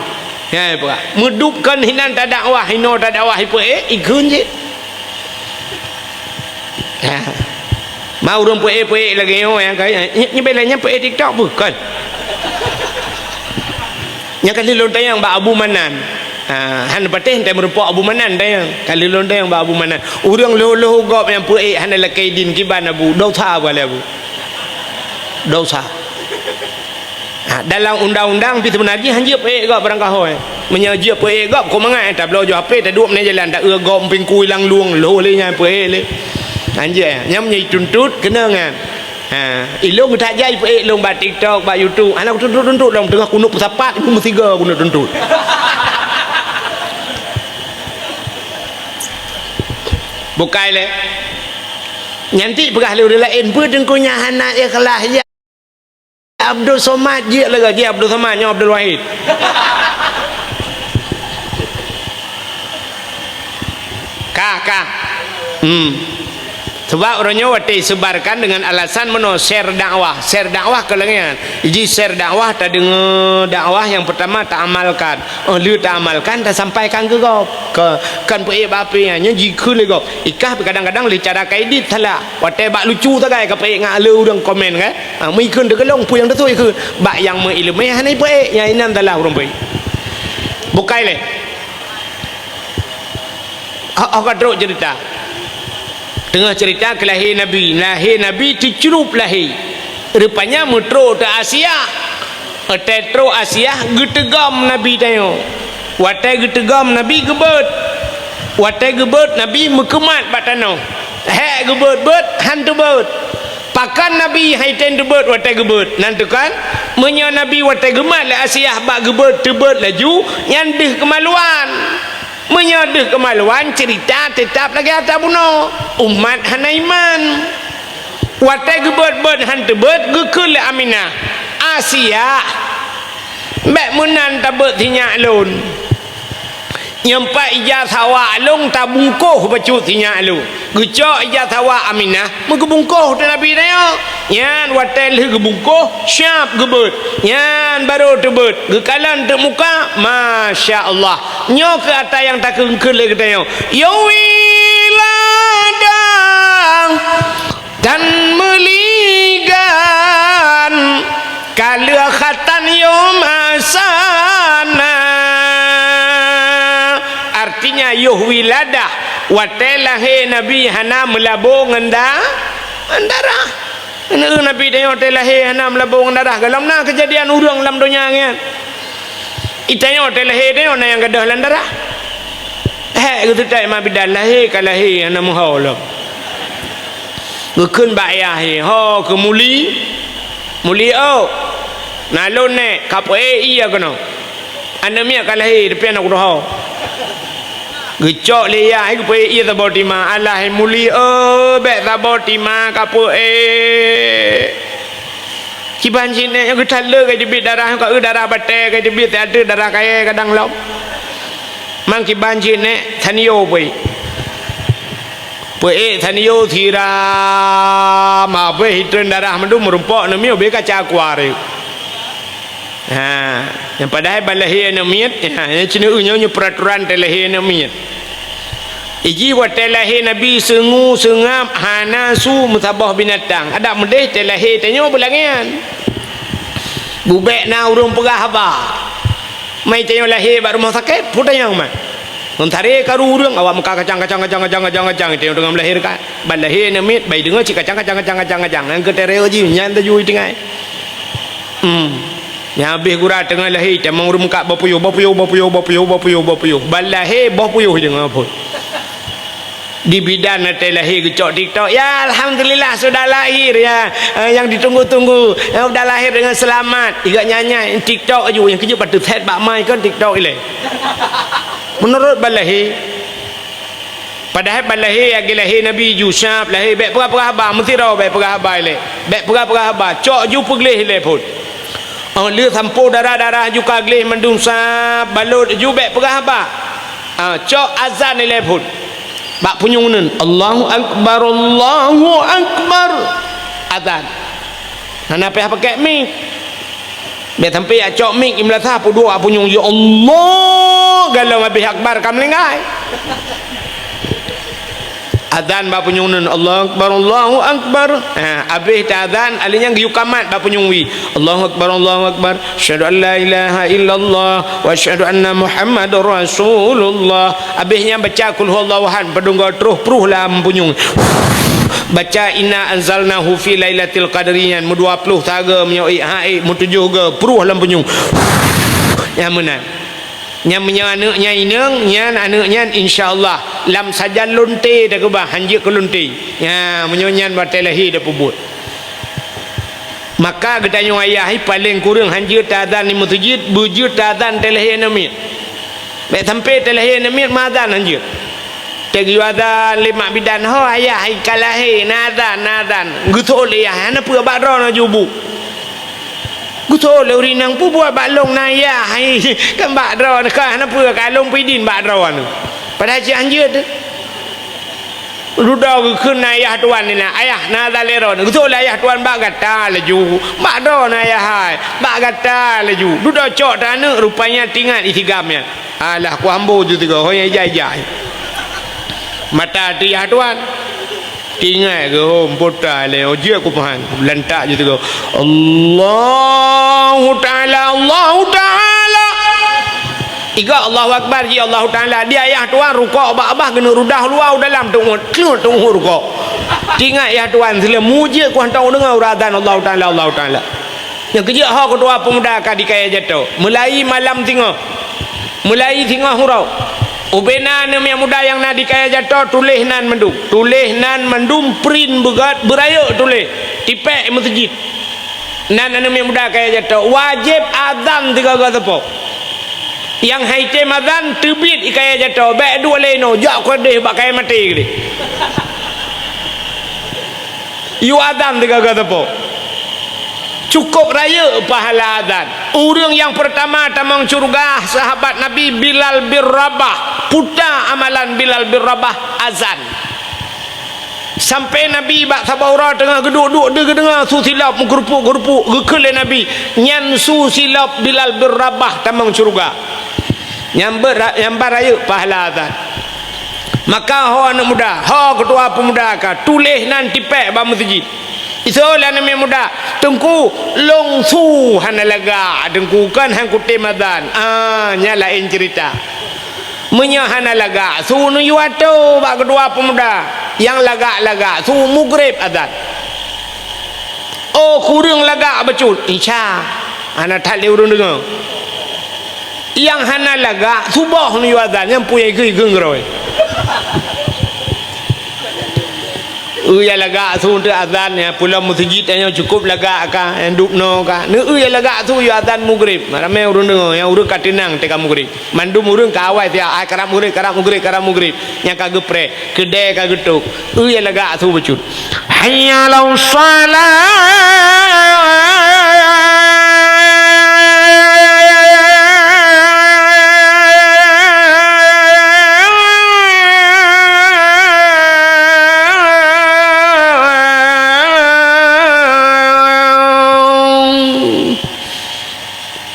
Nyan ipeugah. Meudub kon hinan tadakwah, hinoe tadakwah ipeuék, ikheun cit. Ha. Ma ureuëng peuék-peuék lagée nyoe nyang ka, nyoe, nyoe bela nyan peuék TikTok beuh, kon. Nyang ka lheueh lôn tanyong bak Abu Manan. Ha, han patéh teumeureumpok Abu Manan tanyong. Ka lheueh lôn tanyong bak Abu Manan. Ureuëng lhôh-lhôh gob nyang peuék hana lakée idin kiban Abu, dosa beuh lé Abu. Dosa. Ha, dalam undang-undang pih seubeuna jih hanjeuet peuék gob barangkaho. Meunyoe jeuet peuék gob, kok mangat tabloe joh H P, taduek meunan jalan, taeu gob pingku ilang lueng, lhôh lé nyan peuék lé. Hanjeuet, nyan meunyoe ituntut, keunong nyan. Ha, ilôn that jai peuék lôn bak TikTok, bak YouTube. Hana kutuntut-tuntut lôn, teungoh kunut peusapat, ibu meusiga kunut tuntut. Bukai lé. Nyan ti peugah lé ureuëng laén, peue teungku nyan hana ikhlas, ya. Abdul Somad jeuet lagée jih Abdul Somad nyoe Abdul Wahid. Kah, kah. Hmm. Sebab uroe nyoe watée isebarkan dengan alasan meunoe share dakwah. Share dakwah keu lagée nyan. Jadi share dakwah tadeungoe dakwah nyang pertama taamalkan. Oh, lheueh taamalkan tasampaikan keu gob. Ke, kan peuék bak H P nyan, nyan jikheun lé gob. Ikah kadang-kadang lé cara ka idit salah. Watée bak lucu sagai ka peuék ngon aleue ureuëng komen kan. Ha, meukheun teukeulong peue nyang teutu ikheun. Bak nyang meuileumé hana ipeuék, nyang inan salah ureuëng peuék. Bukai lé. Oh, oh ka trok cerita. Teungoh cerita keu lahé Nabi. Lahé Nabi teucrup lahé. Rupanya meutrok teu Asia. Watée trok Asia geuteugom Nabi tanyoe. Watée geuteugom Nabi geubeuet. Watée geubeuet Nabi meukeumat bak tanoh. Hék geubeuet-beuet han teubeuet. Pakon Nabi hai tém teubeuet watée geubeuet? Nan teukan, meunyoe Nabi watée geumat lé Asiah bak geubeuet teubeuet laju, nyan deuh keumaluan. Meunyoe deuh keumaluan, ceurita teutap lagée ata bunoe, umat hana iman. Watée geubeuet-beuet han teubeuet, geukheun lé Aminah, "Asiah, bék meunan tabeuet sinyak lôn." Nyoe pat ija sawa lôn tabungkôh bacut sinyak lôn. Geucok ija sawa Aminah, meugeubungkôh teuh Nabi tanyoe. Nyan watée lheueh geubungkôh, siab geubeuet. Nyan barô teubeuet, geukalon teuk muka, masya Allah. Nyoe keuh ata nyang takheun-kheun lé geutanyoe. Yoh wiladah dan meuligan, ka lheueh khatan yom asana. Artinya, yoh wiladah, watée lahé Nabi hana meulabô ngon da-, ngon darah. Neu Nabi tanyoe watée lahé hana meulabô ngon darah. Golom na keujadian ureuëng lam donya nyan. Itanyoe watée lahé tanyoe na nyang gadôh lam darah. Hék geuteutai ma bidan lahé ka lahé hana meuho lom. Geukheun bak yah, "Ho keu Muli, Muli oh, na lôn nèk ka peuék ié keunoe. Aneuk miet ka lahé, tapi hana kudoho." Geucok lé yah, geupeuék ié saboh tima. "Alah Muli oh, bék saboh tima ka peuék." Kiban cit nèk nyoe geutaleuek ka teubiet darah, ka eu darah batée ka teubiet, teuh darah kayée kadang lom. Man kiban cit nèk, tanyoe peuék. Peuék tanyoe siram, habéh itreun darah mandum meurumpok aneuk miet ubé kaca kuari. Ha, nyang padahai ban lahé aneuk miet, ha, nyang ceuneuk nyoe, nyoe peuraturan teu lahé aneuk miet. Iji watée lahé Nabi seungu seungab hana su meusaboh binatang. Adak meudeh teu lahé tanyoe beulangéan. Bubek na ureuëng peugah haba. Mai tanyoe lahé bak rumoh sakét, peue tanyong mat. Ngon taré karu ureuëng, awak meuka kacang, kacang, kacang, kacang, kacang, kacang, itu yang teungoh meulahirkan. Ban lahé aneuk miet, bai deungoe cit kacang, kacang, kacang, kacang, kacang. Nyang keu taré jih, nyan taju tinggai. Hmm. Nyang habéh gura teungoh lahé, tamong ureuëng meuka boh puyôh, boh puyôh, boh puyôh, boh puyôh, boh puyôh, boh puyôh. Ban lahé, boh puyôh deungoe phon. Di bidan watée lahé geucok TikTok, "Ya, alhamdulillah sudah lahir ya, eh, yang ditunggu-tunggu, eh, sudah lahir dengan selamat." Iga nyanyi TikTok aju, nyang keujeuet pateuset bak mai kon TikTok ilée. Meunurot ban lahé. Padahai ban lahé, lagée lahé Nabi ju sab lahé, bék peugah-peugah haba, meusidroe bék peugah haba ilée. Bék peugah-peugah haba, cok ju peugleh ilée phon. Oh, lheueh sampoe darah-darah ju ka gleh mandum sab, balot ju bék peugah haba. Ah, cok azan ilée phon. Bak punyueng uneun, "Allahu Akbar, Allahu Akbar." Azan. Hana payah pakai mik. Bék sampai jak cok mik, imeulasah peuduek bak punyueng, "Ya Allah," galong habéh akbar ka meulinggai. Azan bak punyueng uneun, "Allahu Akbar, Allahu Akbar." Ha, habéh ta azan, ali nyang geuyue kamat bak punyueng wie. "Allahu Akbar, Allahu Akbar. Asyhadu an la ilaha illallah wa asyhadu anna Muhammadar Rasulullah." Habéh nyan baca Qul Huwallahu Ahad, padum goe troh pruh lam punyueng. Baca Inna anzalnahu fi lailatil qadri nyan meudua ploh sagoe, meunyoe ék ha ék meutujoh goe, pruh lam punyueng. Nyan meunan. Nyan meunyoe aneuk nyan inong, nyan aneuk nyan insya Allah lam sajan lonte takeubah, hanjeuet keu lonte. Nya, meunyoe nyan watée lahé tapeubuet. Maka geutanyoe ayah paleng kureueng hanjeuet ta azan di meuseujid, beujeuet ta azan watée lahé aneuk miet. Bék sampai watée lahé aneuk miet meuazan hanjeuet. Teuk geuyue azan lé mak bidan, "Ho ayah, hai ka lahé, na azan, na azan." Geuseuôt lé yah, "Hana peue, bak droeneuh ju bu." Geuseuôt lé ureuëng inong, "Peue buet bak lôn na yah, hai, kan bak droeneuh, ka hana peue, ka lôn peuidin bak droeneuh." Padahai cit hanjeuet teuh. Dudoe geukheun na yah tuan nyan, "Ayah, na azan lé droeneuh." Geuseuôt lé ayah tuan bak gata laju. "Bak droeneuh ayah hai, bak gata laju." Dudoe cok ta aneuk, rupanya tingat isigam nyan. Alah, ku ambo ju tiga, ho nyang ijai-ijai. Mata teu yah tuan. Tingat geuhom pota lé, oh, jeuet ku pahan. Lantak ju tiga. Allahu Ta'ala, Allahu Ta'ala. Iga Allahu Akbar ji Allahu Ta'ala. Di ayah tuan rukok bak abah keuneuk rudah luwa u dalam teungoh, teungoh rukok. Tingat yah tuan, sileumu jeuet ku hantom deungoe uroe azan Allahu Ta'ala, Allahu Ta'ala. Nyang keujeuet ho keutua peumuda ka di Kaya Jato. Mulai malam singoh. Mulai singoh uroe. Ubena aneuk miet muda nyang na di Kaya Jato, tuléh nan mandum. Tuléh nan mandum, print beugat, beurayeuk tuléh. Tipék meuseujid. Nan aneuk miet muda Kaya Jato. Wajéb azan sigoe-goe sapo. Nyang hai tem azan, teubiet i Kaya Jato. Bék duek lé inoe, jak keudeh bak kayée maté keudeh. Yue azan sigoe-goe sapo. Cukôp rayeuk pahala azan. Ureuëng nyang peurtama tamong syeuruga sahabat Nabi Bilal bin Rabah. Peue ta amalan Bilal bin Rabah? Azan. Sampai Nabi bak saboh uroe teungoh geuduek-duek, deuh geudeungoe su silop meugeurupuk-geurupuk, geukheun lé Nabi, "Nyan su silop Bilal bin Rabah tamong syeuruga." Nyang ber-, nyang ba rayeuk pahala azan. Maka ho aneuk muda, ho keutua peumuda ka, tuléh nan tipék bak meuseujid. Isoe lé aneuk miet muda, "Teungku, lôn su hana lagak, Teungku, kon han kutem azan." Ah, nyan laén ceurita. Meunyoe hana lagak su, neuyue atô bak keutua peumuda. Nyang lagak-lagak su, mugreb azan. Oh, kureueng lagak bacut, isya. Hana that lé ureuëng deungoe. Nyang hana lagak, suboh neuyue azan, nyang pue ikeu-ikeu ngeurôi. Eu nyang lagak su teuk azan, nyang pulang meuseujid, nyang cukôp lagak ka, nyang dubnoe ka. Neu eu nyang lagak su yue azan mugreb. Ramé ureuëng deungoe, nyang ureuëng ka teunang teuka mugreb. Mandum ureuëng ka awai siat, ai karab mugreb, karab mugreb, karab mugreb. Nyang ka geupreh, keudè ka geutôp. Eu nyang lagak su bacut. Hayya 'alas shalah.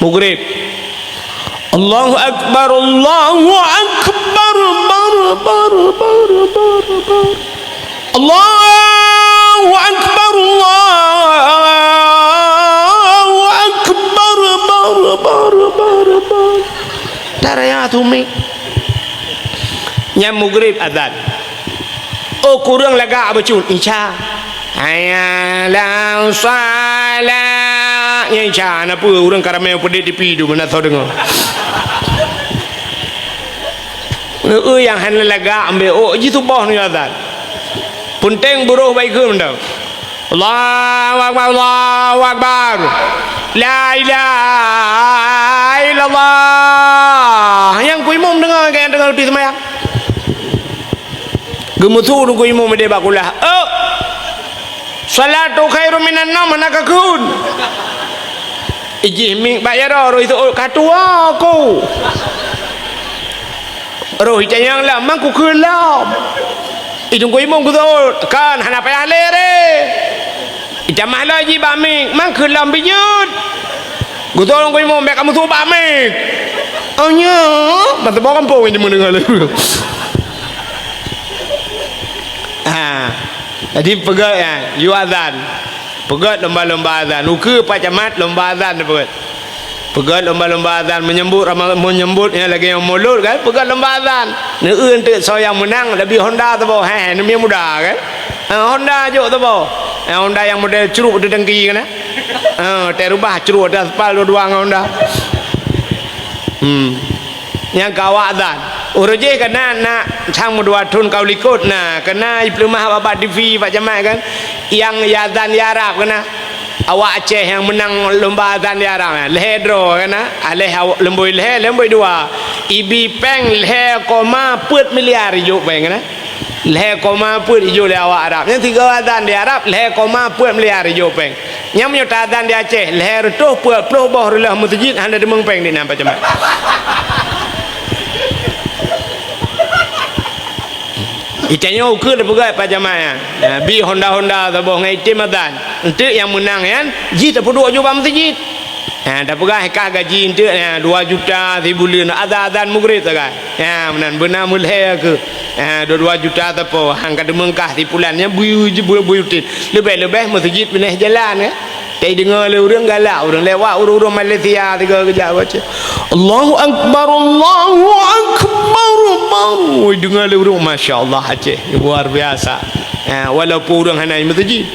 Mugreb. Allahu Akbar, Allahu Akbar, bar, bar, bar, bar, bar. Allahu Akbar, Allahu Akbar, bar, bar, bar, bar. Taraya tumi. Nyan Maghrib azan. Oh, kureueng lagak bacut, Isya. Hayya 'alas shalah. Nyan Isya, na peue ureueng ka ramé peudeh tipi tu, meunan soe deungoe. Neu-eu nyang hana lagak ambek ôk jih suboh nyoe azan. Peunteng buroh baikheun mantong. Allahu Akbar, Allahu Akbar. La ilaha illallah. Nyang ku imum deungoe, nyang deungoe lôn seumayang. Geumeusu lôn ku imum deh bak kulah. Oh. Shalatu khairum minan naum hana kakheun. Ijih mieng bak jaroe, roh itu, oh, ka tuwo ku. Roh itanyong lom, mang kukheun lom. Idong ku imum geuseuôt, kan hana payah lé re. Itamah lom jih bak mieng, mang kheun lom bijeuet. Geuseuôt ku imum, bèk kamoe seuôt bak mieng. Oh nyoe, masa boh kampung ini mendengar lagu. Ha. Jadi peugah ya, yue azan. Peugöt lomba-lomba azan. Ukeue Pak Camat lomba azan peugöt. Peugöt lomba-lomba azan menyambut Rama-, menyambut nyang lagèe nyang mulod kan, peugöt lomba azan. Neu-eu teuk soe nyang meunang, leubeh Honda saboh. Heh, neumie muda kan. Ha, Honda jok saboh. Ha, Honda nyang model cruk di tangki kan. Ha, teureubah cruk di aspal dua-dua ngon Honda. Hmm. Nyang ka awak azan. Uroe jih kana na sang meudua thon ka u likot na, kana ipeuleumah bak, bak T V Pak Camat kan. Nyang azan di Arab kana. Awak Aceh nyang meunang lomba azan di Arab, lhèe droe kana. Lhèe aw-, leumbôi lhèe, leumbôi dua. Ibi pèng lhèe koma peuet miliar ijok pèng kana. Lhèe koma peuet ijok lé awak Arab. Nyang sigoe azan di Arab, lhèe koma peuet miliar ijok pèng. Nyang meunyoe ta azan di Aceh, lhèe reutôh peuet ploh boh reuloh meuseujid hana deungoe pèng di nan Pak Camat. Itanyoe ukeue teupeugah Pak Camat nyan. Nah, bi Honda-Honda saboh ngon item azan. Enteuk nyang meunang nyan, jih tapeuduek ju bak meuseujid. Ha, tapeugah kah gaji enteuk, ha, dua juta sibuleuen, azan-azan Maghrib sagai. Ha, meunan beuna meulhèe keuh. Ha, dua-dua juta sapo, han ka teumeung kah sipulan nyan bui, bui, bui utin. Leubeh-leubeh meuseujid binéh jalan, kan? Teudeungoe lé ureueng galak, ureueng lewat, ureueng-ureueng Malaysia tiga keujak baca. Allahu Akbar, Allahu Akbar, Akbar. Oi, deungoe lé ureueng, masya Allah, Aceh luar biasa. Ha, walaupun ureueng hana i meuseujid.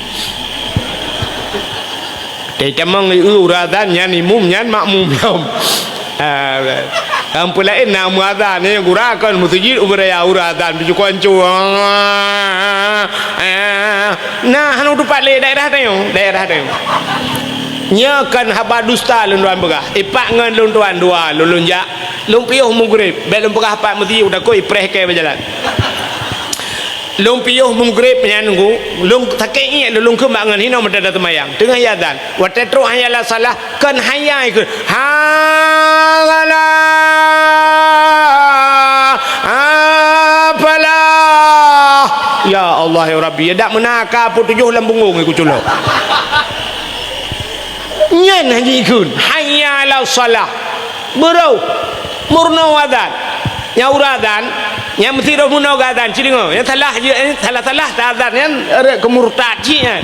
Teutamong i ureueng azan nyan imum nyan makmum lom. Ah, nyang peulaén na meuazan, nyan gura kon meuseujid ubé raya ureueng azan beucukon cu. Ah, ah, nah, hana tupat lé daerah tanyoe, daerah tanyoe. Nyoe kon haba dusta lôn tuan peugah. Ipak ngon lôn tuan dua lôn, lôn jak. Lôn piôh Maghrib, bèk lôn peugah pat meuseujid, takot ipreh kèe beujalan. Lôn piôh Maghrib nyan nunggu, lôn sakét iék lôn, lôn kheun bak ngon hinoe meuteumé teumayang. Teungoh iazan, watèe trok hayya 'alas shalah, kon hayya ikheun. Ha, shalah, ha, falah. Ya Allah, ya Rabbi, ya dak meunan ka peutujoh lam bungong iku culok. Nyan hana ikheun, hayya 'alas shalah. Beuroh, meurunoe azan. Nyang ureueng azan, nyang meusti roh meurunoe azan, ci deungoe. Nyang salah, salah-salah ta azan nyan rhot keu murtad cit nyan.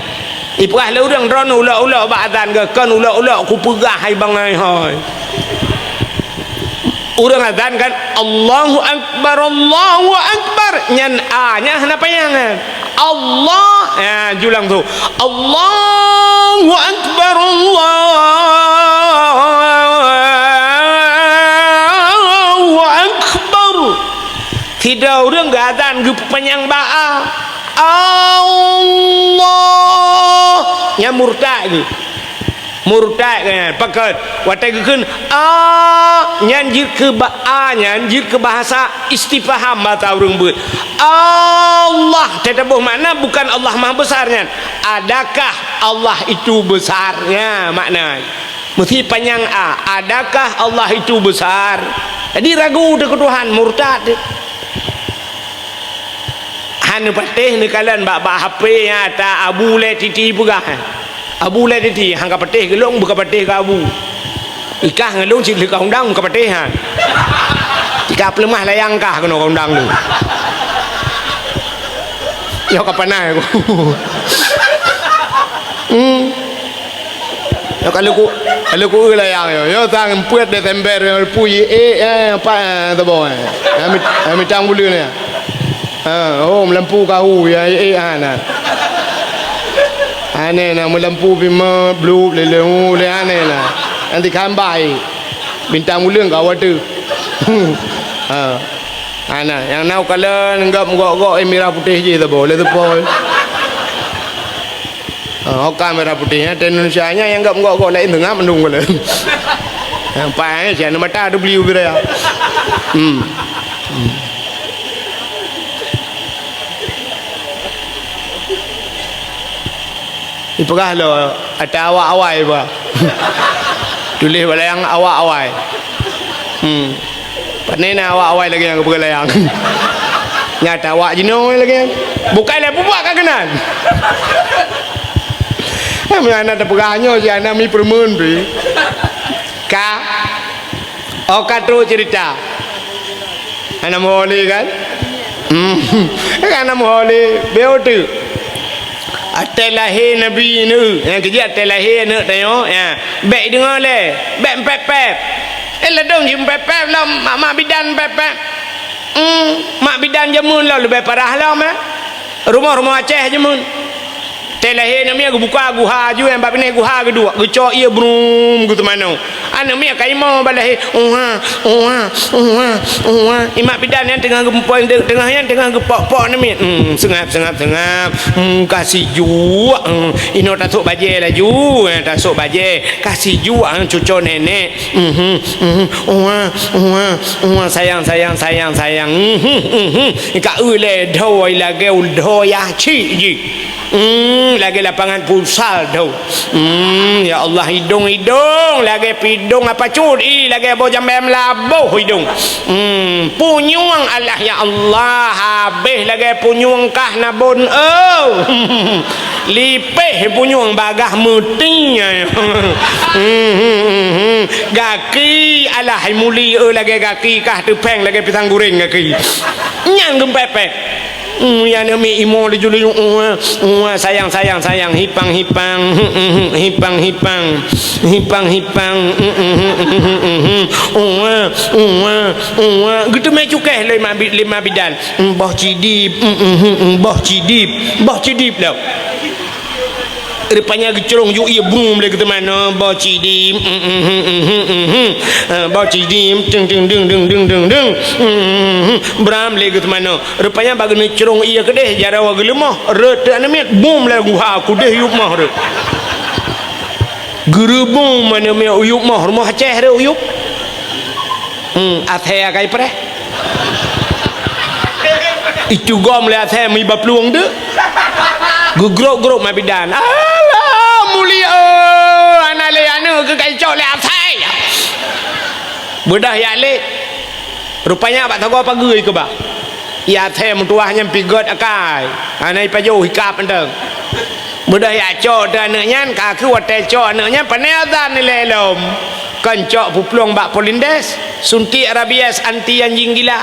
Ipeugah lé ureueng droeneuh ulok-ulok bak azan geuh, kon ulok-ulok kupeugah hai bangai hai. Ureueng azan kan, Allahu Akbar, Allahu Akbar. Nyan a, nyan hana panyang nyan. Allah, ha, ju langsung. Allahu Akbar, Allahu Akbar. Sidroe ureueng geuazan geupanyang ba a. Allah. Nyan murtad geuh. Murtad nyan, pakon? Watèe geukheun, "A," nyan jeuet keu ba-, "A" nyan jeuet keu bahasa istifham, bahasa ureueng beuet. Allah, teutabôh makna bukan Allah Maha Besar nyan. Adakah Allah itu besar? Nyan makna. Meusti panyang a. Adakah Allah itu besar? Jadi ragu teuh keu Tuhan, murtad teuh. Han neupatéh neukalon bak, bak H P nyan ata Abu Lé Titi peugah. Abu Lé Titi, han ka patéh keu lôn, beu ka patéh keu Abu. Ikah ngon lôn cit lheueh ka undang, beu ka patéh han. Ikah peuleumah layang kah keunoe ka undang lôn. Nyoe ka panas aku. Hmm. Nyoe ka leuku, ka leuku eu layang nyoe. Nyoe sang peuet Desember nyoe pui ék, eh, apa, eh, teuboh, eh. Nyan mit-, nyan mitang buleuen nyan. Ha, oh, meulampu kahu, ya, eh, eh, ha, na. Aneh na, meulampu pih me-, blub, lé, lé, hu, lé, aneh na. Nanti kambai. Bintang uleueng ka watèe. Ha. Ha, na, nyang na u kalon, gop gok-gok, eh, mirah putéh jih saboh, lé seupôt. Ha, ho ka mirah putéh nyan, di Indonesia nyan nyang gop gok-gok laén teungoh mandum kala. Ha, pai, eh, sian mata tu beli ubira. Hmm. Hmm. Ipeugah lo, ata awak awai bah. Tuléh bak layang awak awai. Hmm. Pane na awak awai lagèe nyang geupeugah layang. Nyata awak jinoe lagèe. Bukai lé bubuak ka keunan. Kami aneuk teupeugah nyoe si aneuk mi peureumeun pi. Ka. Oh, ka trok cerita. Aneuk meuholi kan? Hmm. Kan aneuk meuholi. Beu tu. Até lahé Nabi neu, nyang keujeuet até lahé aneuk tanyoe, ya. Bèk deungoe lé, bèk pép-pép. Eh, ladôm jih pép-pép lom, mak, mak bidan pép-pép. Hmm, mak bidan jameun lom leubeh parah lom, eh. Rumoh-rumoh Aceh jameun. Até lahé aneuk miet geubuka guha aju, eh, bak binéh guha geuduek, geucok ié brum geuteumanoe. Aneuk miet ka imo bak lahé, uha, uha, uha, uha. Ié mak bidan nyan teungoh geumpôi, teungoh nyan teungoh geupok-pok aneuk miet. Hmm, seungab, seungab, seungab. Hmm, ka sijuek. Hmm, inoe tasôk bajèe laju. Eh, tasôk bajèe. Ka sijuek, hmm, cuco nenek. Mhm, mhm. Uha, uha, uha. Sayang, sayang, sayang, sayang. Mhm, mhm. Ka eu lé dho lagèe dho yah cik jih. Hmm, lagèe lapangan futsal tu. Hmm, ya Allah, idong-idong lagèe pidong apa cut, i lagèe boh jambai meulaboh idong. Hmm, punyueng alah ya Allah, habéh lagèe punyueng kah nabon, oh. Lipéh punyueng bagah meuti. Hmm, hmm, hmm, hmm. Gaki alah muli, eh, lagèe gaki kah teupeng lagèe pisang goreng gaki. Nyan geumpép-pép. Hmm, ya, aneuk miet imo laju-laju, uh, uh, sayang, sayang, sayang, hipang, hipang, hmm, hmm, hmm, hipang, hipang, hipang, hipang, hmm, hmm, hmm, hmm, hmm, hmm, uh, uh, uh, uh, geuteumé cukéh lé ma bi-, lé ma bidan. Hmm, boh cidip, hmm, hmm, hmm, hmm, boh cidip, boh cidip lom. Rupanya geucrông ju ié brum lé geuteumanoe, boh cidip, hmm, hmm, hmm, hmm, hmm, hmm, hmm. Eh, boh cidip, deng, deng, deng, deng, deng, deng, deng. Hmm, hmm, hmm, hmm. Bram lé geuteumanoe. Rupanya bak geuneuk crông ié keudeh, jaroe geuleumoh, rhot teuk aneuk miet, bum lé guha, keudeh yup moh rhot. Geureubum aneuk miet u yup moh, rumoh Aceh rhot u yup. Hmm, athée akai preh. Itu gom lé athée meuiba plueng deuk. Geugrok-grok ma bidan. Alah, mulia, hana lé aneuk keu kai cok lé athée. Beudah yak lé. Rupanya bak sagoe pageue keubah. Ié athée meutuwah nyan pih gét akai. Hana ipajoh ikab mantong. Beudah yak cok teu aneuk nyan, ka kheueh watée cok aneuk nyan, pane azan ilée lom. Kon cok peuplueng bak polindes, suntik rabies anti anjing gila.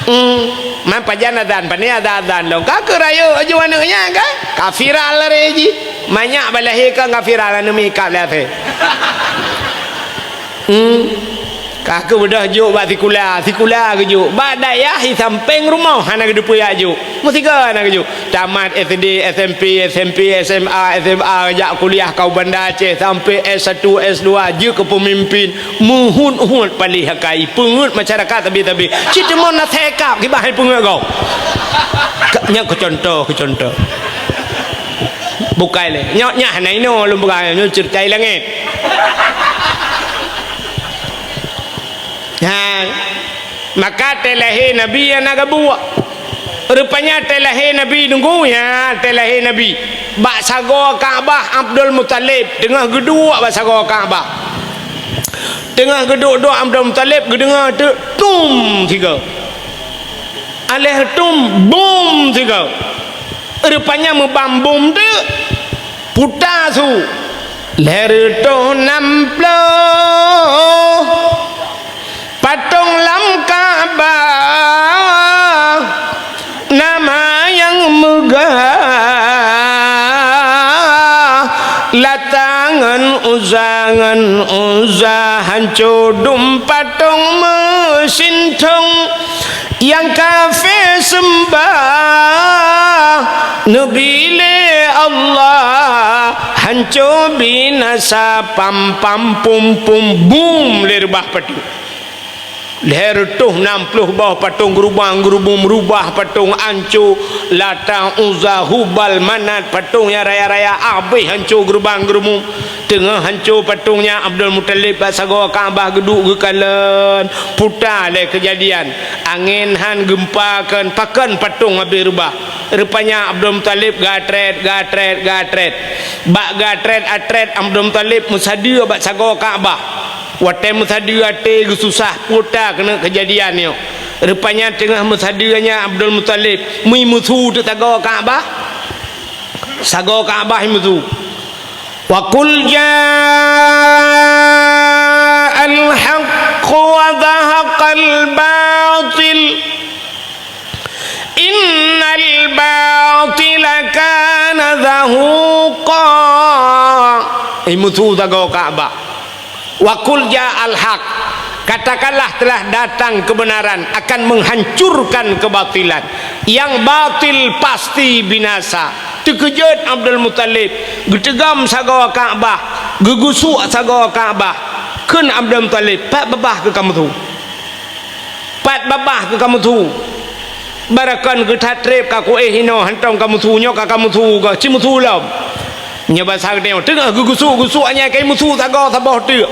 Hmm, man pajan azan, pane azan-azan lom. Ka kheueh rayeuk aju aneuk nyan kan? Ka viral lé jih. Manyak balahé kan ka viral aneuk mi ikab lé athée. Hmm. Ka kheueh beudoh jok bak sikula, sikula geujok. Bak dayah di sampéng rumoh hana geuteupeue jak jok. Meusigoe hana geujok. Tamat S D, S M P, S M P, S M A, S M A, jak kuliah ka u Banda Aceh sampé S satu, S dua, jeuet keu peumimpin. Meuhut-hut paléh akai, peungeuet masyarakat sabe-sabe. Cit teuma na thekap kiban hai peungeuet gob. Ka-, nyan keu contoh, keu contoh. Bukai lé. Nyoe, nyan hana inoe lôn peugah, nyoe ceurita langét. Ha. Maka até lahé Nabi hana gabuek. Rupanya até lahé Nabi nunggu, ya, até lahé Nabi. Bak sagoe Ka'bah Abdul Muthalib teungoh geuduek bak sagoe Ka'bah. Teungoh geuduek-duek Abdul Muthalib geudeungoe teuk tum sigoe. Aléh tum bum sigoe. Rupanya meubam bum teuk, puta su. Lhèe reutôh nam ploh patong lam Ka'bah, nama nyang meugah, Lata ngon Uzza, ngon Uzza, hanco dum patong meusintong. Nyang kafé seumbah, neubi lé Allah hanco binasa, pam pam pum pum bum lé reubah patong. Lhèe reutôh nam ploh boh patong geurubang-geurubum, reubah patong anco, Lata, Uzza, Hubal, Manat, patong nyang raya-raya, abéh hanco geurubang-geurubum. Teungoh hanco patong nyan, Abdul Muthalib bak sagoe Ka'bah geuduek geukalon, puta lé keujadian. Angén han, geumpa kon, pakon patong abéh reubah. Rupanya Abdul Muthalib gatrét, gatrét, gatrét. Bak gatrét-atrét Abdul Muthalib meusadeue bak sagoe Ka'bah. Watèe meusadeue até geususah, puta keuneuk keujadian nyoe. Rupanya teungoh meusadeue nyan Abdul Muthalib, meuimusu teuk sagoe Ka'bah. Sagoe Ka'bah imusu. Wa qul ja'al haqq wa zahaqal batil. Innal batila kana zahuqa. Imusu sagoe Ka'bah. Wa qul ja'al haq. Katakanlah, telah datang kebenaran akan menghancurkan kebatilan. Yang batil pasti binasa. Teukeujot Abdul Muthalib, geuteugam sagoe Ka'bah, geugusuk sagoe Ka'bah. Kheun Abdul Muthalib, "Pat babah keu kamoe su?" Pat babah keu kamoe su? Barakon geutat treb ka kuéh inoe hantom kamoe su, nyoe ka kamoe su, ka ci musu lom. Nyoe basa geutanyoe, teungoh geugusuk-gusuk nyan ka imusu sagoe saboh teuk.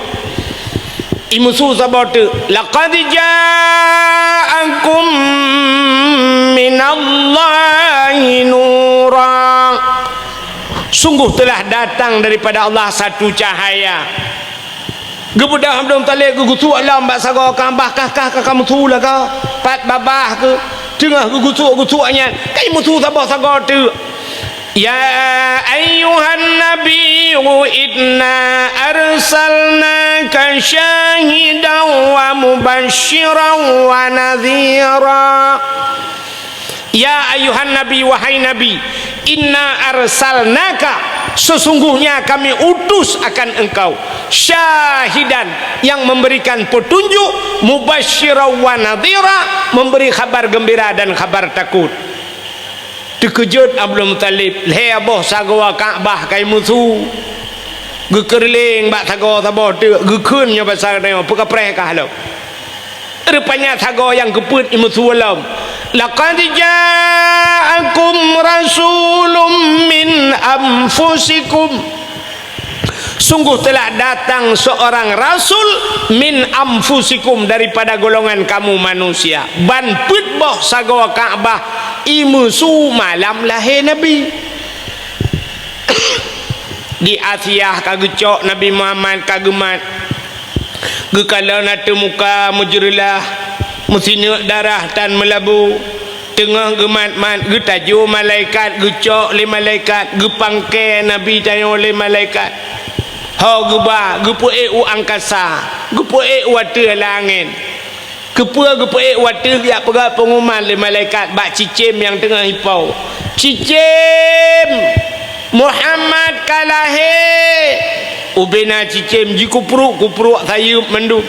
Imusu saboh teuk. Laqad ja'akum minallahi nura. Sungguh telah datang daripada Allah satu cahaya. Geubeudôh Abdul Muthalib geugusuk lom bak sagoe Ka'bah, kah, kah, ka kamoe su lagèe pat babah keu. Teungoh geugusuk-gusuk nyan, ka imusu saboh sagoe teuk. Ya ayyuhan nabiyyu inna arsalnaka syahidan wa mubasysyiran wa nadhira. Ya ayyuhan nabi, wahai Nabi, inna arsalnaka, sesungguhnya kami utus akan engkau, syahidan, yang memberikan petunjuk, mubasysyiran wa nadhira, memberi khabar gembira dan khabar takut. Teukeujot Abdul Muthalib, lhèe boh sagoe Ka'bah ka imusu. Geukeureuléng bak sagoe saboh teuk, geukheun nyoe basa geutanyoe, peukapreh kah lom. Rupanya sagoe nyang keupeuet imusu lom. Laqad ja'akum rasulun min anfusikum. Sungguh telah datang seorang rasul min anfusikum, daripada golongan kamu manusia. Ban peuet boh sagoe Ka'bah imusu malam lahé Nabi. Di Asiah ka geucok Nabi Muhammad, ka geumat. Geukalon ateueh muka meujeureulah, meusineuk darah tan meulabu. Teungoh geumat-mat, geutajoe malaikat, geucok lé malaikat, geupangkée Nabi tanyoe lé malaikat. Ho geuba, geupeuék u angkasa, geupeuék u ateueh langét. Keupeue geupeuék u ateueh, geujak peugah peunguman lé malaikat bak cicém nyang teungoh ipo. "Cicém, Muhammad ka lahé!" Ubena cicém jikupruek-kupruek sayeuep mandum.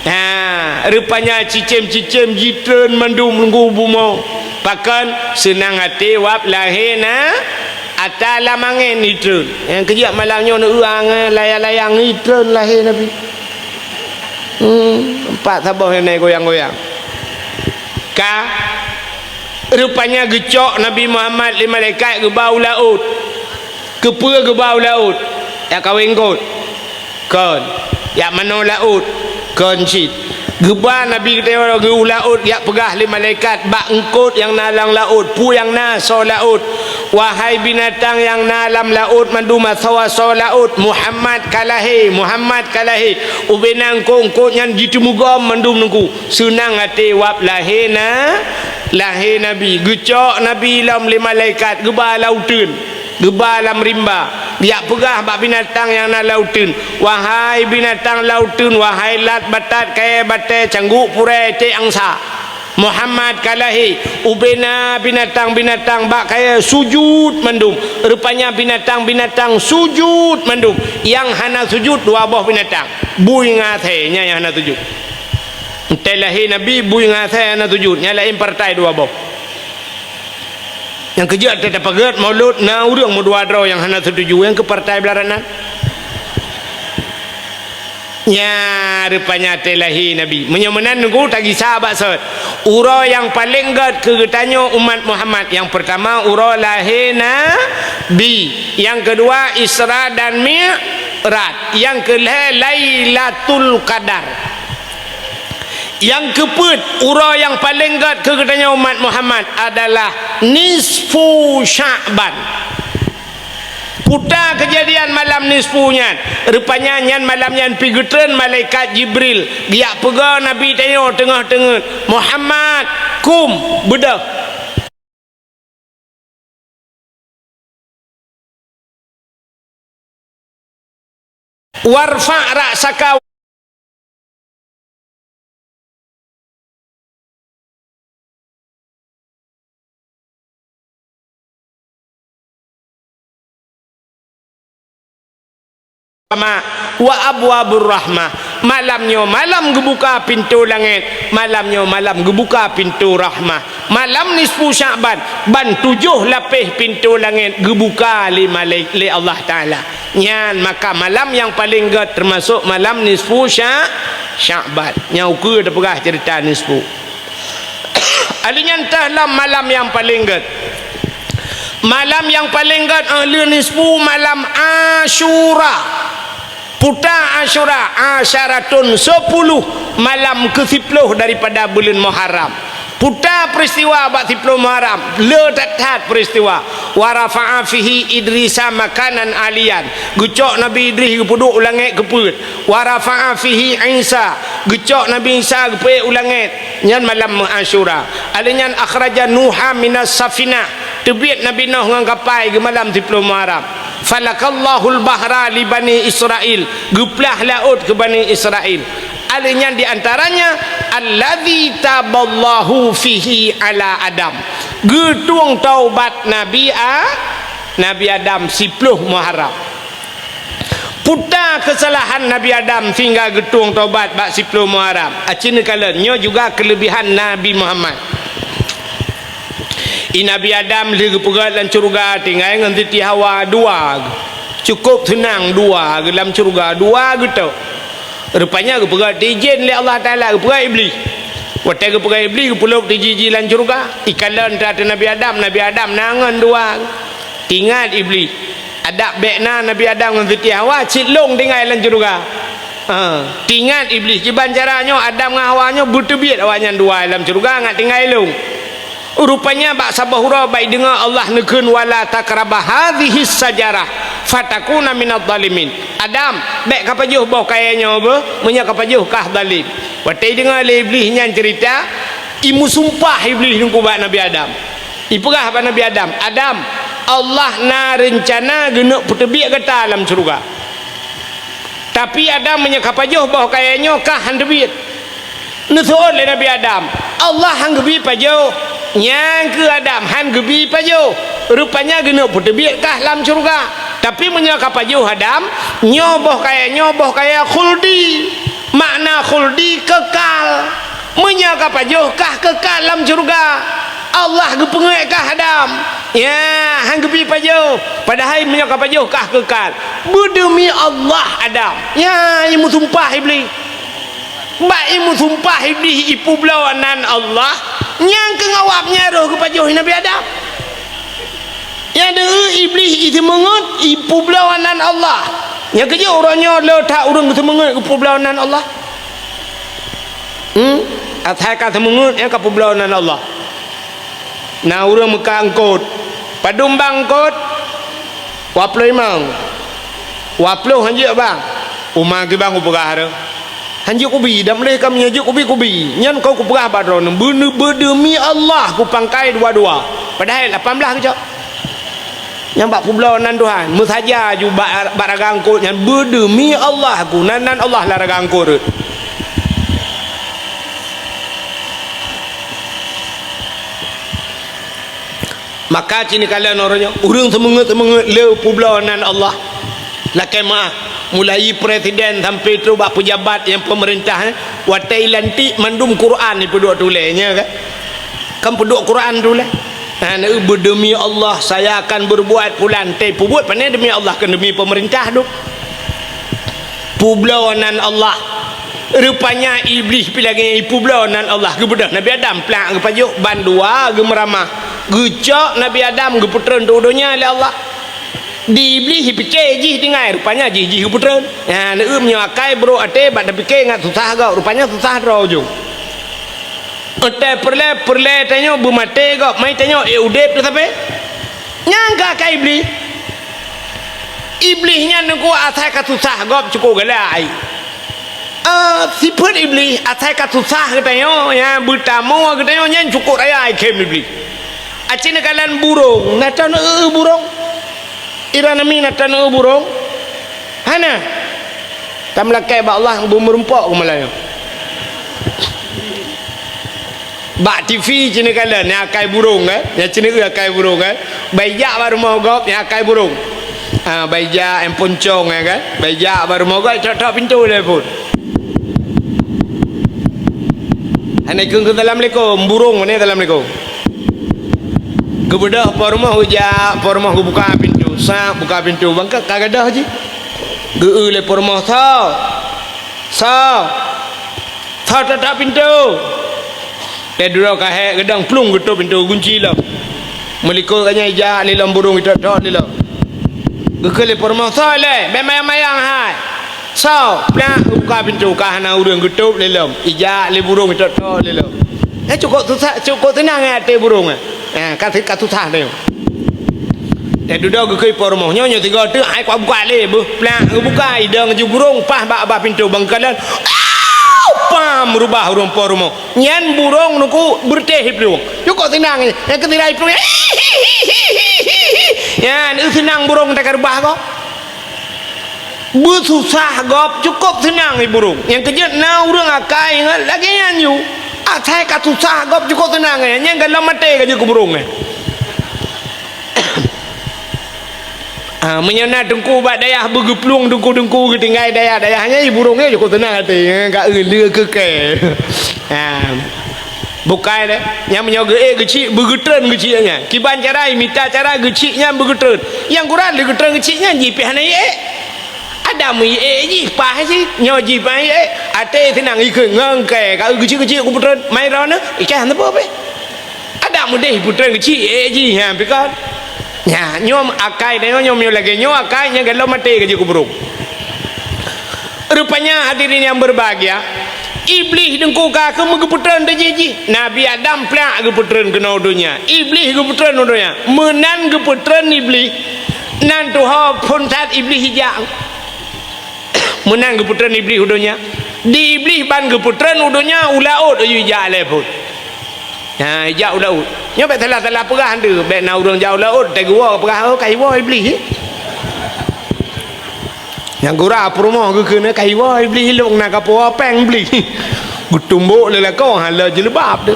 Ha, rupanya cicém-cicém jitreun mandum nunggu bumoe. Pakon? Seunang até wab lahé na, ata lam angén jitreun. Nyang keujak malam nyoe neueu angén layang-layang jitreun lahé Nabi. Hmm, empat saboh nyan goyang-goyang. Ka, rupanya geucok Nabi Muhammad lé malaikat geuba u laôt. Keupeue geuba u laôt? Jak kawén kot? Kon. Jak manoe laôt? Kon cit. Geuba Nabi geutanyoe geu u laôt, jak peugah lé malaikat bak eungkot nyang na lam laôt, peue nyang na soe laôt. Wahai binatang nyang na lam laôt mandum, asoe-asoe laôt, Muhammad ka lahé, Muhammad ka lahé. Ubena eungkot-eungkot nyan jiteumugom mandum nungku. Seunang até wab lahé na, lahé Nabi. Geucok Nabi lom lé malaikat, geuba lam uteuen, geuba lam rimba. Jak peugah bak binatang nyang na lam uteuen, "Wahai binatang lam uteuen, wahai lat batat, kayèe batèe, cangguek purèe, ék angsa, Muhammad ka lahé." Ubena binatang-binatang bak kayèe sujut mandum. Rupanya binatang-binatang sujut mandum. Nyang hana sujut dua boh binatang, bui ngon asèe, nyan nyang hana sujut. Watèe lahé Nabi, bui ngon asèe hana sujud, nyan laén partai dua boh. Nyang keujeuet watèe tapeugèt Maulud, na ureueng meudua droe nyang hana seutuju, nyang keu partai blah nan. Nya rupanya watèe lahé Nabi. Meunyoe meunan, Teungku, tagisa bak sot. Uroe nyang paleng gèt keu geutanyoe umat Muhammad, nyang peurtama uroe lahé Nabi, nyang keudua Isra dan Mi'raj, nyang keulhèe Lailatul Qadar. Nyang keupeuet, uroe nyang paleng gèt keu geutanyoe umat Muhammad adalah nisfu Sya'ban. Peue teuma keujadian malam nisfu nyan? Rupanya nyan malam nyan pi geutreun malaikat Jibril, geujak peugah Nabi tanyoe teungoh teungeut, "Muhammad, kum, beudôh." Warfa' ra'saka. Wa abwabur rahmah. Malam nyoe malam geubuka pintoe langèt, malam nyoe malam geubuka pintoe rahmah. Malam nisfu Sya'ban, ban tujoh lapéh pintoe langèt geubuka lé malaik-, lé Allah Taala. Nyan maka malam nyang paleng gèt teumasok malam nisfu Sya-, Sya'ban. Nyang ukeue teupeugah ceurita nisfu. Alèh nyan teuh lom malam nyang paleng gèt. Malam nyang paleng gèt, eh, lheueh nisfu malam Asyura. Peue teuma Asyura, asyaratun, sepuluh, malam keu siploh daripada buleuen Muharram. Peue teuma peristiwa bak siploh Muharram, le that-that peristiwa. Wa rafa'a fihi Idrisa makanan aliyan. Geucok Nabi Idris geupeuduek u langèt keupeuet. Wa rafa'a fihi Isa. Geucok Nabi Isa geupeuék u langèt. Nyan malam Asyura. Alèh nyan akhraja Nuha minas safinah. Teubiet Nabi Nuh ngon kapai geumalam siploh Muharram. Falakallahul bahra li Bani Israil, geuplah laôt keu Bani Israil. Alèh nyan di antaranya, alladzi taballahu fihi ala Adam, geutueng taubat Nabi A-, Nabi Adam siploh Muharram. Peue teuma keusalahan Nabi Adam sehingga geutueng taubat bak siploh Muharram? Aci neukalon, nyoe juga keuleubihan Nabi Muhammad. I Nabi Adam lheueh geupeugèt lam syeuruga tinggai ngon Siti Hawa dua. Cukôp seunang dua lam syeuruga, dua geutok. Rupanya geupeugèt, diijin lé Allah Taala, geupeugèt Iblih. Watèe geupeugèt Iblih, geupeulop tijiji lam syeuruga. Ikalon teuma ateueh Nabi Adam, Nabi Adam na ngon dua. Tingat Iblih. Adak bèk na Nabi Adam ngon Siti Hawa cit lôn tinggai lam syeuruga. Ha, tingat Iblih, kiban cara nyoe Adam ngon Hawa nyoe beuteubiet awaknyan dua lam syeuruga ngat tinggai lôn. Rupanya bak saboh uroe bak ideungoe Allah neukheun, "Wala taqraba hadzihis syajarah fatakuna minadh dhalimin." Adam, bèk kapajoh boh kayèe nyoe beuh, meunyoe kapajoh kah zalim. Watèe ideungoe lé Iblih nyan ceurita, imeusumpah Iblih nungku bak Nabi Adam. Ipeugah bak Nabi Adam, "Adam, Allah na reuncana geuneuk peuteubiet gata lam syeuruga. Tapi Adam, meunyoe kapajoh boh kayèe nyoe kah han teubiet." Neuseuôt lé Nabi Adam, "Allah han geubi pajoh?" Nyang keu Adam han geubi pajoh. Rupanya geuneuk peuteubiet kah lam syeuruga. Tapi meunyoe kapajoh Adam, nyoe boh kayèe, nyoe boh kayèe khuldi. Makna khuldi kekal. Meunyoe kapajoh kah kekal lam syeuruga, Allah geupeungèt kah Adam? Ya, han geubi pajoh. Padahai meunyoe kapajoh kah kekal. Beudeumi Allah Adam. Ya, imeusumpah Iblih. Bak imeusumpah Iblih ipeubloe nan Allah, nyang keu ngawab nyan roh geupajoh Nabi Adam. Nyang deuh Iblih iseumeungeut ipeubloe nan Allah. Nyang keujeuet uroe nyoe le that ureueng geuseumeungeut geupeubloe nan Allah. Hmm? Asai ka seumeungeut nyang ka peubloe nan Allah. Na ureueng meukat eungkôt. Padum bang eungkôt? Dua ploh limong. Dua ploh han jeuet bang. Uma geuh bang kupeugah reuh. Han jeuet kubi, dam lé kami han jeuet kubi-kubi. Nyan kon kupeugah bak droeneuh, beudeumi Allah kupangkai dua-dua. Padahai lapan blaih geucok. Nyang bak peubloe nan Tuhan, meusaja ju bak, bak raga eungkôt nyan, beudeumi Allah ku, nan, nan Allah lam raga eungkôt reuet. Maka cit neukalon uroe nyoe, ureueng seumeungeut-seumeungeut le peubloe nan Allah. Lakèe meu'ah, mulai presiden sampai trok bak peujabat nyang peumeurintah, eh, Watèe ilantik mandum Quran ipeuduek tuléh, nya kan? Kan peuduek Quran tuléh. Ha, na, "Demi Allah, saya akan berbuat pulan." Teuh peubuet pane demi Allah, kan demi pemerintah tu. Peubloe nan Allah. Rupanya Iblih pih lagèe nyan, ipeubloe nan Allah. Geubeudôh Nabi Adam, plak geupajoh, ban dua geumeuramah. Geucok Nabi Adam, geupeutreun u donya lé Allah. Di Iblih pike jih tinggai, rupanya jih, jih geupeutreun. Nyan, na, meunyoe akai brok até, bak tapike ngat susah gob, rupanya susah droe ujong. Watèe peureulèe, peureulèe tanyoe beumaté gob, mai tanyoe, eh, udép teuh sabe. Nyan ka akai Iblih. Iblih nyan ngon asai ka susah gob cukôp galak. Ah, sifeuet Iblih, asai ka susah geutanyoe, nyan beutamong geutanyoe, nyan cukôp raya ikhém Iblih. Aci neukalon burông, na taneuk burông. Iran ami na taneuk burông. Hana. Tameulakèe bak Allah beumeurumpok keu malam nyoe. Bak T V ci neukalon, nyang akai burông, kan? Nyang ci neueu akai burông, kan? Bai jak bak rumoh gob, nyang akai burông. Ha, bai jak, handphone cong, ya kan? Bai jak bak rumoh gob, tok-tok pintoe lé phôn. Hana ikheun keu assalamualaikum, burông, hana assalamualaikum. Geubeudôh po rumoh geujak, po rumoh geubuka pintoe, sab buka pintoe, bangka ka gadôh jih. Geueu lé po rumoh, "Soe? Soe? Soe tok-tok pintoe?" Lé dudoe ka hék geudong plueng geutôp pintoe, gunci lom. Meulikot ka nyan ijak lé lom burông itok-tok lé lom. Geukheun lé po rumoh, "Soe lé? Bèk mayang-mayang hai! Soe?" Plak geubuka pintoe, ka hana ureueng, geutôp lé lom. Ijak lé burông itok-tok lé lom. Nyan cukôp susah, cukôp seunang nyan até burông nyan. Ha, ka, ka susah nyoe. Teududoe geukheun po rumoh, "Nyoe, nyoe sigoe teuk, hai kubuka lé." Beuh, plak geubuka, idong ju burông, paih bak babah pintoe bak geukalon. Au! Pam! Reubah ureueng po rumoh. Nyan burông nungku beureutéh iplueng. Cukôp seunang nyan, nyang keusirai iplueng. Nyan, eu seunang burông teuka reubah gob. Beususah gob cukôp seunang i burông. Nyang keujeuet na ureueng akai ingat lagèe nyan ju. Asai ka susah gob cukôp seunang nyan, nyang galom maté ka jeuet keu burông nyan. Ah, meunyoe na teungku bak dayah beugeuplueng teungku-teungku geutinggai dayah-dayah nyan, i burông nyan cukôp seunang até, eh, ka eu lé keu kèe. Ah. Bukai deh. Nyang meunyoe geuék geuchik, beugeutreun geuchik nyan. Kiban cara, imita cara geuchik nyan beugeutreun. Nyang gura lé geutreun geuchik nyan jih pih hana iék. Adak meuiék jih paih jih, nyoe jih paih iék. Até seunang ikheun ngon kèe, ka geuchik-geuchik kupeutreun. Mai droeneuh, ikheun hana peue pih. Adak meudéh ipeutreun geuchik, iék jih nyan pih kon. Nyan, nyoe akai tanyoe nyoe meunyoe lagèe nyoe akai nyan galom maté ka jeuet keu burông. Rupanya hadirin yang berbahagia, Iblih teungku ka keumeung geupeutreun teujih jih. Nabi Adam plak geupeutreun keunoe u donya. Iblih geupeutreun u donya. Meunan geupeutreun Iblih, nan tuho phôn that Iblih ijak. Meunan geupeutreun Iblih u donya. Di Iblih ban geupeutreun u donya, u laôt aju ijak lé phôn. Ha, ijak u laôt. Nyoe bèk salah-salah peugah teuh, bèk na ureueng jak u laôt, teuguwoe peugah, "Oh, ka iwoe Iblih." Nyang gura peurumoh geukheun, "Ka iwoe Iblih, ilôn na ka puwoe péng Iblih." Geutumbok lé lakoe, hana jileubab teuh.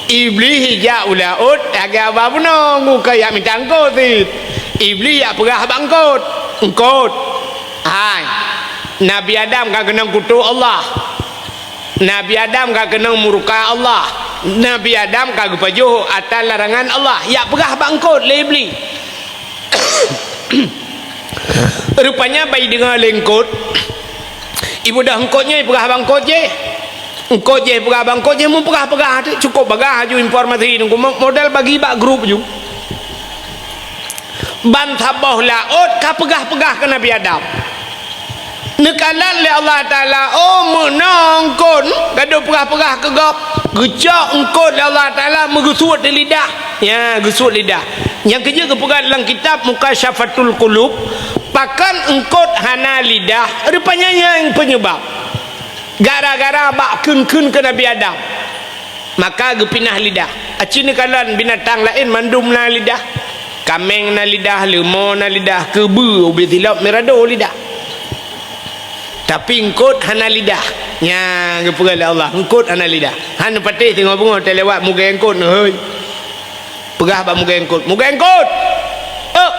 Iblih ijak u laôt, lagèe haba bunoe, ngon keu jak mita eungkôt cit. Iblih jak peugah bak eungkôt, "Eungkôt, hai, Nabi Adam ka keunong kutok Allah." Nabi Adam ka keunong murka Allah. Nabi Adam ka geupajoh ata larangan Allah. Jak peugah bak eungkôt lé Iblih. Rupanya bai deungoe lé eungkôt. Ibeudôh eungkôt nyoe ipeugah bak eungkôt jih. Eungkôt jih ipeugah bak eungkôt jih, meupeugah-peugah, cukôp bagah aju informasi nungku mo-, model bagi bak grup ju. Ban saboh laôt ka peugah-peugah keu Nabi Adam. Neukalon lé Allah Taala, "Oh, meunoe eungkôt, gadôh peugah-peugah keu gob." Geucok eungkôt lé Allah Taala meugeusuet di lidah. Ya, geusuet lidah. Nyang keujeuet geupeugah lam kitab Mukasyafatul Qulub, pakon eungkôt hana lidah, rupanya nyan peunyeubab. Gara-gara bak kheun-kheun keu Nabi Adam. Maka geupinah lidah. Aci neukalon binatang laén mandum na lidah. Kaméng na lidah, leumo na lidah, keubeue ubé silop mirado lidah. Tapi eungkôt hana lidah. Nyan geupeugah lé Allah, eungkôt hana lidah. Han neupatéh teungoh beungoh teulewat mugée eungkôt neuhôi. Peugah bak mugée eungkôt, "Mugée eungkôt! Ôk!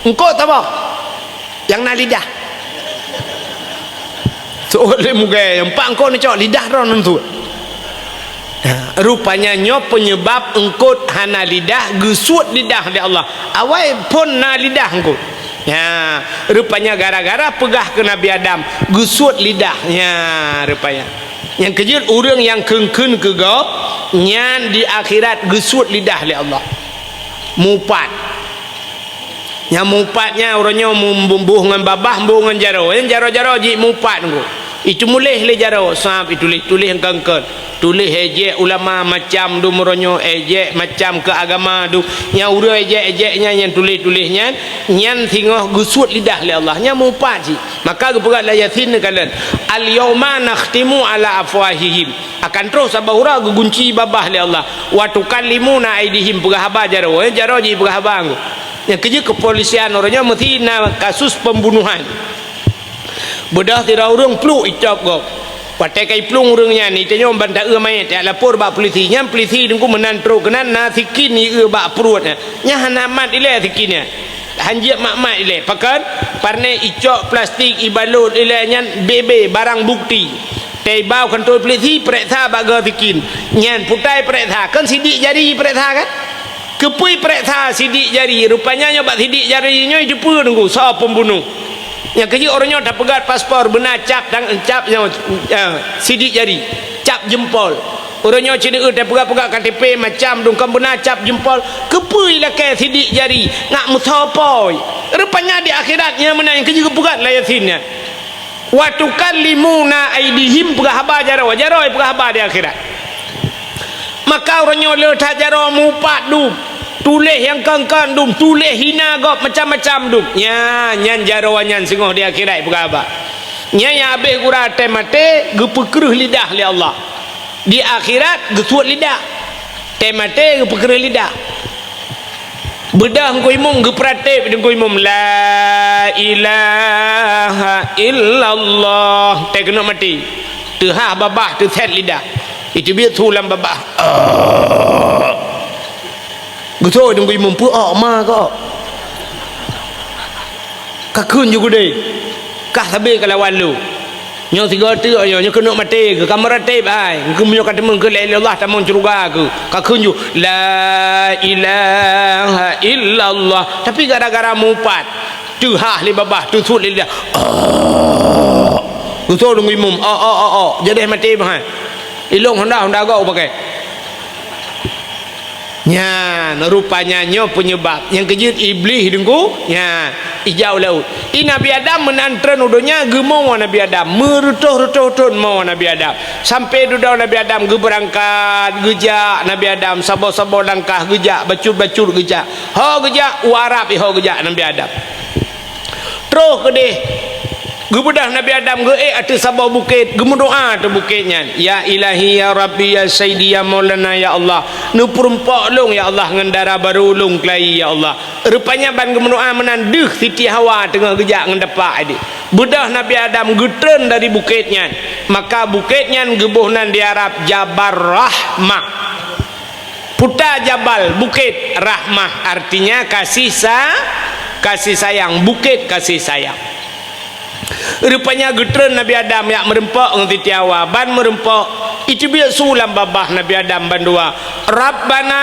Eungkôt saboh nyang na lidah." Seuôt lé mugée, empat eungkôt neucok lidah droe neusuet. Ha, rupanya nyoe penyebab eungkôt hana lidah, geusuet lidah lé Allah. Awai phon na lidah eungkôt. Ha, rupanya gara-gara peugah keu Nabi Adam, geusuet lidah. Ya, rupanya. Nyang keujeuet ureuëng nyang kheun-kheun keu gob, nyan di akhirat geusuet lidah lé Allah. Mupat. Nyang mupat nyan uroe nyoe mum-, boh ngon babah, boh ngon jaroe. Nyan jaroe-jaroe jih mupat ngon. Itu muléh lé jaroe, sab ituléh-tuléh eungkôt-eungkôt. Tuléh ejek ulama macam dum uroe nyoe, ejek macam keu agama dum. Nyang ureuëng ejek-ejek nyan, nyang tuléh-tuléh nyan, nyan singoh geusuet lidah lé Allah. Nyan mupat jih. Maka geupeugah lam Yasin neukalon, "Al-yauma nakhtimu ala afwahihim." Akan troh saboh uroe geugunci babah lé Allah. "Wa tukallimuna aidihim," peugah haba jaroe. Eh, jaroe jih peugah haba ngon. Nyang keujeuet keupolisian uroe nyoe meusti na kasus pembunuhan. Beudôh sidroe ureuëng pluek icok gob. Watée ka iplueng ureuëng nyan, itanyong ban taeu manyét, jak lapor bak polisi. Nyan polisi teungku meunan trok keunan na sikin ieu bak pruet nyan. Nyan hana mat ilée sikin nyan. Hanjeuet mat-mat ilée. Pakon? Parnée icok plastik ibalot ilée nyan B B, barang bukti. Teuiba u kantô polisi, peuriksa bak goe sikin. Nyan putai peuriksa, kan sidik jari peuriksa kan? Keupeue peuriksa sidik jari? Rupanya nyoe bak sidik jari nyoe jiteupeue teungku soe pembunuh. Nyang keujeuet uroe nyoe tapeugét paspor beuna cap tang-, cap nyoe, eh, sidik jari, cap jempol. Uroe nyoe cit tapeugét-peugét K T P macam dum kon beuna cap jempol. Keupeue ilakée sidik jari ngat meusoe poi? Rupanya di akhirat nyan meunan nyang keujeuet geupeugét lam Yasin nyan. "Wa tukallimuna aidihim," peugah haba jaroe, jaroe peugah haba di akhirat. Maka uroe nyoe le that jaroe mupat dum, tuléh nyang kon-kon dum, tuléh hina gob macam-macam dum. Nya, nyan jaroe nyan singoh di akhirat peugah haba. Nyan nyang habéh gura teuh maté geupeukreueh lidah lé Allah. Di akhirat geusuet lidah. Teuh maté geupeukreueh lidah. Beudôh Teungku Imum geupeurateb Teungku Imum, "La ilaha illallah." Teuh keuneuk maté. Teuhah babah, teusét lidah. Iteubiet su lam babah. Geusôi Teungku Imum, peu-ok ma kok. Ka kheun ju keudeh. Kah sabe ka lawan lôn. Nyoe sigoe teuk nyoe, nyoe keuneuk maté keuh, ka meurateb hai. Keuh meunyoe ka teumeung keu la ilaha illallah tamong syeuruga keuh. Ka kheun ju, "La ilaha illallah." Tapi gara-gara mupat, teuhah lé babah, teusuet lé lidah. Geusôi Teungku Imum, "Oh, oh, oh, oh." Jadeh maté meuhai. Ilong honda, honda gob pakai. Nyan, rupanya nyoe penyebab. Nyang keujeuet Iblih Teungku, nyan, ijak u laôt. I Nabi Adam meunan treun u donya, geumoe Nabi Adam, meureutoh-reutoh thon moe Nabi Adam. Sampoe dudoe Nabi Adam geubeurangkat, geujak Nabi Adam, saboh-saboh langkah geujak, bacut-bacut geujak. Ho geujak, u Arab ho geujak Nabi Adam. Troh keudeh, geubeudôh Nabi Adam geuék ateueh saboh bukét, geumeudoá ateueh bukét nyan, "Ya Ilahi, ya Rabbi, ya Sayyidi, ya Maulana, ya Allah, neupeurumpok lôn, ya Allah, ngon dara barô lôn keulayi, ya Allah." Rupanya ban geumeudoá meunan deuh Siti Hawa teungoh geujak ngon tapak idéh. Beudôh Nabi Adam geutreun dari bukét nyan, maka bukét nyan geuboh nan di Arab Jabal Rahmah. Puta jabal, bukét, rahmah, artinya kasih sa-, kasih sayang, bukét kasih sayang. Rupanya geutreun Nabi Adam jak meurumpok ngon Siti Hawa, ban meurumpok, iteubiet su lam babah Nabi Adam bandua, "Rabbana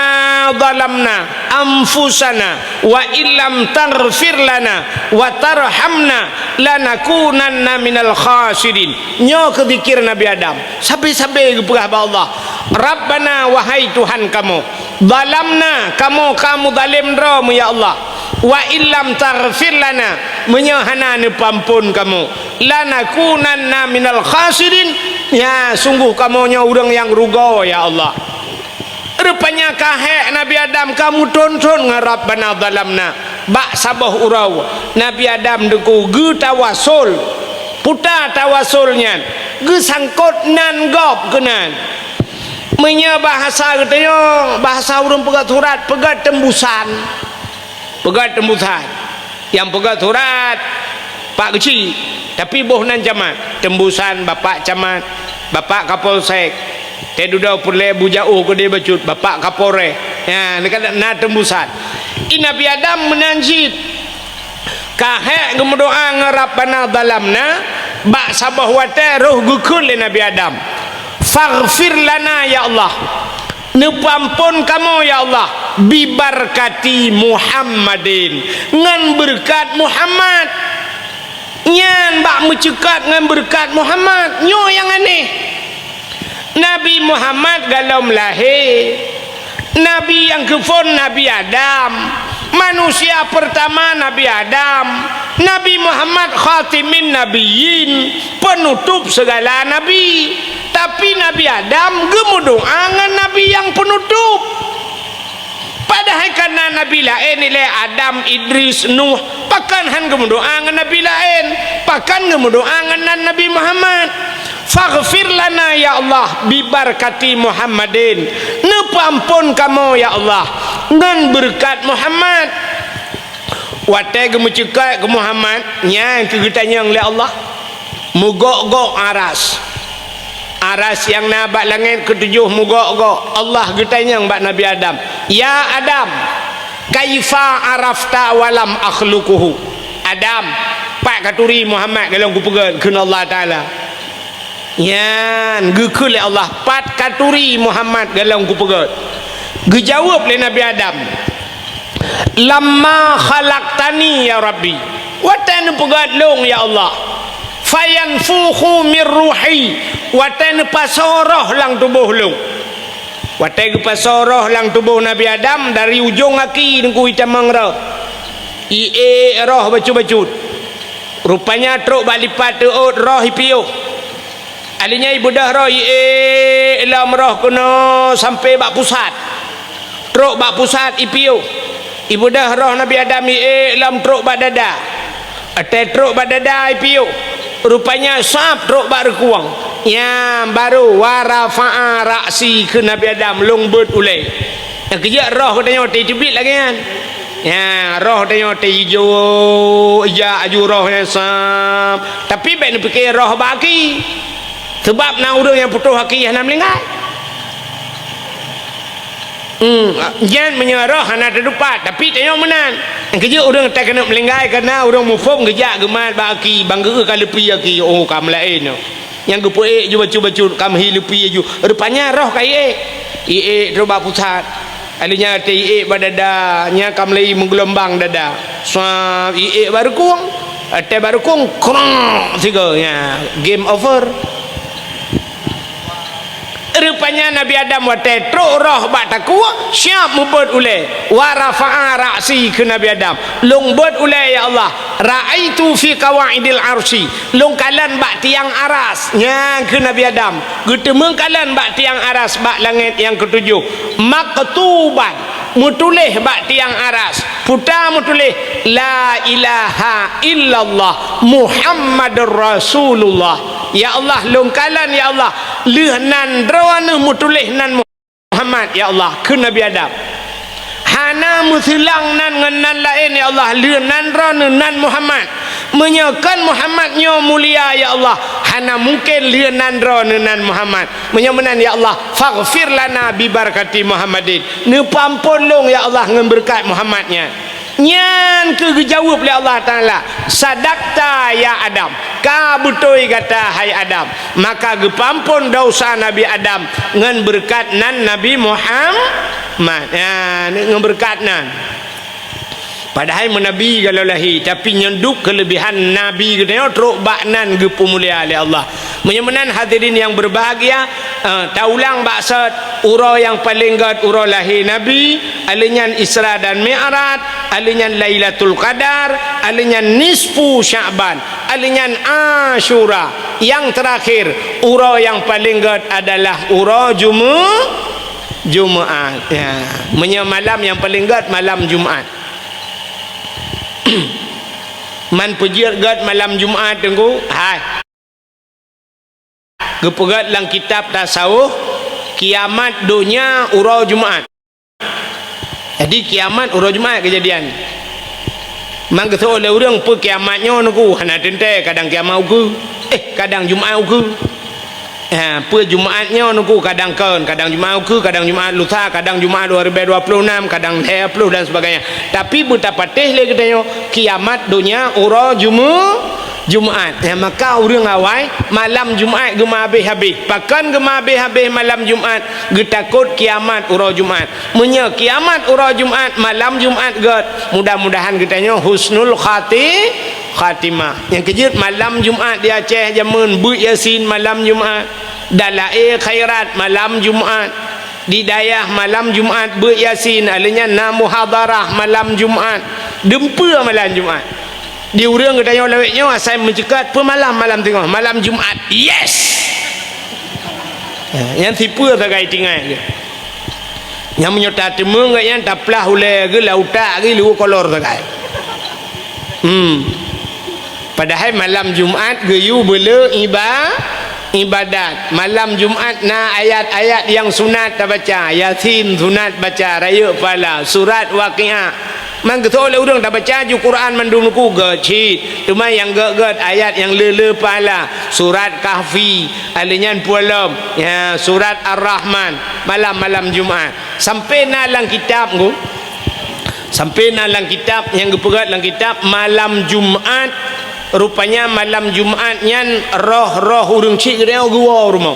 zalamna anfusana wa illam taghfir lana wa tarhamna lanakunanna minal khasirin." Nyoe keuh zikir Nabi Adam. Sabe-sabe geupeugah bak Allah, "Rabbana, wahai Tuhan kamoe, zalamna, kamoe ka meuzalem droe mu, ya Allah. Wa illam taghfir lana, meunyoe hana neupeuamphon kamoe, lanakunanna minal khasirin, ya, sungguh kamoe nyoe ureuëng nyang rugoe, ya Allah." Rupanya ka hék Nabi Adam ka meuthon-thon ngon Rabbana zalamna. Bak saboh uroe, Nabi Adam Teungku geutawasul. Puta tawasul nyan, geusangkot nan gob keunan. Meunyoe bahasa geutanyoe, bahasa ureuëng peugét surat, peugét teumbusan. Peugét teumbusan. Nyang peugét surat Pak Geuchik, tapi boh nan camat. Teumbusan Bapak Camat, Bapak Kapolsek. Teududoe peureulée bu jaôh keudeh bacut, Bapak Kapolres. Nyan, na teumbusan. I Nabi Adam meunan cit. Ka hék geumeudoá ngon Rabbana zalamna, Bak saboh watée roh geukheun lé Nabi Adam, "Faghfir lana ya Allah, neupeuamphon kamoe ya Allah, bibarkati Muhammadin, ngon beureukat Muhammad." Nyan bak meuceukat ngon beureukat Muhammad, nyoe nyang aneh. Nabi Muhammad gohlom lahé, Nabi nyang geuphon Nabi Adam, manusia peurtama Nabi Adam, Nabi Muhammad khatimin nabiyyin, peunutôp sigala nabi. Tapi Nabi Adam geumeudoá ngon Nabi nyang peunutôp. Padahai ka na nabi laén ilée Adam, Idris, Nuh, pakon hán geumeudoá ngon nabi laén? Pakon geumeudoá ngon nan Nabi Muhammad? "Faghfir lana ya Allah bibarkati Muhammadin." Neupeuamphon kamoe ya Allah ngon beureukat Muhammad. Watée geumeuceukat keu Muhammad, nyan keuh geutanyong lé Allah. Meugok-gok aras. Aras nyang na bak langét keutujoh meugok-gok. Allah geutanyong bak Nabi Adam, "Ya Adam, kaifa arafta wa lam akhluquhu?" "Adam, pat katuri Muhammad gohlom kupeugét?" kheun Allah Taala. Nyan geukheun lé Allah, "Pat katuri Muhammad gohlom kupeugét?" Geujaweueb lé Nabi Adam, "Lamma khalaqtani ya Rabbi, watée neupeugét lôn ya Allah, fayanfukhu mir ruhi, watée neupasoe roh lam tuboh lôn." Watée geupasoe roh lam tuboh Nabi Adam, dari ujong aki neukui tamong roh, iék roh bacut-bacut. Rupanya trok bak lipat teuôt roh ipiôh. Alheuh nyan ibeudôh roh iék lom roh keunoe sampoe bak pusat. Trok bak pusat ipiôh. Ibeudôh roh Nabi Adam iék lom trok bak dada. Watée trok bak dada ipiôh. Rupanya sab trok bak reukueng. Nyan baru wa rafa'a ra'si kheun Nabi Adam, lôn beuet ulée. Nyang keujeuet roh geutanyoe teubiet lagée nyan. Nyan, roh tanyoe teuijo, ija aju roh nyan sam. Tapi bék neupike roh bak aki. Sabab na ureuëng nyang putôh aki hana meuninggai. Hmm, nyan meunyoe roh hana teudupat, tapi tanyoe meunan. Nyang keujeuet ureuëng takeuneuk meuninggai kareuna ureuëng muphom geujak geumat bak aki, bang geu ka leupie aki, oh, ka meulaén nyoe. Nyang geupeuék ju bacut-bacut, ka meuhi leupie ju. Rupanya roh ka iék. Iék trok bak pusat. Alheuh nyan watée iék bak dada, nyan ka mulai meugeulumbang dada. Swab, iék bak reukueng. Watée bak reukueng, krong, sigoe, nyan, game over. Rupanya Nabi Adam watée trok roh bak takue, siab meubeuet ulée. Wa rafa'a ra'si kheun Nabi Adam. Lôn beuet ulée, ya Allah. Ra'aitu fi qawaidil arsy. Lôn kalon bak tiang aras. Nyan kheun Nabi Adam. Geuteumeung kalon bak tiang aras bak langét nyang keutujoh. Maktuban. Meutuléh bak tiang aras, puta meutuléh, "La ilaha illallah Muhammadur Rasulullah." Ya Allah, lôn kalon, ya Allah, lheueh nan droeneuh meutuléh nan Muhammad, ya Allah, kheun Nabi Adam. Hana meuseulang nan ngon nan laén, ya Allah, lheueh nan droeneuh nan Muhammad. Meunyoe kon Muhammad nyoe mulia, ya Allah, hana mungken lheueh nan droeneuh nan Muhammad. Meunyoe meunan, ya Allah, faghfir lana bi barakati Muhammadin. Neupeuamphon lôn, ya Allah, ngon beureukat Muhammad nyan. Nyan keuh geujaweueb lé Allah Taala, "Sadakta ya Adam, ka beutôi gata hai Adam." Maka geupeuamphon desya Nabi Adam ngon beureukat nan Nabi Muhammad. Nyan, ngon beureukat nan. Padahai meunabi gohlom lahé, tapi nyan duek keuleubihan nabi geutanyoe trok bak nan geupumulia lé Allah. Meunyoe meunan hadirin nyang beubahgia, eh, taulang bak sot, uroe nyang paleng gét uroe lahé Nabi, alheuh nyan Isra dan Mi'raj, alheuh nyan Lailatul Qadar, alheuh nyan nisfu Sya'ban, alheuh nyan Asyura. Nyang teurakhir, uroe nyang paleng gét adalah uroe Jumu-, Jumaat. Ya. Meunyoe malam nyang paleng gét malam Jumaat. Man peujeuet gét malam Jumaat, Teungku? Hai. Geupeugét lam kitab tasawuf, kiamat donya uroe Jumaat. Jadi, kiamat uroe Jumaat keujadian. Man geuseuôt lé ureuëng, peue kiamat nyoe, Teungku? Hana teuntée, kadang kiamat ukeue. Eh, kadang Jumaat ukeue. Ha, peue Jumaat nyoe, Teungku? Kadang kon, kadang Jumaat ukeue, kadang Jumaat lusa, kadang Jumaat dua ribu dua puluh enam, kadang lhée ploh dan sebagainya. Tapi beutapatéh lé geutanyoe, kiamat donya uroe Jumaat. Jumat. Nyan maka ureuëng awai malam Jumat geumeuhabéh-habéh. Pakon geumeuhabéh-habéh malam Jumat? Geutakot kiamat uroe Jumat. Meunyoe kiamat uroe Jumat, malam Jumat gét, mudah-mudahan geutanyoe husnul khati-, khatimah. Nyang keujeuet malam Jumat di Aceh jameun beuet Yasin malam Jumat. Dalaé khairat malam Jumat. Di dayah malam Jumat beuet Yasin, alheuh nyan na muhadharah malam Jumat. Dumpeue malam Jumat. Di ureuëng geutanyoe lawét nyoe asai meuceukat peumalam malam teungoh, malam Jumat. Yes! Ya, nyan sipeue sagai tinggai geuh. Nyang meunyoe tateumeung geuh nyan taplah ulée geuh, lam utak geuh, lheueh kolor sagai. Hmm. Padahai malam Jumat geuyue beuleu iba-, ibadat. Malam Jumat na ayat-ayat nyang sunat tabaca, Yasin sunat baca, rayeuk pahala, surat Waqiah. Man geutôh lé ureuëng tabaca ju Quran mandum nuku gét cit. Teuma nyang gét-gét ayat nyang le-le pahala, surat Kahfi, alheuh nyan peue lom, ya, surat Ar-Rahman, malam-malam Jumat. Sampai na lam kitab ngku. Sampai na lam kitab nyang geupeugét lam kitab malam Jumat, rupanya malam Jumat nyan roh-roh ureuëng cit geuwoe u rumoh.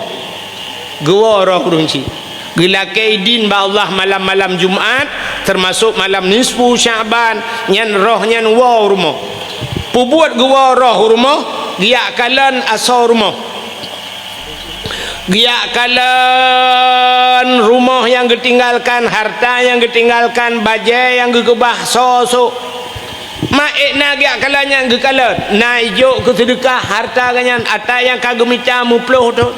Geuwoe roh ureuëng cit. Geulakée idin bak Allah malam-malam Jumat, teumasok malam nisfu Sya'ban, nyan roh nyan woe u rumoh. Peubuet geuwoe roh u rumoh, geujak kalon asoe rumoh. Geujak kalon rumoh nyang geutinggalkan, harta nyang geutinggalkan, bajée nyang geukeubah, soe-soe. Ma ék na geujak kalon nyang geukalon, na ijok keu seudeukah harta geuh nyan, ata nyang ka geumita meuploh teuh.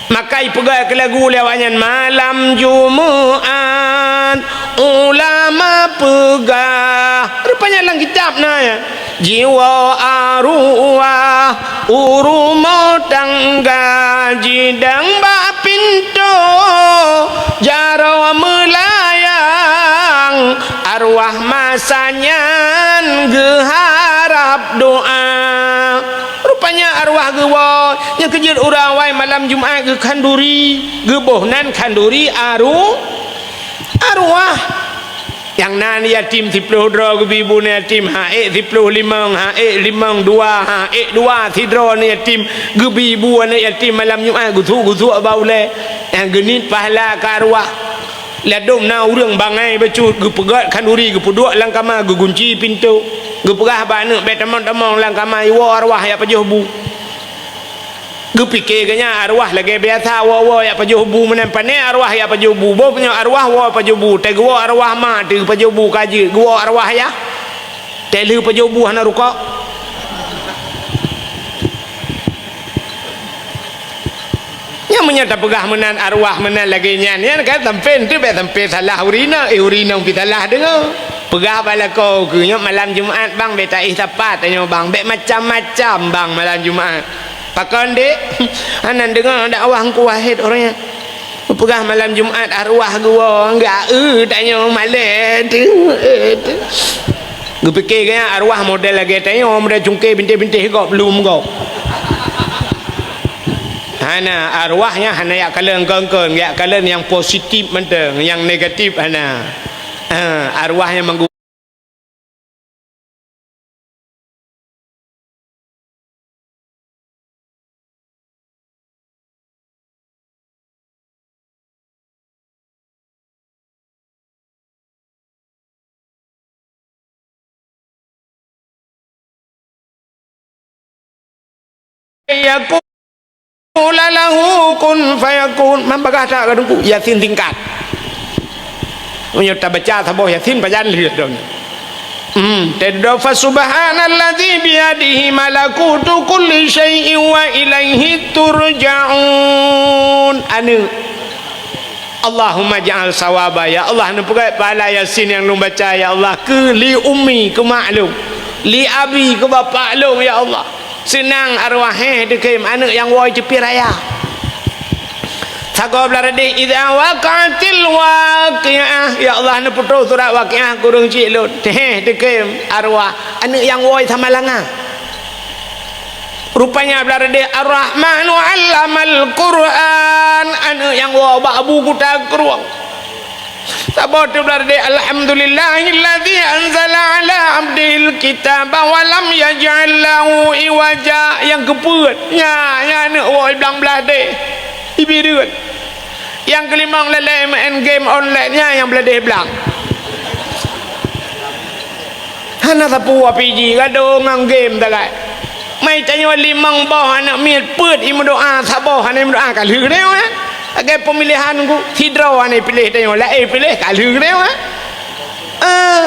Maka ipeugah keu lagu lé awaknyan, malam Jumat ulama peugah. Rupanya lam kitab na, ya. Jiwoe aruwah u rumoh tangga, jidong bak pintoe jaroe meulayang, aruwah masa nyan geuharab doa. Rupanya aruwah geuwoe, nyang keujeuet ureuëng awai malam Jumat geukhanduri, geuboh nan khanduri aru-, aruwah. Nyang na yatim siploh droe geubi bu aneuk yatim, han ék siploh limong, han ék limong dua, han ék dua sidroe aneuk yatim geubi bu aneuk yatim malam Jumat, geusuek-geusuek bak ulée. Nyang geuniet pahala keu aruwah. Ladôm na ureuëng bangai bacut geupeugét khanduri, geupeuduek lam kama, geugunci pintoe, geupeugah bak aneuk bék tamong-tamong lam kama, iwoe aruwah jak pajoh bu. Geupike geuh nyan aruwah lagée biasa woe-woe jak pajoh bu meunan, pané aruwah jak pajoh bu. Boh nyoe aruwah woe pajoh bu, teuh geuwoe aruwah ma teuh pajoh bu ka jeuet, geuwoe aruwah jak. Teuh lheueh pajoh bu hana rukok. Nyan meunyoe tapeugah meunan aruwah meunan lagée nyan, nyan kan sampai teuh bék sampai salah ureuëng inong, eh, ureuëng inong pih salah deungoe. Peugah bak lakoe keuh nyoe malam Jumat bang bék taéh sapat tanyoe bang, bék macam-macam bang malam Jumat. Pakon dek? Hana deungoe dakwah Teungku Wahid ureuëng nyan. Peugah malam Jumat aruwah geuwoe, enggak, eh, tanyoe malée teuh, eh, teuh. Geupike geuh nyan aruwah model lagée tanyoe, model cungke bintéh-bintéh gob, lom gob. Hana, aruwah nyan hana jak kalon kon-kon, jak kalon nyang positif mantong, nyang negatif hana. Ha, aruwah nyan manggu- Yaqula lahu kun fayakun. Man bagah that ka Teungku, Yasin singkat. Meunyoe tabaca saboh Yasin pajan lheueh dong. Hmm, teudoe fa subhanalladzi biyadihi malakutu kulli syai'in wa ilaihi turja'un. Aneuk. Allahumma ja'al sawaba, ya Allah, neupeugét pahala Yasin nyang lôn baca, ya Allah, keu li ummi, keu mak lôn, li abi, keu bapak lôn, ya Allah. Seunang arwah, héh, teukhém aneuk nyang woe teupie raya. Sagoe blah radeh, idza waqa'atil waqi'ah, ya Allah, neuputôh surat Waqiah keu ureueng chik lôn. Héh, teukhém arwah aneuk nyang woe sama langa. Rupanya blah radeh, Ar-Rahmanu 'allamal Qur'an, aneuk nyang woe bak bu kuta krueng. Saboh teuk blah deh, "Alhamdulillahilladzi anzala ala abdihil kitaba wa lam yaj'al lahu iwaja." Nyang keupeuet, nya, nya aneuk woe blang blah deh. Ibi reuet. Nyang keulimong lalée main game online, nya nyang blah deh blang. Hana sapeue pih jih, gadôh ngon game sagai. Mai tanyoe limong boh aneuk miet peuet imeudoa, saboh hana imeudoa ka lheueh tanyoe, eh. Lagée peumilihan ku, sidroe hana ipiléh tanyoe, laén ipiléh ka lheueh tanyoe, eh. Ah.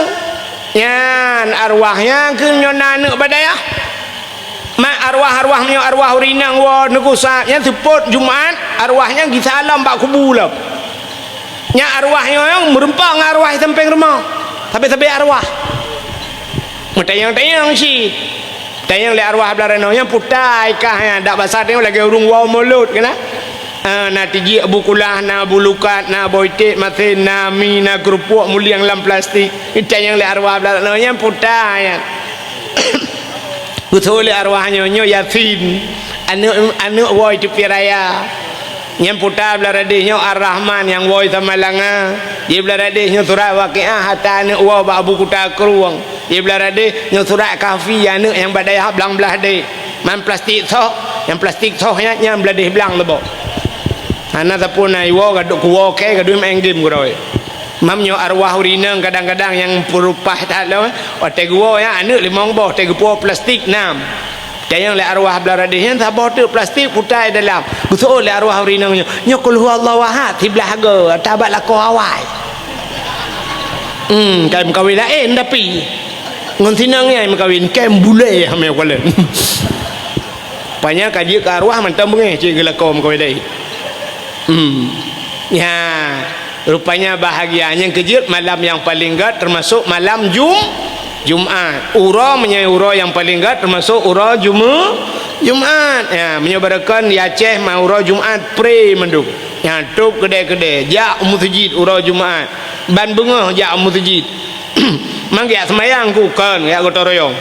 Nyan arwah nyang keu nyoe na aneuk bak dayah. Mak arwah-arwah meunyoe arwah ureueng inong woe neuku sa, nyan seupôt Jumat, arwah nyan gisa lom bak kubu lom. Nyan arwah nyoe meureumpok ngon arwah di sampéng rumoh. Sabe-sabe arwah. Meutanyong-tanyong cit. Tanyong lé arwah blah ranoe nyan putai kah nyan, dak basa tanyong lagée ureueng woe mulod keunan. Ah, na Tijik Abu Kulah, na Abu Lukat, na Boy Tet Masen, na mi, na keurupuk mulieng lam plastik. Tanyong lé arwah blah ranoe nyan putai nyan. Geuseuôt lé arwah nyoe, nyoe Yasin, aneuk, aneuk woe Teupie Raya. Nyang puta blah radeh nyoe Ar-Rahman nyang woe Samalanga. Di blah radeh nyoe surat Waqiah ata aneuk woe bak Abu Kuta Krueng. Di blah radeh nyoe surat Kahfi aneuk nyang bak dayah blang blah deh. Man plastik soh, nyang plastik soh nyan, nyan blah deh blang leuboh. Hana sapeue na iwoe gadôh kuwoe kée gadôh main game keudroe. Mam nyoe arwah ureueng inong kadang-kadang nyang peurupah that lom, watée geuwoe nyan aneuk limong boh, watée geupuwoe plastik nam. Tanyong lé arwah blah radeh nyan saboh teuk plastik putai dalam. Geuseuôt lé arwah ureueng inong nyoe, nyoe Qul huwallahu ahad siblah goe, ata bak lakoe awai. Hmm, kai meukawen laén tapi. Ngon sinong nyan meukawen, kai bulée hamé kalon. Panya ka jeuet keu arwah mantong beungéh cit geulakoe meukawen laén. Hmm. Ya, rupanya bahagia nyang keujeuet malam nyang paleng gét teumasok malam Jum-, Jumat. Uroe meunyoe uroe nyang paleng gét teumasok uroe Jume-, Jumat. Ya, meunyoe barokon di Aceh ma uroe Jumat pre mandum. Ya, tôb keudè-keudè, jak u meuseujid uroe Jumat. Ban beungoh jak u meuseujid. Mang geujak seumayang ku kon, geujak gotong royong.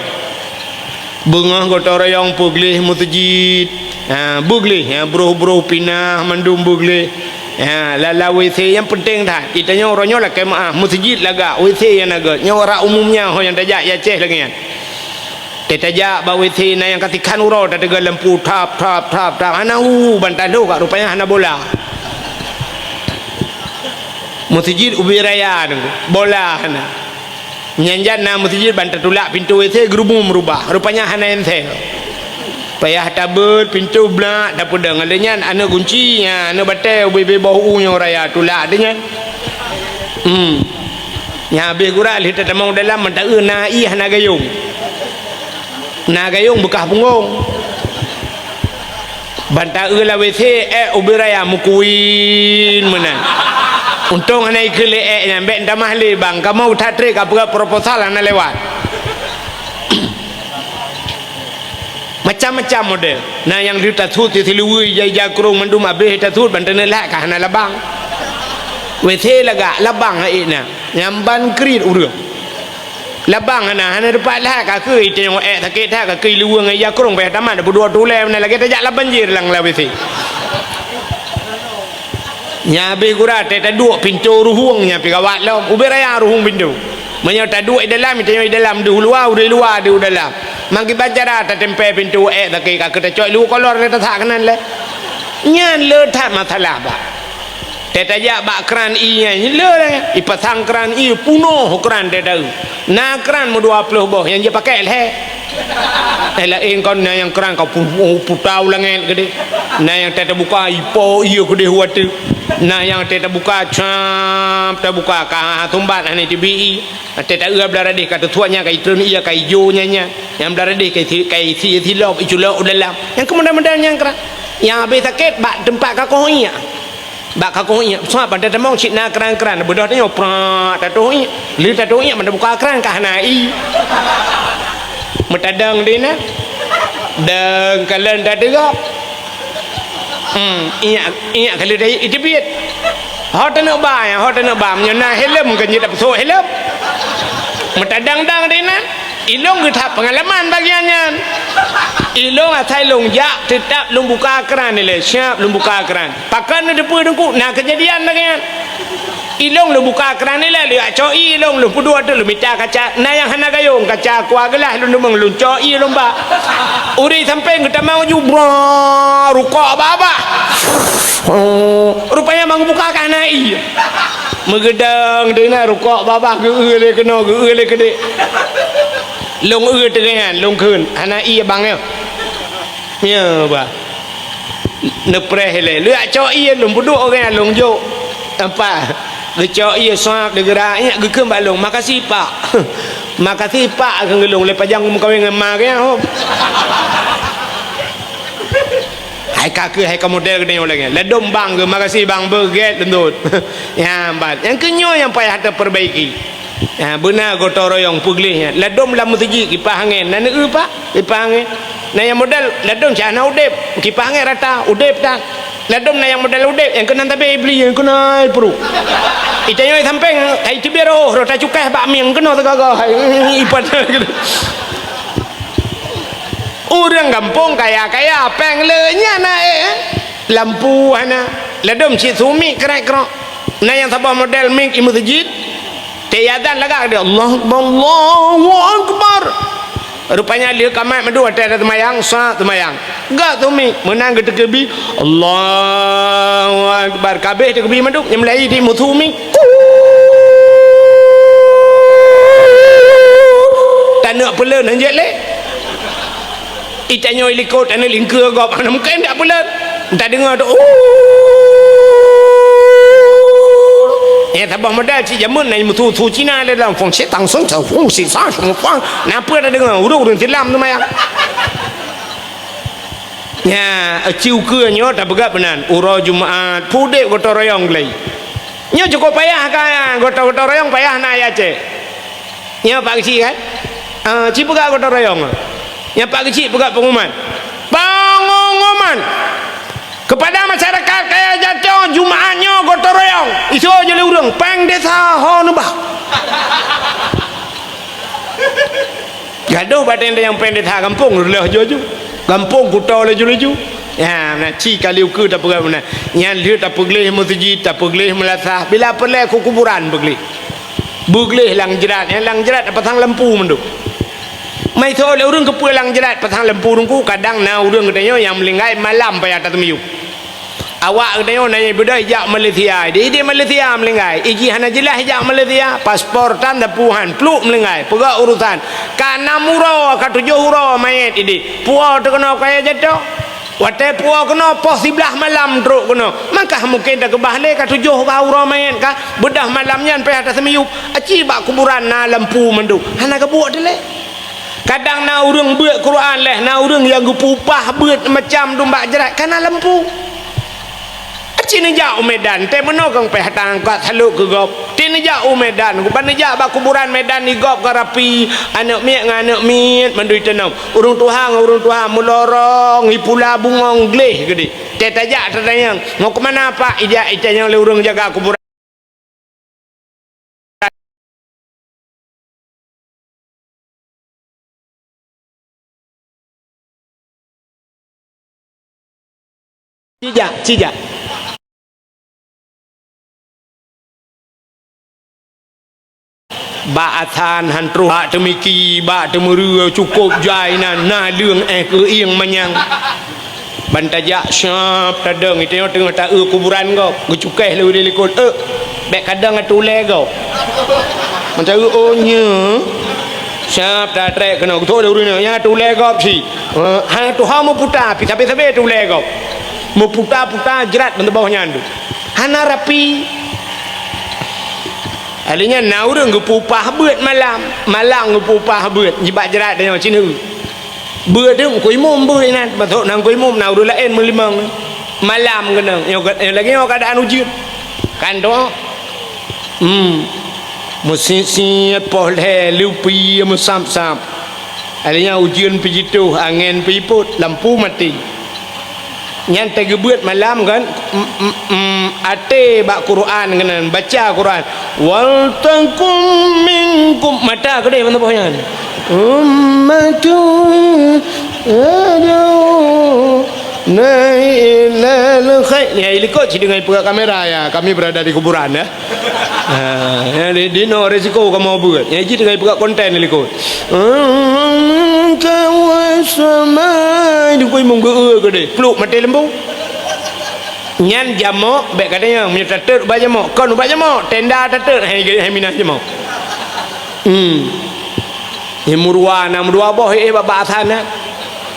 Beungoh gotong royong peugleh meuseujid. Ha, beugleh, ha, broh-broh pinah mandum beugleh. Ha, lala W C nyang peunteng that. Geutanyoe uroe nyoe lakée meuáh, meuseujid lagak, W C nyang na gét. Nyoe uroe umum nyan ho nyang tajak i Aceh lagée nyan. Teutajak bak W C na nyang ka sikhan uroe tateuga lampu thap, thap, thap, thap. Hana hu ban taloh ka rupanya hana bola. Meuseujid ubé raya nyoe, bola hana. Nyan jan na meuseujid ban tatulak pintoe W C geurubum rubah, rupanya hana enseng. Payah tabeuet pintoe blak tapeudong. Lé nyan aneuk gunci, nya aneuk batée ubé-bé boh u nyoe raya tulak deh nyan. Hmm. Nya habéh gura lheueh tatamong dalam meuta-eu na ié hana gayong. Na gayong beukah punggong. Ban ta-eu lam W C, ék ubé raya meukuin meunan. Untông hana ikeu lé ék nyan, bék tamah lé bang. Kamoe that treb ka peugah proposal hana lewat. Macam-macam model. Na nyang lheueh tasut siluweue ija-ija krông mandum abéh tasut ban taneuk lhak ka hana labang. W C lagak, labang hana na. Nyang ban kriet ureueng. Labang hana, hana teupat lhak, ka keu iteueng ék sakét that, ka keu iluweue ngon ija krông payah tamat, peuduek tulée meunan lagée tajak lam banjir lam, lam W C. Nya habéh gura tée taduek pintoe ruhueng nyan pih gawat lom. Ubé raya ruhueng pintoe. Meunyoe taduek i dalam, iteueng i dalam deuh luwa, ureueng luwa deuh dalam. Mangkiban cara tatempée pintoe ék sakét, ka keu tacok iluweue kolor lé tasak keunan lé. Nyan le that masalah bah. Tée tajak bak kran ié nyan, le lé, ipasang kran ié, punoh kran tée ta-eu. Na kran meudua ploh boh nyang jipakée lhée. Eh, laén kon na nyang kran ka pu-, pu-, putau langét keudeh. Na nyang tée tabuka, ipo ié keudeh u ateueh. Na nyang tée tabuka, cam, tabuka, ka sumbat hana teubi ié. Tée ta-eu blah radeh ka teusuak nyan, ka itreun ié, ka ijo nyan, nyan. Nyang blah radeh ka isi, ka isi, isilop, iculok u dalam. Nyang keumodal-modal nyang kran. Nyang habéh sakét bak teumpat kakoh ié. Bak kakoh ié, sabab ban tatamong cit na kran-kran, beudôh tanyoe prak tatoh ié. Lheueh tatoh ié, ban tabuka kran ka hana ié. Meutadong di na. Dong kalon tateugop. Hmm, ié, ié ka lheueh iteubiet. Ho taneuk ba, ho taneuk ba, meunyoe na helm kan jeuet tapeusok helm. Meutadong-dong di na. Ilôn geuthab peungalaman bagian nyan. Ilôn asai lôn jak, teutap lôn buka kran ilée, siap lôn buka kran. Pakon neuteupeue teungku, na keujadian lagée nyan. Ilong lôn buka kran ilèe, lôn jak cok ié ilong, lôn peuduek teuk lôn mita kaca. Na nyang hana gayong, kaca kua geulah lôn deungon, lôn cok ié lôn bak. Ureueng sampéng geutamong laju, bra, rukok babah. Rupanya ban geubuka ka hana ié. Meugeudong teuk na rukok babah, geu-eu lé keunoe, geu-eu lé keudéh. Lôn eu teuk nyan, lôn kheun, hana ié bang nyoe. Nyoe bah. Neupreh ilèe. Lôn jak cok ié lôn peuduek ureueng nyan lôn jok. Nampak? Geucok ié suap, geugeura, nyak geukheun bak lôn, "Makasih, Pak." "Makasih, Pak," kheun lôn, lé pajan meukawen ngon ma geuh nyan hom. Hai ka keuh, hai ka model geutanyoe lagèe nyan. Ladôm bang geuh, "Makasih, Bang," beugèt leuntôt. Nyan ban. Nyang keu nyoe nyang payah tapeurbaiki. Ha, beuna gotong royong peugleh nyan. Ladôm lam meuseujid kipah angén, na neu-eu, Pak, kipah angén. Na nyang model ladôm cit hana udép, kipah angén rata, udép that. Ladôm na nyang model udép, nyang keunan tabé bli, nyang keunan pruet. Itanyoe sampéng, hai teubiet roh, roh tacukéh bak mieng keunoe teugaga. Hai, ipat. Ureueng gampông kaya-kaya, péng le nyan na, eh. Lampu hana. Ladôm cit su mik krek-krok. Na nyang saboh model mik i meuseujid. Teuh azan lagak dia, "Allahu Akbar, Allahu Akbar." Rupanya lheueh ka mat mandum watèe ada seumayang, sa seumayang. Gak su mik, meunan geuteukeubie, "Allahu Akbar." Ka abéh teukeubie mandum, nyang meulayi di musu mik. Taneuk peuleuen hanjeuet lé. Itanyoe likot aneuk lingkeue gob, hana mungken dak peuleuen. Tadeungoe tu, "Uh." Eh, saboh model cit jameun na musu-su Cina lé dalam fong sitang song sa fong si sa song fang. Napa tadeungoe? Ureueng-ureueng silam seumayang. Nya, aci ukeue nyoe tapeugah meunan. Uroe Jumat, pudek gotong royong gleh. Nyoe cukup payah ka, gotong-gotong royong payah na ayat cek. Nyoe Pak Geuchik kan? Ah, ci peugah gotong royong. Nyan Pak Geuchik peugah pengumuman. Pengumuman kepada masyarakat Kaya Jato, Jumaat nyoe gotong royong. Isoe jih lé ureueng, péng desa ho neubah. Gadoh bateng nyang péng desa gampông reuloh ju-ju. Gampông kuto laju-laju. Ya, na ci kali ukeue tapeugah meunan. Nyan lheueh tapeugleh meuseujid, tapeugleh meulasah. Bila peureulèe ku kuburan beugleh. Beugleh lam jrat, nyang lam jrat tapasang lampu mandum. Meuisoe lé ureueng keupeue lam jrat pasang lampu teungku, kadang na ureueng geutanyoe nyang meuninggai malam payah tateumiyueb. Awak geutanyoe na nyang beudôh ijak Malaysia, di, di Malaysia meuninggai, iji hana jeulaih ijak Malaysia, paspor tan tapuhan, pluk meuninggai, peugah urusan, ka nam uroe, ka tujoh uroe manyét idi, puwoe teuh keunoe Kaya Jato. Watèe puwoe keunoe, poh siblaih malam trok keunoe. Maka mungken takeubah lé ka tujoh ka uroe manyét ka, beudôh malam nyan payah taseumiyueb. Aci bak kuburan na lampu mandum. Hana geubuet dilèe. Kadang na ureueng beuet Quran lé, na ureueng nyang geupeupah beuet macam dum bak jrat, ka na lampu. Aci neujak u Medan, teuh meunoe kang payah tangkat salok keu gob. Teuh neujak u Medan, ban neujak bak kuburan Medan di gob ka rapi, aneuk miet ngon aneuk miet mandum iteunom. Ureueng tuha ngon ureueng tuha meulorong, ipula bungong gleh geudeh. Teuh tajak tatanyong, "Mau keu mana, Pak?" Ijak itanyong lé ureueng jaga kuburan. Cijak, cijak. Bak asan han troh, bak teumiki, bak teumeureu, cukôp jai nan, na leueng éh keuieng manyang. Ban tajak, siap tadong, geutanyoe teungoh ta-eu kuburan gob, geucukéh lé ureueng likot, "Eh, bèk kadong ateueh ulèe gob." Ban ta-eu, "Oh, nyoe." Siap tatrek keunoe, geutrok lé ureueng nyoe, "Nyan ateueh ulèe gob cit." Eh, hana tuha meuputa, pi sabe-sabe ateueh ulèe gob. Meuputa-puta jrat ban tuboh nyan tu. Hana rapi. Ahli nyan na ureueng geupeupah beuet malam, malam geupeupah beuet, jibak jrat tanyoe cit neu. Beuet teuh Teungku Imum beuet inan, masôk na Teungku Imum na ureueng laén meulimong. Malam keunong, nyoe, nyoe lagèe nyoe keuadaan ujeuen. Kan doh? Hmm. Meusiet-siet poh lhèe, lupi meusab-sab. Ahli nyan ujeuen pih jituh, angén pih jipôt, lampu maté. Nyan teugeubeuet malam kan, mm, mm, mm, até bak Quran keunan, baca Quran. "Wal takum minkum," mata keudeh ban tuboh nyan. "Ummatun," aduh. Nailal khair. Ya, ilikot cit deungon ipeugah kamera, ya. Kami berada di kuburan, ya. Ha, ya, di, di no resiko kamoe buet. Ya, cit deungon ipeugah konten ilikot. Hmm, kawasama. Di kui mung geu ke deh. Pluk mati lembu. Nyan jamok, bèk katanya, meunyoe tateut ubak jamok. Kon ubak jamok, tenda tateut, hai, hai minah jamok. Hmm. Ni meuruwa na meuruwa boh, eh, babah sana.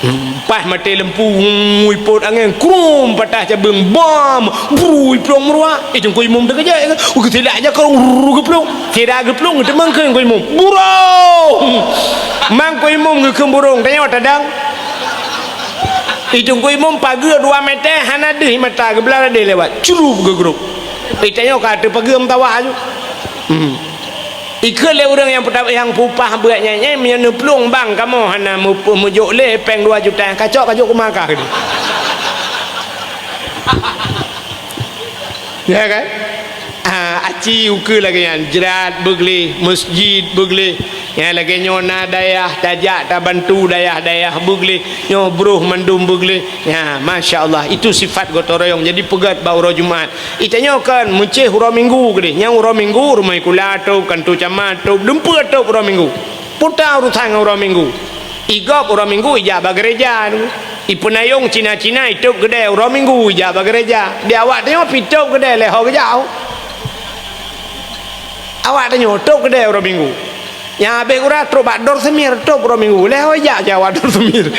Hmm. Pas maté lempu, hmm, ipot angén, krum, patah cabeueng, bam, bru, iplueng meuruwa. Eh, teungku imum teukeujot, eh, geutilak aja keu ru geuplong. Sira geuplong, teumang keu teungku imum. Burong! Mang teungku imum geukheun burong, tanyoe tadang. Eh, teungku imum pageue dua meter, hana deuh mata, geublah deh lewat. Curup geugrup. Eh, tanyoe ka teupageue meutawa aju. Hmm. Ikheun lé ureueng nyang peuta-, nyang peupah beuet nyan, "Nyan meunyoe neuplueng bang kamoe hana meup-, meujok lé péng dua juta, kacok, kacok keu Makkah keudeh." Ya kan? Ah, aci ukeue lagèe nyan, jrat beugleh, meuseujid beugleh. Nyang lagèe nyoe na dayah tajak tabantu dayah-dayah beugleh, nyoe broh mandum beugleh. Ya, masya Allah, itu sifat gotong royong. Jadi peugöt bak uroe Jumat. Itanyoe kan meucéh uroe Minggu keudeh. Nyang uroe Minggu rumoh sikula tôb, kanto camat tôb, dumpeue tôb uroe Minggu. Puta urusan ngon uroe Minggu. Igop uroe Minggu ijak bak gereja tu. Ipeunayong Cina-Cina itôb keudè uroe Minggu ijak bak gereja. Di awak tanyoe pi tôb keudè lé ho geujak. Awak tanyoe tôb keudè uroe Minggu. Nyang habéh gura trok bak Dor Semir, tôb uroe Minggu. Lé ho ijak cit awak Dor Semir.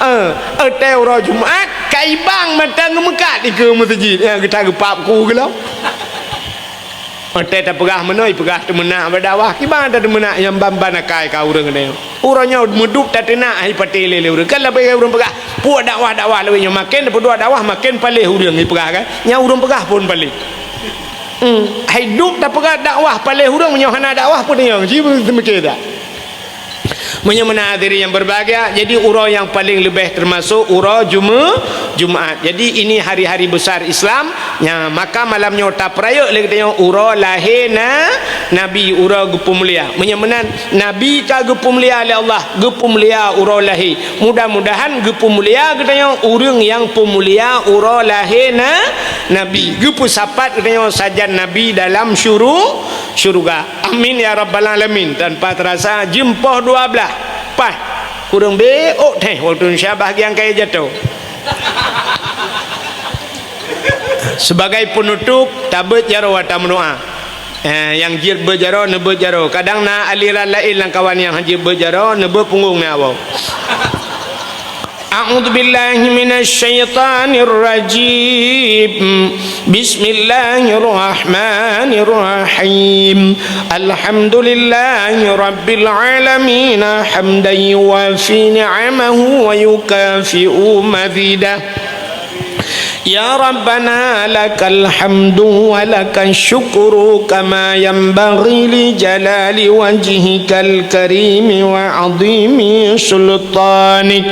Eh, eh, teuh uroe Jumat, ka ibang mata ngeumeukat dikeue meuseujid. Nyang geuta geupap ku geulom. Watèe tapeugah meunoe, ipeugah teumeunak bak dakwah. Kiban tateumeunak nyang ban-ban akai ka ureueng nyoe. Uroe nyoe meudup tateunak hai patéh lé, lé ureueng. Kan leubeh ureueng peugah, "Peue dakwah-dakwah lawét nyoe?" Maken tapeuduek dakwah, maken paléh ureueng ipeugah kan. Nyang ureueng peugah phon paléh. Hmm, hai dup tapeugah dakwah paléh ureueng, meunyoe hana dakwah peue deungon? Ji teumeuké dak? Meunyoe meunan hadirin yang berbahagia, jadi uroe nyang paleng leubeh teumasok uroe Jume-, Jumaat. Jadi ini hari-hari besar Islam. Nya, maka malam nyoe tapeurayeuk lé geutanyoe uroe lahé na-, Nabi, uroe geupeumulia. Meunyoe meunan Nabi ka geupeumulia lé Allah, geupeumulia uroe lahé. Mudah-mudahan geupeumulia geutanyoe ureueng nyang peumulia uroe lahé na-, Nabi. Geupeusapat geutanyoe sajan Nabi dalam syuru-, syuruga. Amin ya rabbal alamin. Tanpa terasa jeuem poh dua blaih. Paih. Kureueng beuôt teuh watèe Indonesia bahagian kayèe jatoh. Sebagai penutup, tabeuet jaroe ata meudoa. Eh, nyang jeuet beuet jaroe, neubeuet jaroe. Kadang na aliran laén lam kawan nyang han jeuet beuet jaroe, neubeuet punggong meuawöh. أعوذ بالله من الشيطان الرجيم. بسم الله الرحمن الرحيم. الحمد لله رب العالمين، حمدا يوافي نعمه ويكافئ مزيده. يا ربنا لك الحمد ولك الشكر كما ينبغي لجلال وجهك الكريم وعظيم سلطانك.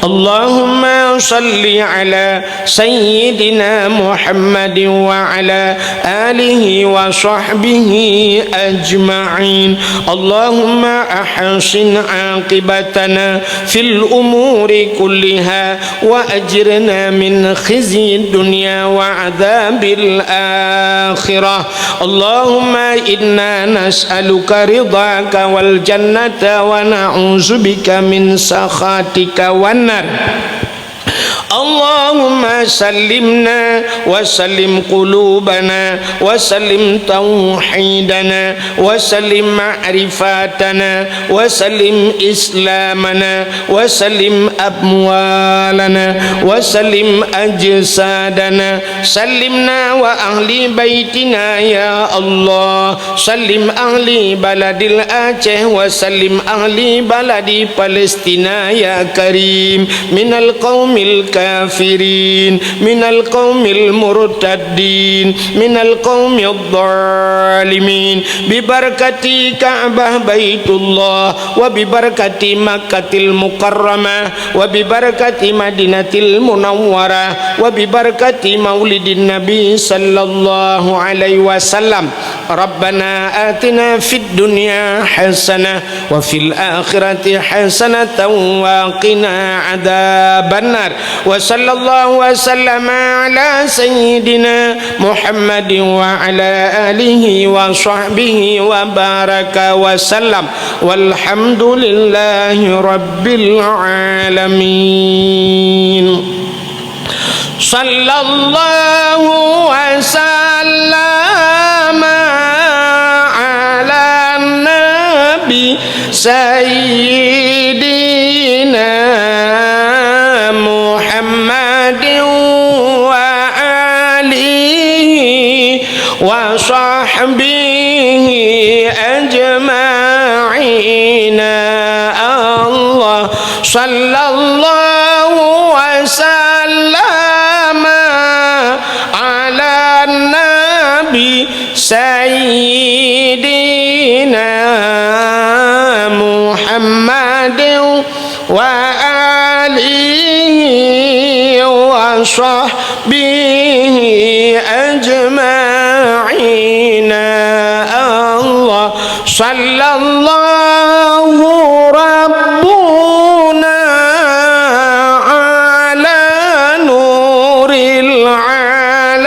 اللهم صل على سيدنا محمد وعلى آله وصحبه أجمعين. اللهم أحسن عاقبتنا في الأمور كلها وأجرنا من خزي الدنيا وعذاب الآخرة. اللهم إنا نسألك رضاك والجنة ونعوذ بك من سخطك والنار. اللهم سلمنا وسلم قلوبنا وسلم توحيدنا وسلم معرفتنا وسلم إسلامنا وسلم أموالنا وسلم أجسادنا. سلمنا وأهل بيتنا يا الله. سلم أهل بلد الأعشى وسلم أهل بلد فلسطين يا كريم من القوم الكافرين. الكافرين، من القوم المرتدين، من القوم الظالمين، ببركة كعبة بيت الله، وببركة مكة المكرمة، وببركة مدينة المنورة، وببركة مولد النبي صلى الله عليه وسلم. ربنا آتنا في الدنيا حسنة وفي الآخرة حسنة وقنا عذاب النار. وصلى الله وسلم على سيدنا محمد وعلى آله وصحبه وبارك وسلم. والحمد لله رب العالمين. صلى الله وسلم على النبي سيدنا محمد وآله وصحبه أجمعين. الله صلى الله وسلم على النبي سيدنا محمد وآله وصحبه أجمعين. الله صلى الله ربنا على نور العالمين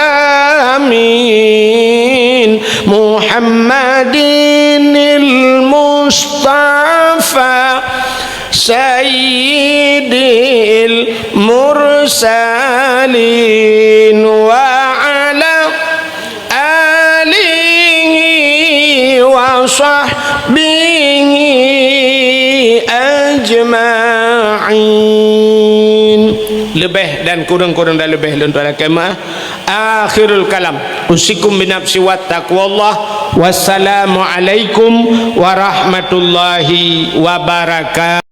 محمد المصطفى سيد المرسلين وعلى آله وصحبه أجمعين. Leubeh dan kureueng-kureueng dan leubeh lôn tuan lakée meu'ah. Akhirul kalam. Usikum binafsi wa taqwallah. Wassalamualaikum warahmatullahi wabarakatuh.